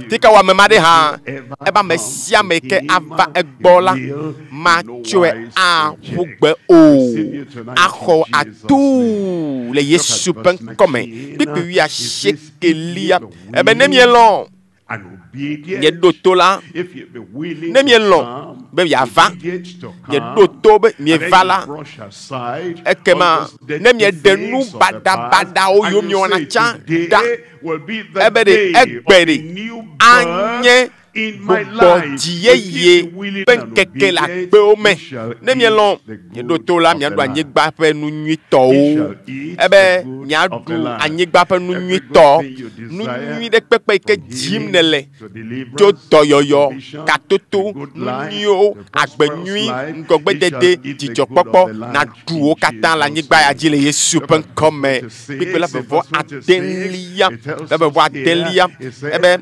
S: Fika wò ame ma ɖe hã ebe ame sia ame ke ava egbɔ la matsɔe aƒu gbe o axɔ atuu le Yesu ƒe ŋkɔme. Kpukpui wuiasiekelia ebe ne mielɔ̃ mieɖo to la ne mielɔ̃ be yeava mieɖo to be mieva la ekema ne mieɖe nu baɖabaɖawo yiwo miewɔna tsã ɖa ebe ɖe egbe ɖe anye gbugbɔ dzi yeye ƒe ŋkeke le agbewo me. Ne mielɔ̃ mieɖo to la, miaɖu anyigba ƒe nu nyuitɔwo. Ebe miaɖu anyigba ƒe nu nyuitɔ. Nu nyui ɖe kpekpe yi ke dzim nèle tso dɔyɔyɔ, katoto, nu nyuiwo, agbe nyui, ŋgɔgbedede, dzidzɔkpɔkpɔ, nàɖu wo katã le anyigba ya dzi le Yesu ƒe ŋkɔ me. Kpukpui la vevɔ adelia, la vevɔ adelia, ebe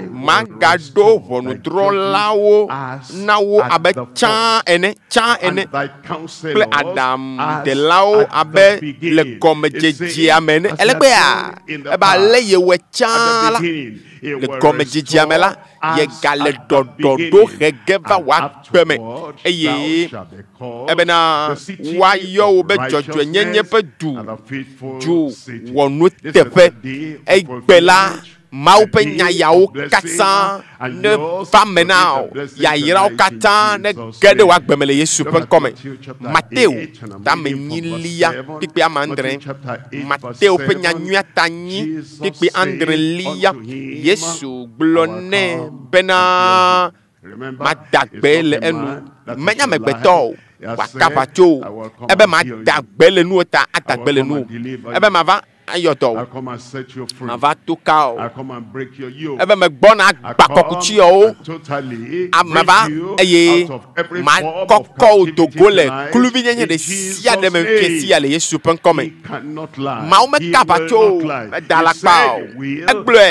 S: magaɖo ʋɔnudrɔ̃lawo na wo abe tsã ene, tsã ene, kple aɖaŋudelawo abe le gɔmedzedzea me ene. Elegbea, ebe ale yewɔe tsã la, le gɔmedzedzea me la, yegale ɖɔɖɔɖo he ge va wò agbe me eye ebena woayɔ wò be dzɔdzɔenyenye ƒe du, du wɔnuteƒe. Egbe la, Mawu ƒe nya yawo katã ne va me na wò, yayrawo katã ne ge ɖe wò agbe me le Yesu ƒe ŋkɔ me. Mateo tame enyilia kpukpui ame adre. Mateo ƒe nyanyuia ta nyi kpukpui adrelia. Yesu gblɔ nɛ bena mada gbe le enu. Menye amegbetɔ o, wòaka aʋatso o. Ebe mada gbe le nuwò ta ada gbe le nuwò. Ebe mava ayɔ dɔ wò. Mava to ka wò. Ebe megbɔna agba kɔkutsiɔwo. Mava eye makɔkɔ wò do go le kluvinyenye ɖe sia ɖe me fia sia le Yesu ƒe ŋkɔ me. Mawu meka aʋatso o, meda alakpa o. Egblɔe,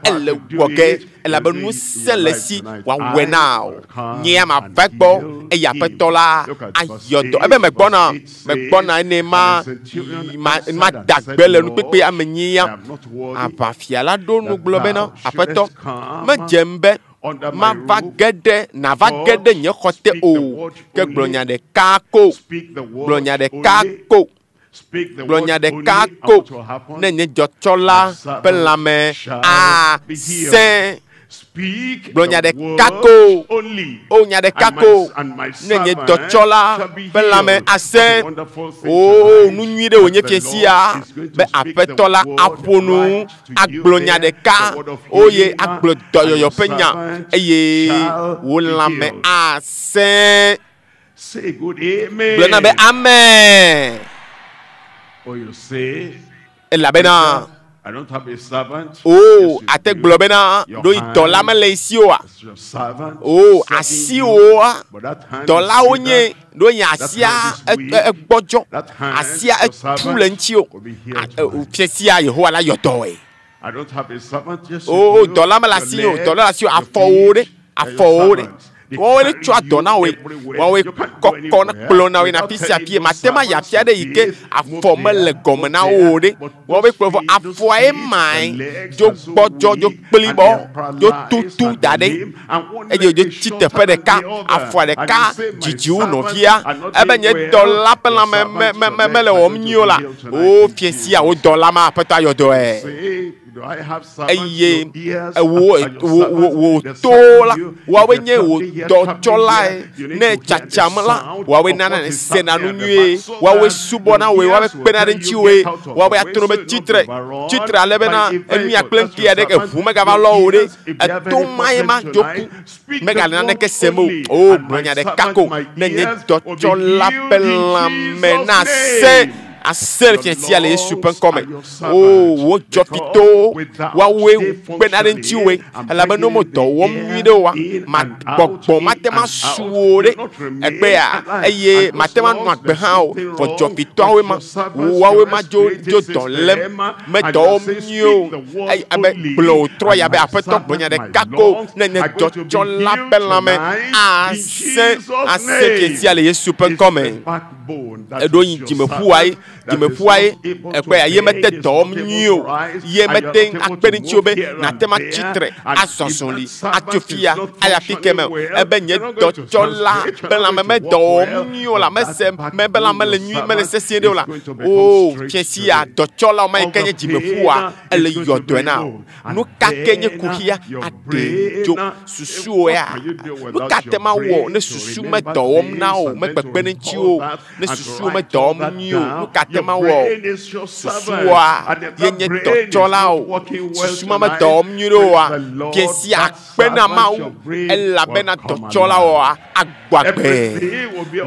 S: ele wɔ ge elabe ŋusẽ le esi wòawɔe na wò. Nye ya mava egbɔ eye Aƒetɔ la ayɔ dɔ. Ebe megbɔna, megbɔna ene ma, ma, mada gbe le nukpekpe ame nyia. Aʋafia la ɖo nu gblɔ bena, Aƒetɔ, medzem be mava ge ɖe, nàva ge ɖe nye xɔ te o, ke gblɔ nya ɖeka ko, gblɔ nya ɖeka ko. Gblɔ nya ɖeka ko ne nye dzɔtsɔla ƒe lãme asẽ. Gblɔ nya ɖeka ko, o nya ɖeka ko ne nye dɔtsɔla ƒe lãme asẽ. O nu nyui ɖe wònye fia sia be Aƒetɔ la aƒo nu agblɔ nya ɖeka oye agblɔ dɔyɔyɔ ƒe nya eye wò lãme asẽ. Gblɔ na be amen. Elabena o ate gblɔ bena ɖo yi dɔla mele esi oa? O asiwòa dɔlawo nye ɖo yi asia egbɔdzɔ asia etu le ŋuti o. Fia sia Yehowa la yɔ dɔe. O dɔla mele asi o, dɔla le asi o, afɔwo ɖe, afɔwo ɖe. Woawoe le tsɔa dɔ na woe. Woawoe kɔkɔ na kplɔ na woe na afi sia afi ye. Mate ma yi afi aɖe yi ke afɔ mele gɔme na wo o ɖe. Woawoe kplɔ vɔ afɔae mae dzo gbɔdzɔ, dzo kplibɔ, dzo tutu da ɖe eye wòdzo tsi teƒe ɖeka. Afɔa ɖeka dzidzi wu nɔvia. Ebe nye dɔla ƒe lãme me me me mele wɔm nyuie o la, o fiẽ sia wò dɔla ma Aƒetɔ ayɔ dɔe. Eye wò wò wò wò towo la, woawoe nye wò dɔtsɔlae. Ne tsatsam la, woawoe nana nèsena nu nyuie. Woawoe subɔna wòe, woawoe kpena ɖe ŋutiwòe, woawoe atrɔ be tsitre, tsitre ale bena enu ya kple ŋkea ɖe eŋu megava lɔ wò ɖe. Eto mae ma dzo ku. Megale naneke sem o. O, gblɔ nya ɖeka ko ne nye dɔtsɔla ƒe lãme nase. Ase le fiẽ sia le Yesu ƒe ŋkɔ me. O, wò dzɔfitowo, woawoe kpena ɖe ŋutiwòe, elabe ne wome dɔ wɔm nyuie ɖe oa, ma, gbɔgbɔ mate ŋu asu wò ɖe egbea, eye mate ŋu anɔ agbe hã o. Vɔ dzɔfitɔawoe ma, woawoe ma dzo, dzo dɔ lém, me dɔ wɔm nyuie o. Eye abe gblɔ wòtrɔ ya be, Aƒetɔ, gblɔ nya ɖeka ko ne nye dzɔtsɔla ƒe lãme asẽ, ase fiẽ sia le Yesu ƒe ŋkɔ me. Eɖo yi dzimeƒua ye, dzimeƒua ye, ekpɔe ya, ye mete dɔ wɔm nyuie o, ye mete ŋu akpe ɖe ŋutiwò be nàte ŋu atsi tre, azɔ zɔli, atso fia, ayi afi ke me o. Ebe nye dɔtsɔla be lãme medɔ wɔm nyuie o la, mese me be lãme le nyuie, mele sesĩe ɖe o la, oo, fiẽ sia, dɔtsɔla ma yi ke nye dzimeƒua, ele yɔ dɔe na wò. Nu ka ke nye kuxia aɖee tso susuwò ya? Nu ka te mawɔ ne susu medɔ wɔm na wò, mekpekpe ɖe ŋutiwò o, ne susuwò medɔ wɔm nyuie o? Nu ka te mawɔ? Susuwòa ye nye dɔtsɔla o. Susu ma medɔ wɔm nyuie ɖe oa, fiẽ sia akpe na Mawu elabena dɔtsɔla oa agbɔ agbe.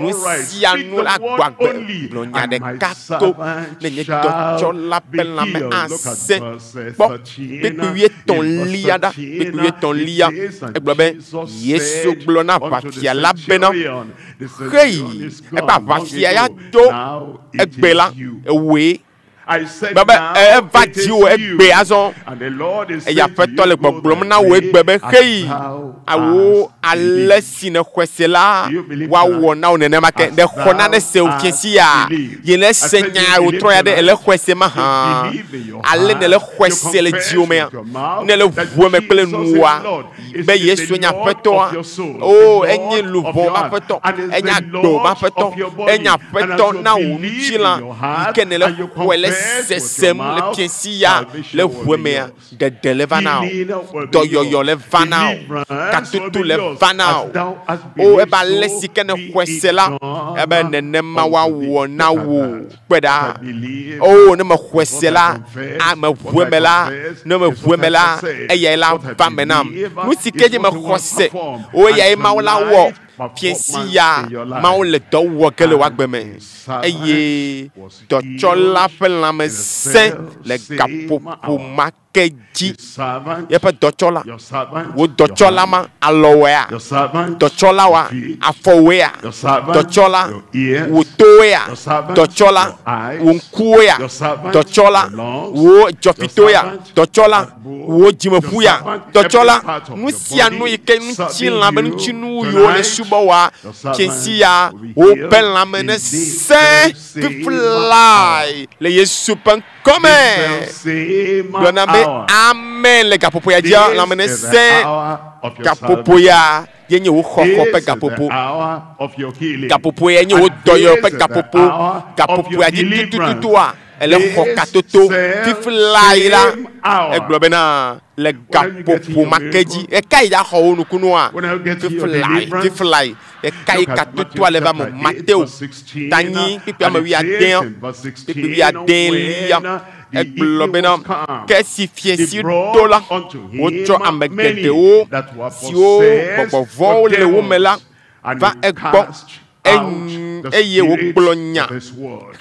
S: Nu sia nu la agbɔ agbe. Gblɔ nya ɖeka ko ne nye dɔtsɔla ƒe lãme asẽ. Kpɔ kpukpui wuietɔ̃lia ɖa. Kpukpui wuietɔ̃lia, egblɔ be, Yesu gblɔ na aʋafia la bena, Xeyi, eƒe aʋafia ya do egbe la, ewòe. Gblɔ be, Eva dziwò egbe azɔ. Eye Aƒetɔ le gbɔgblɔm na wò egbe be, Xeyi, awo ale si nèxɔe se la, woawɔ na wò nenema ke. Nèxɔ nane se o fiẽ sia? Ye le se nya wòtrɔ ya ɖe, èle xɔe se mahã? Ale nèle xɔe se le dziwò mea? Ne le ʋua me kple nuwòa, be Yesu nye Aƒetɔa? Oo, enye luʋɔ ƒe Aƒetɔ, enye agbe ƒe Aƒetɔ, enye Aƒetɔ na wò ŋutilã yi ke nèle xɔe le sesem le fiẽ sia le ʋua mea, ɖeɖe le va na wò, dɔyɔyɔ le va na wò, katoto le va na wò. O, ebe ale si ke nèxɔe se la, ebe nenema woawɔ na wò. Kpɔe ɖa. O, ne mexɔe se la, a, meʋu eme la, ne meʋu eme la, eyae la va me nam. Nu si ke dzi mexɔ se, o, eyae Mawu la wɔ. Fiẽ sia, Mawu le dɔ wɔ ge le wò agbe me. Eye dɔtsɔla ƒe lãme sẽ le gaƒoƒo ma ke dzi. Yeƒe dɔtsɔla, wò dɔtsɔla ma, alɔwɔea, dɔtsɔla wa, afɔwɔea, dɔtsɔla, wò towoea, dɔtsɔla, wò ŋkuwoea, dɔtsɔla, wò dzɔfitoea, dɔtsɔla, wò dzimeƒuya, dɔtsɔla, nu sia nu yi ke ŋutilã be ŋutinu yiwo le subɔ wa, fiẽsi ya, woƒe lãme ne sẽ fiflae le Yesu ƒe ŋkɔ me. Gblɔ na be amen le gaƒoƒo ya dzia, lãme ne sẽ. Gaƒoƒo ya ye nye wò xɔxɔ ƒe gaƒoƒo. Gaƒoƒo ya nye wò dɔyɔyɔ ƒe gaƒoƒo. Gaƒoƒo ya dzi tutututua ele xɔ katoto. Fiflae la, egblɔ bena le gaƒoƒo ma ke dzi. Ɣekaɣi ya xɔ wò nukunua? Fiflae, fiflae. Ɣekaɣi katotoa le va me? Mateo tanyi kpukpui ame wuiadea, kpukpui wuiadelia. Egblɔ bena, ke esi fiẽsi ɖo la, wotsɔ ame geɖewo siwo gbɔgbɔ vɔ̃wo le wo me la va egbɔ, eye wògblɔ nya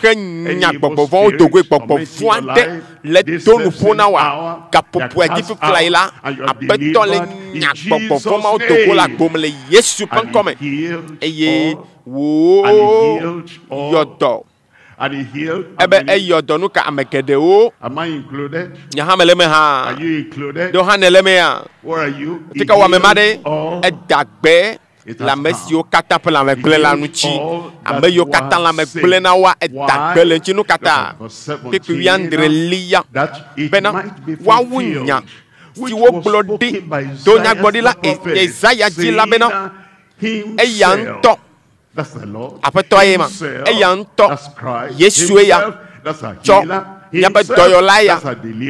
S: henya gbɔgbɔ vɔ̃wo do goe. Gbɔgbɔ vɔ̃ aɖe le do nuƒo na wòa? Gaƒoƒoa dzi fiflae la, Aƒetɔ le nya gbɔgbɔ vɔ̃ mawo do go le agbo me le Yesu ƒe ŋkɔ me, eye wòyɔ dɔ. Ebe eyɔ dɔ nu ka ame geɖewo. Nye hã mele eme hã. Ɖewo hã nèle emea? Fi ka wɔ ame ma ɖe? Eda gbe. Le ame siwo katã ƒe lãme gblẽ la ŋuti. Ame yiwo katã lãme gblẽ na woa, eda gbe le ŋuti. Nu ka ta? Kpukpui wuiadrelia bena woawu nya si wogblɔ ɖi to nyagblɔɖila Yesaya dzi la bena eya ŋutɔ Aƒetɔ ye ma. Eya ŋutɔ Yesue ya tsɔ míaƒe dɔyɔla ya,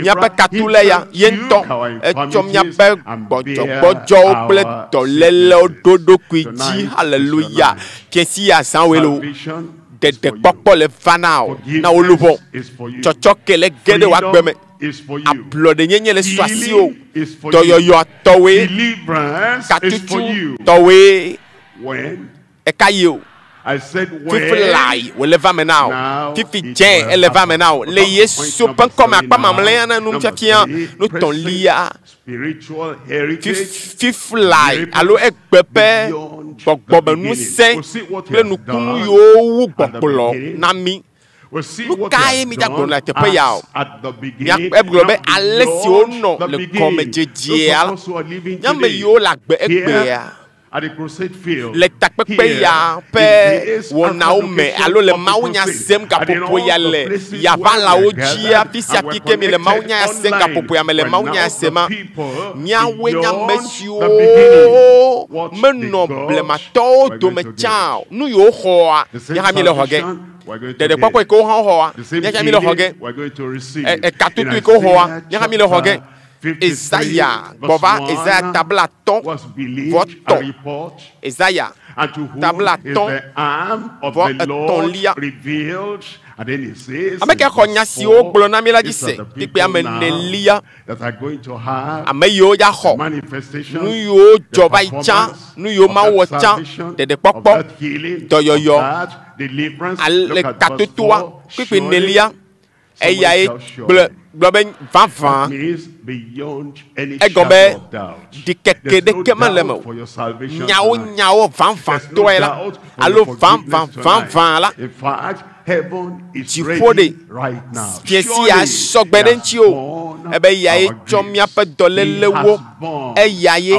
S: míaƒe katula ya, ye ŋutɔ etsɔ míaƒe gbɔdzɔgbɔdzɔwo kple dɔlélewo ɖo ɖokui dzi. Haleluya! Fiẽsi ya zã woe loo. Ɖeɖekpɔkpɔ le va na wò, na wò luʋɔ. Tsɔtsɔke le ge ɖe wò agbe me. Ablɔɖenyenye le su asiwò. Dɔyɔyɔa tɔwoe. Katutu tɔwoe. Eka yi o. Fifi lae wòle va me na wò. Fifi dze ele va me na wò. Le Yesu ƒe ŋkɔ me akpa mamlɛa na nufiafia nutɔ̃lia. Fifi lae alo egbe ƒe gbɔgbɔmeŋusẽ kple nukunu yiwo wu gbɔgblɔ na mí. Nu kae mídzagblɔ le teƒe ya o? Egblɔ be ale si wonɔ le gɔmedzedzea la, nye ame yiwo le agbe egbea le takpekpe ya ƒe wɔnawo me alo le mawunya sem gaƒoƒo ya le yaʋalawo dzia, fi sia fi ke mi le mawunya ya sem gaƒoƒo ya me le mawunya ya sema, míawoe nye ame siwo menɔ blematɔwo dome tsã o. Nu yiwo xɔa, míawo hã míele xɔ ge. Ɖeɖekpɔkpɔ yi ke wo hã woxɔa, míawo hã míele xɔ ge. Ekatutu yi ke woxɔa, míawo hã míele xɔ ge. Esaya gbɔ va Esaya ta blaatɔ̃ vɔ tɔ̃. Esaya ta blaatɔ̃ vɔ etɔ̃lia. Ame ka xɔ nya siwo wogblɔ na mí la dzi se? Kpukpui ame enelia. Ame yiwo ya xɔ nu yiwo dzɔ va yi tsã, nu yiwo Mawu wɔ tsã, ɖeɖekpɔkpɔ, dɔyɔyɔ, ale katotoa. Kpukpui enelia. Eyae gblɔ gblɔ be vavã egɔme be ɖikeke ɖeke mele eme o. Nyawo nyawo vavãtɔe la alo vavã vavã la dziƒo ɖe fiẽ sia sɔgbe ɖe ŋuti o. Ebe eyae tsɔ míaƒe dɔlélewo, eyae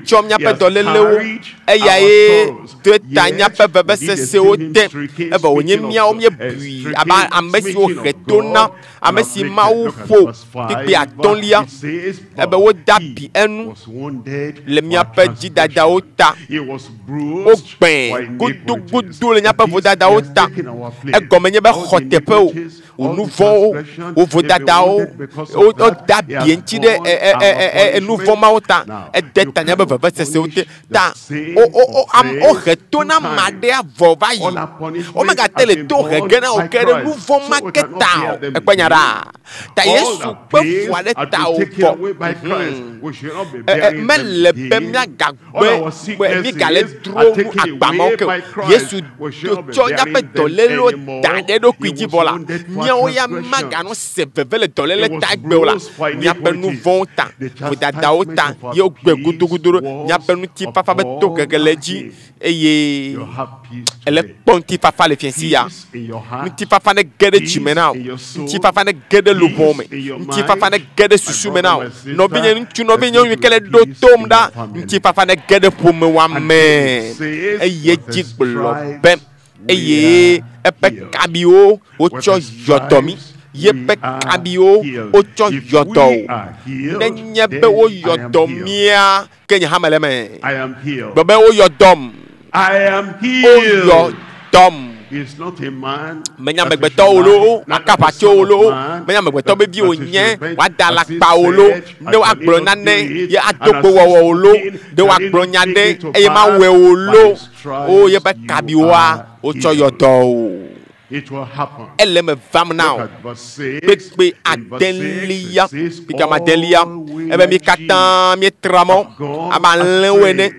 S: tsɔ míaƒe dɔlélewo, eyae do ta míaƒe vevesesewo te. Evɔ wònye míawo míebui abe ame siwo he to na ame si Mawu ƒo kpikpi atɔ̃lia ebe wode abi enu le míaƒe dzidadawo ta. Wogbãe gudugudu le míaƒe vodadawo ta. Egɔme nye be xɔ teƒe o. Wò nu vɔ̃wo, wò vodadawo, wode abi eŋuti ɖe nu vɔ̃ mawo ta. Ede ta míaƒe vevesesewo te. Ta wohe to na ame aɖea vɔ va yi. Womegate le to he ge na wò ke ɖe nu vɔ̃ ma ke ta o. Ekpɔ nya ɖa. Ta Yesu kpe fu aɖe ta wò vɔ. Mele be míagagbe mígale dro nu agba mawo ke o. Yesu tsɔ míaƒe dɔlélewo da ɖe eɖokui dzi vɔ la, míawo ya maganɔ se veve le dɔléle ta egbe o la, míaƒe nu vɔ̃wo ta, vodadawo ta ye wogbe gudugudu ɖo. Míaƒe ŋutifafa be tohehe le edzi eye ele kpɔ ŋutifafa le fiasi ya. Ŋutifafa ne ge ɖe dzime na wò. Ŋutifafa ne ge ɖe luʋɔ me. Ŋutifafa ne ge ɖe susu me na wò. Nɔvinye ŋutsu, nɔvinye nyɔnu yi ke le ɖo tom ɖa, ŋutifafa ne ge ɖe ƒomewòa me. Eye edzi gblɔ be, eye eƒe kabiwo wotsɔ yɔ dɔ mí. Yeƒe kabiwo wotsɔ yɔ dɔ wò. Nenye be woyɔ dɔ mía, ke nye hã mele eme. Gblɔ be woyɔ dɔm. Woyɔ dɔm. Menye amegbetɔ o loo, woaka aʋatso o loo, menye amegbetɔ be vi wònye, woada alakpa o loo, ne woagblɔ nane ye ado kpo wɔwɔ o loo, ɖe woagblɔ nya ɖe eye mawɔe o loo, o yeƒe kabiwoa wotsɔ yɔ dɔ o. Ele eme vam na wò. Kpekpe adelia, kpekpe ame adelia, ebe mi katã míetra mɔ abe alẽwo ene.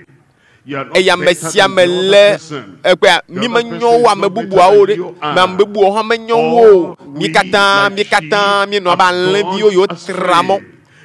S: Eye ame sia ame lé ekpea, mi menyo wu ame bubuawo ɖe, me ame bubuawo hã menyo wu o. Mi katã, mi katã míenɔ abe alẽviwo yiwo tra mɔ.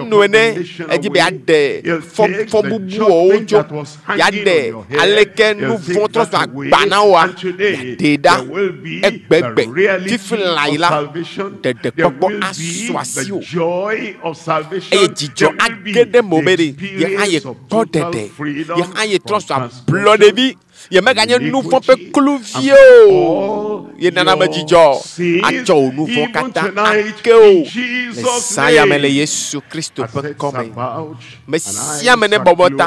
S: asi nu ene edzi be yeaɖe fɔ fɔbubuwo tso yeaɖe aleke nu vɔ̃ trɔ zu agba na woa yeaɖee ɖa egbegbe fifi la yi la ɖeɖekpɔkpɔ asu asiwò eye dzidzɔ age ɖe mo be ɖe ye hã ye kpɔ ɖeɖe ye hã ye trɔ zu ablɔɖevi ye meganye nu vɔ̃ ƒe kluvi o ye nana me dzidzɔ atsɔ wò nu vɔ̃ katã ake o le zã ya me le Yesu Kristo ƒe ŋkɔ me. Me sia ame ne bɔbɔ ta.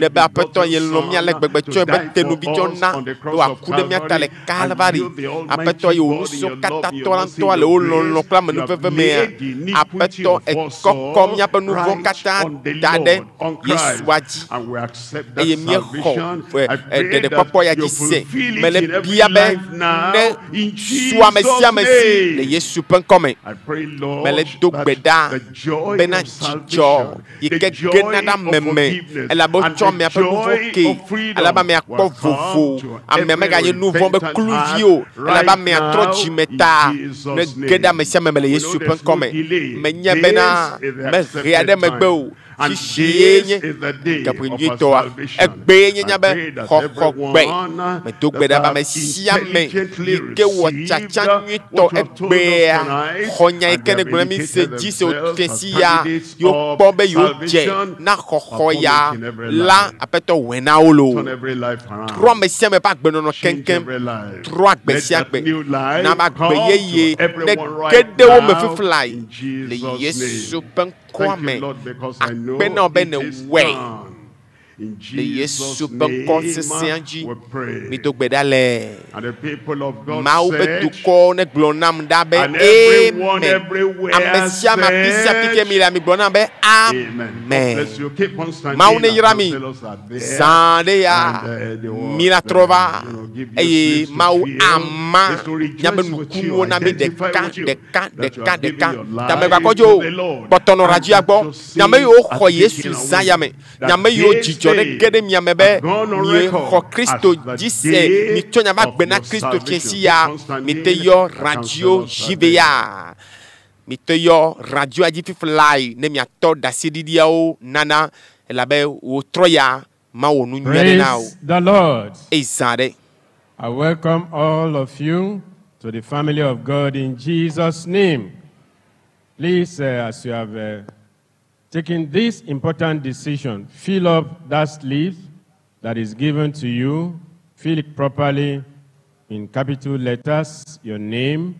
S: Ne be aƒetɔ ye lɔ̃ mí ale gbegbe tsɔe be tenuvi tsɔ na be wòaku ɖe mía ta le Kalvari. Aƒetɔ ye wò ŋusẽ katã tɔ la ŋutɔ le wò lɔlɔ̃ kple amenuveve mea. Aƒetɔ ekɔkɔ míaƒe nu vɔ̃ katã da ɖe Yesua dzi eye míexɔ ɖeɖekpɔkpɔ ya dzi se. Mele bia be ne su ame sia ame si le Yesu ƒe ŋkɔme. Mele do gbe ɖa bena dzidzɔ yi ke gena ɖe ame me elabe wotsɔ amea ƒe nu vɔ̃ ke elabe amea kpɔ vovo. Amea meganye nu vɔ̃ be kluvi o elabe amea trɔ dzime ta ne ge ɖe ame sia ame me le Yesu ƒe ŋkɔme. Menye bena mehea ɖe megbe o. Fifi nye gaƒe nyuitɔa. Egbee nye nya be xɔxɔ gbe. Medo gbe ɖa be ame sia ame yi ke wɔ tsatsa nyuitɔ egbea xɔ nya yi ke ne gblɔ na mi se dzi se wòfia si ya yewo kpɔ be yewo dze na xɔxɔ ya la aƒetɔ wɔe na wo loo. Trɔ ame sia ame ƒe agbenɔnɔ keŋkeŋ. Trɔ agbe sia agbe. Na be agbe yeye ne ge ɖe wo me fiflae le Yesu ƒe ŋkɔa me. Akpe na wò be nèwɔe.
T: In
S: Le
T: Jesus'
S: Yesu ƒe ŋkɔ sesẽa
T: name
S: dzi
T: we pray.
S: mi do gbe ɖa le.
T: And the people of God
S: Mawu ƒe
T: said,
S: dukɔ ne gblɔ nam ɖa be
T: And everyone
S: amen.
T: everywhere
S: Ame sia ame afi sia afi ke mi le mi gblɔ nam be
T: Amen. God
S: amen.
T: bless you. Keep on standing.
S: Mawu ne
T: Our
S: yra mi.
T: counselors are there.
S: Zã ɖe ya
T: And, they will,
S: mi la trɔ va
T: you know, give you
S: eye
T: slips to
S: Mawu
T: fill.
S: ama
T: It's to rejoice
S: miabe
T: with you,
S: nukunuwo na mi
T: identify
S: ɖeka
T: with you
S: ɖeka
T: that you
S: ɖeka
T: are giving
S: ɖeka.
T: your life
S: Tamegbakɔdzo
T: to the Lord.
S: kpɔtɔ nɔ
T: And
S: radioa
T: that
S: gbɔ.
T: your
S: Nyame yiwo
T: sins
S: xɔ
T: are
S: Yesu
T: taken
S: zã
T: away.
S: ya me.
T: That
S: Nyame yiwo
T: this
S: dzidzɔ ne
T: day
S: ge ɖe mia me be
T: have gone on
S: mie
T: record
S: xɔ Kristo
T: as the
S: dzi se
T: day
S: mitsɔ miaƒe
T: of
S: agbe na
T: your
S: Kristo
T: salvation.
S: fiasi
T: Keep
S: ya
T: on standing.
S: mite yɔ
T: Our
S: radio
T: counselors are
S: JV
T: there.
S: ya. Mite yɔ radioa dzi fiflae ne miatɔ ɖaseɖiɖiawo nana elabe wòtrɔ ya Mawu wɔ nu nyui aɖe na wò.
F: Praise the Lord.
S: Eye zã ɖe.
F: I welcome all of you to the family of God in Jesus' name. Please, as you have taken this important decision, fill up that sleeve that is given to you. Fill it properly in capital letters, your name,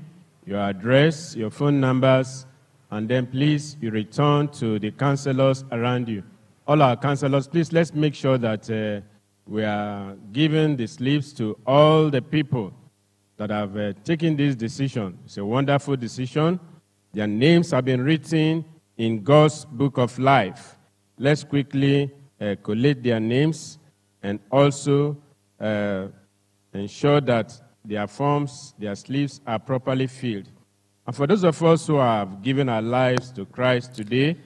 F: your address, your phone numbers, and then please you return to the counselors around you. All our counselors, please let's make sure that we are giving the slips to all the people that have taken this decision. It's a wonderful decision. Their names have been written in God's book of life. Let's quickly collate their names and also ensure that their forms, their sleeves are properly filled. And for those of us who have given our lives to Christ today,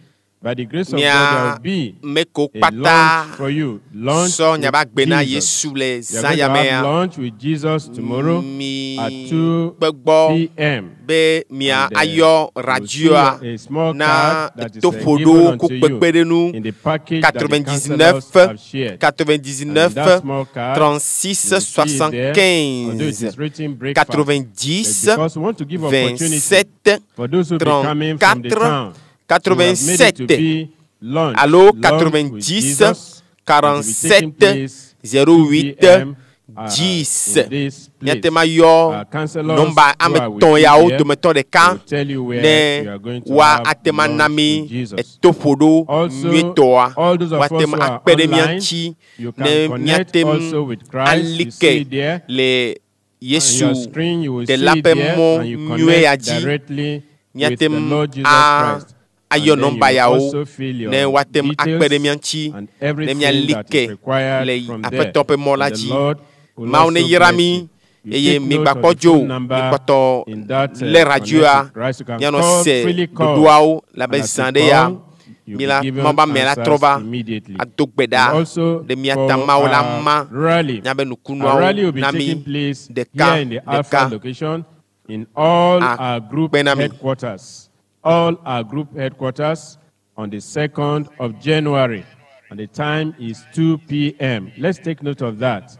F: by the grace of God, there
S: Mia
F: will be
S: meko
F: a
S: kpata
F: lunch for you. Lunch
S: sɔ
F: with
S: miaƒe agbe na
F: Jesus.
S: Yesu le
F: We are
S: zã
F: going to
S: ya mea.
F: have lunch with Jesus tomorrow at 2
S: kpe gbɔ
F: p.m.
S: be mia
F: And,
S: ayɔ
F: you will
S: radioa
F: see a small
S: na
F: card that is,
S: toƒo
F: given
S: ɖo
F: unto
S: ku
F: you
S: kpekpeɖeŋu
F: in the package that the
S: 99
F: counselors have shared.
S: 99
F: And in that small card,
S: 36
F: you will see it there, although it
S: 75
F: is written breakfast.
S: 90
F: But because we want to give opportunity
S: 27
F: for those who be coming from the
S: 34
F: town, who have made it to
S: 87
F: be lunch,
S: alo
F: lunch with
S: 90
F: Jesus, it will be taking
S: 47
F: place 2
S: 08
F: p.m.
S: 10
F: in this place.
S: míate ma yɔ
F: Our counselors
S: nɔmba
F: who
S: ame
F: are with
S: etɔ̃
F: you
S: yawo
F: here
S: dometɔ ɖeka
F: will tell you where
S: ne
F: you are going to
S: woa
F: have
S: ate ma na
F: lunch
S: mi
F: with Jesus.
S: etoƒo ɖo
F: Also,
S: nyuietɔa
F: all those of
S: woate
F: us
S: ŋu
F: who are
S: akpe ɖe mía
F: online,
S: ŋuti
F: you can
S: ne
F: connect
S: míate ŋu
F: also with Christ. You see
S: alike
F: it there.
S: le
F: On
S: Yesu
F: your screen, you will see
S: ɖela
F: it
S: ƒe
F: there,
S: mɔ
F: and you
S: nyuie ya
F: connect
S: dzi
F: directly with
S: míate
F: the
S: ŋu
F: Lord Jesus
S: a
F: Christ. And
S: ayɔ
F: then
S: nɔmba
F: you will
S: yawo
F: also fill your
S: ne woate ŋu akpe ɖe
F: details
S: mía ŋuti
F: and
S: ne
F: everything
S: míali
F: that
S: ke
F: is required
S: le
F: from there.
S: Aƒetɔ ƒe mɔ la
F: And the
S: dzi.
F: Lord will
S: Mawu ne
F: also
S: yra
F: bless
S: mi
F: you. You
S: eye
F: take note
S: migbakpɔ
F: of the
S: dzo
F: phone number
S: mikpɔtɔ
F: in that
S: lé radioa
F: connect with Christ. You can
S: míanɔ
F: call,
S: se
F: freely call.
S: ɖoɖoawo labe
F: And as
S: zã
F: you
S: ɖe ya
F: call, you'll
S: mi
F: be
S: la
F: given
S: Mawu be ame la trɔ
F: answers
S: va
F: immediately.
S: ado gbe
F: And
S: ɖa
F: also
S: ɖe mía ta
F: for
S: Mawu la
F: our
S: ma
F: rally.
S: míabe
F: Our
S: nukunuawo
F: rally will be
S: na mi
F: taking place
S: ɖeka
F: here in the Alpha
S: ɖeka
F: location in all our group
S: akpe na mi.
F: headquarters. All our group headquarters on the 2nd of January. And the time is 2 p.m. Let's take note of that.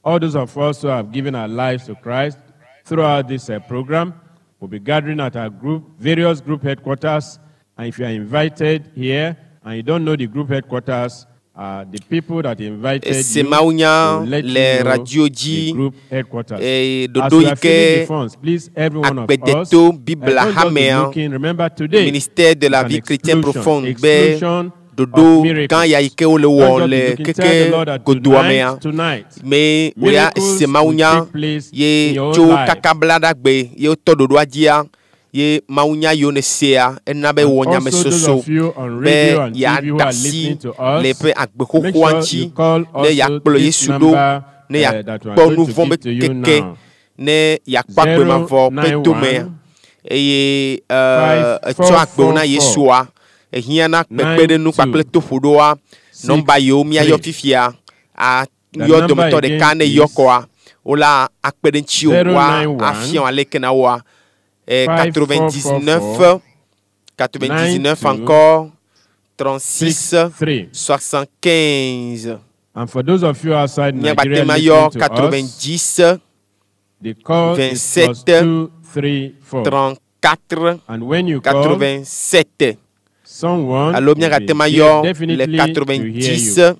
F: All those of us who have given our lives to Christ throughout this program will be gathering at our group, various group headquarters. And if you are invited here and you don't know the group headquarters, the people that invited
S: Ese
F: you
S: Mawu nya
F: will let
S: le
F: you know
S: radio
F: the
S: dzi
F: group headquarters.
S: eye
F: As
S: ɖoɖo
F: we
S: yi
F: are filling
S: ke
F: the funds, please, every one of us,
S: agbedeto Biblia
F: don't just be
S: hamea
F: looking. Remember today,
S: ministère de la
F: it's an
S: vie chrétienne
F: explosion,
S: profonde be
F: explosion of
S: ɖoɖo
F: miracles.
S: gã ya yi ke wole
F: Don't
S: wɔ
F: just be
S: le
F: looking. Tell
S: keke
F: the Lord that
S: godoa mea
F: tonight, tonight,
S: me wo ya
F: miracles
S: ese Mawu
F: will
S: nya
F: take place
S: ye
F: in your own
S: tso
F: life.
S: kaka bla ɖa gbe ye wotɔ ɖoɖoa dzia ye Mawu nya yiwo ne sea ena be
F: And
S: wɔ
F: also those
S: nyamesoso
F: of you on
S: be
F: radio and TV who
S: yeaɖe
F: are
S: asi
F: listening to us,
S: le eƒe
F: make
S: agbexoxoa
F: sure
S: ŋuti
F: you call
S: ne
F: also
S: yeakplɔ
F: this
S: Yesu ɖo
F: number
S: ne
F: that we are
S: yeakpɔ
F: going
S: nu
F: to
S: vɔ̃ be
F: give to you
S: keke
F: now.
S: ne yeakpɔ agbe mavɔ ƒe domea
F: 091
S: eye etsɔ
F: 54
S: agbewo na Yesua ehiã na kpekpeɖeŋu kpakple toƒoɖoa nɔmba yiwo míayɔ
F: 3.
S: fifia
F: The
S: ayɔ
F: number
S: dometɔ ɖeka
F: again
S: ne yɔ
F: is
S: kɔa wola akpe ɖe ŋutiwò woa
F: 091
S: afia wò aleke na woa
F: 5444
S: 99 99
F: 92
S: encore 36
F: 3.
S: 75
F: And for those of you outside
S: míagbate
F: Nigeria
S: ma yɔ
F: listening to us,
S: 90
F: the call is plus
S: 27
F: 2, 3, 4.
S: 34
F: And when you call,
S: 87
F: someone
S: alo
F: will be
S: míagate ma
F: there
S: yɔ le
F: definitely to hear you.
S: 90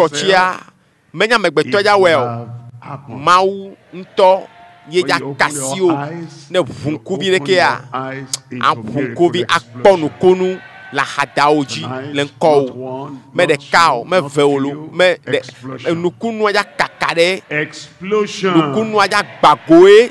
S: kpɔtsia menye amegbetɔ
T: It
S: ya wɔe o
T: have happened.
S: Mawu ŋutɔ ye
T: When
S: dza
T: you open
S: kasi
T: your
S: o
T: eyes,
S: ne ʋu
T: you
S: ŋkuvi
T: open
S: ɖeke ya
T: your eyes into
S: aʋu
T: miracle
S: ŋkuvi akpɔ
T: explosion.
S: nukunu le axadawo dzi
T: Tonight,
S: le
T: not
S: ŋkɔwo
T: one,
S: me
T: not
S: ɖeka o
T: two,
S: me
T: not
S: ve o lo
T: few,
S: me ɖe
T: explosion.
S: nukunua dza kaka ɖe
T: Explosion.
S: nukunua dza gbagoe.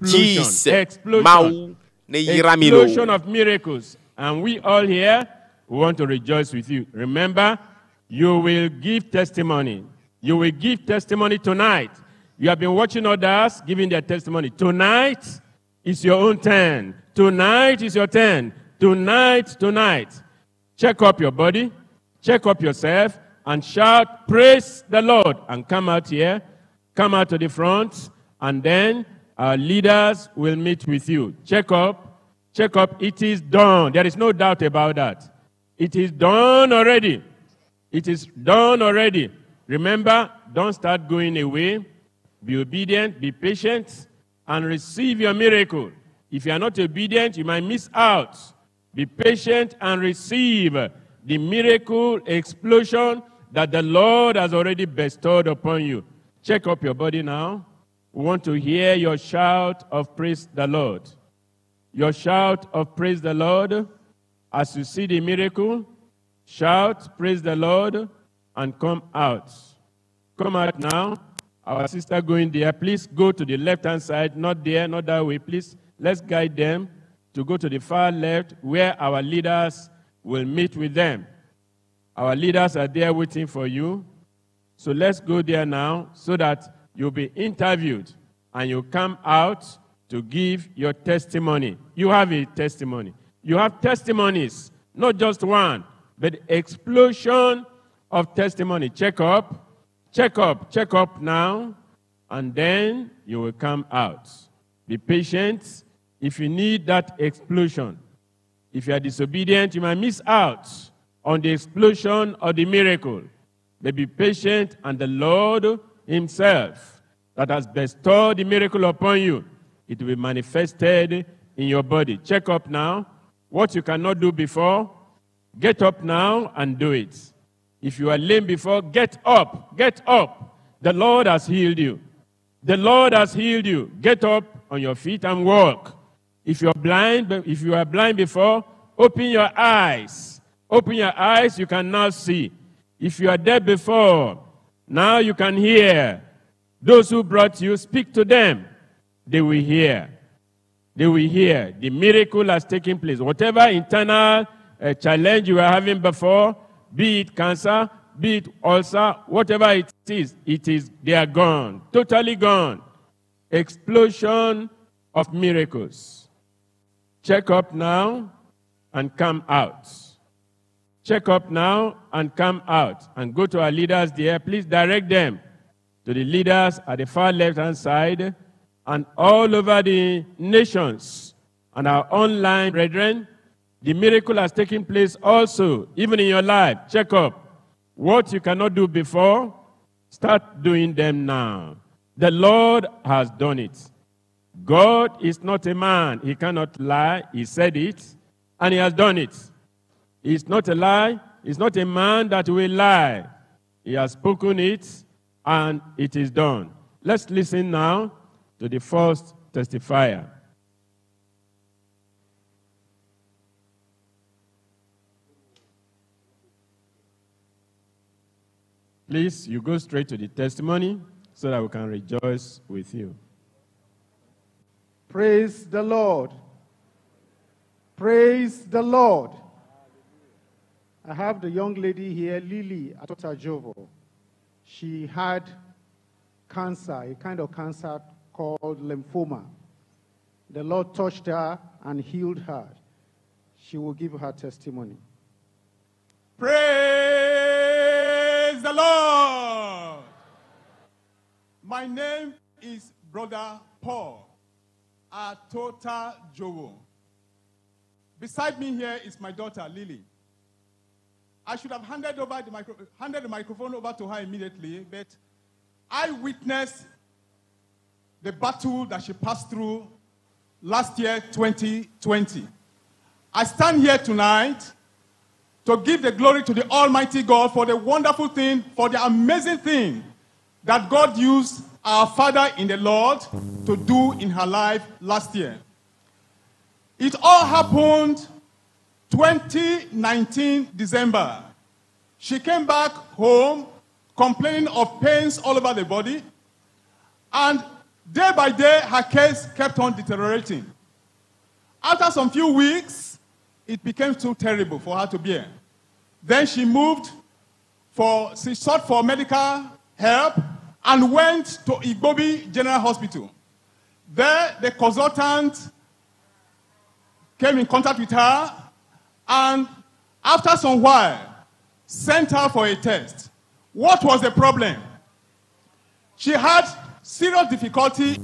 F: Explosion.
S: Dzi se.
F: Explosion.
S: Mawu ne yra mi loo.
F: Explosion of miracles. And we all here, we want to rejoice with you. Remember, you will give testimony. You will give testimony tonight. You have been watching others giving their testimony. Tonight is your own turn. Tonight is your turn. Tonight, tonight. Check up your body, check up yourself, and shout, Praise the Lord, and come out here, come out to the front, and then our leaders will meet with you. Check up, check up. It is done. There is no doubt about that. It is done already. It is done already. Remember, don't start going away. Be obedient, be patient, and receive your miracle. If you are not obedient, you might miss out. Be patient and receive the miracle explosion that the Lord has already bestowed upon you. Check up your body now. We want to hear your shout of praise the Lord. Your shout of praise the Lord as you see the miracle. Shout, praise the Lord, and come out. Come out now. Our sister going there, please go to the left hand side, not there, not that way. Please, let's guide them to go to the far left where our leaders will meet with them. Our leaders are there waiting for you. So let's go there now so that you'll be interviewed and you come out to give your testimony. You have a testimony. You have testimonies, not just one, but explosion of testimony. Check up, check up, check up now, and then you will come out. Be patient if you need that explosion. If you are disobedient, you might miss out on the explosion of the miracle. But be patient, and the Lord Himself that has bestowed the miracle upon you, it will be manifested in your body. Check up now. What you cannot do before, get up now and do it. If you are lame before, get up. Get up. The Lord has healed you. The Lord has healed you. Get up on your feet and walk. If you are blind, if you are blind before, open your eyes. Open your eyes, you can now see. If you are dead before, now you can hear. Those who brought you, speak to them. They will hear. They will hear. The miracle has taken place. Whatever internal challenge you were having before, be it cancer, be it ulcer, whatever it is, they are gone. Totally gone. Explosion of miracles. Check up now and come out. Check up now and come out. And go to our leaders there. Please direct them to the leaders at the far left-hand side and all over the nations and our online brethren. The miracle has taken place also, even in your life. Check up. What you cannot do before, start doing them now. The Lord has done it. God is not a man. He cannot lie. He said it, and he has done it. It's not a lie. It's not a man that will lie. He has spoken it, and it is done. Let's listen now to the first testifier. Please, you go straight to the testimony so that we can rejoice with you.
L: Praise the Lord. Praise the Lord. I have the young lady here, Lily Atotajovo. She had cancer, a kind of cancer called lymphoma. The Lord touched her and healed her. She will give her testimony.
U: Praise the Lord. My name is Brother Paul Atotajowo. Beside me here is my daughter, Lily. I should have handed the microphone over to her immediately, but I witnessed the battle that she passed through last year, 2020. I stand here tonight to give the glory to the Almighty God for the wonderful thing, for the amazing thing that God used our Father in the Lord to do in her life last year. It all happened 2019 December. She came back home complaining of pains all over the body, and day by day her case kept on deteriorating. After some few weeks, it became too terrible for her to bear. Then she sought for medical help and went to Igbobi General Hospital. There, the consultant came in contact with her and, after some while, sent her for a test. What was the problem? She had serious difficulty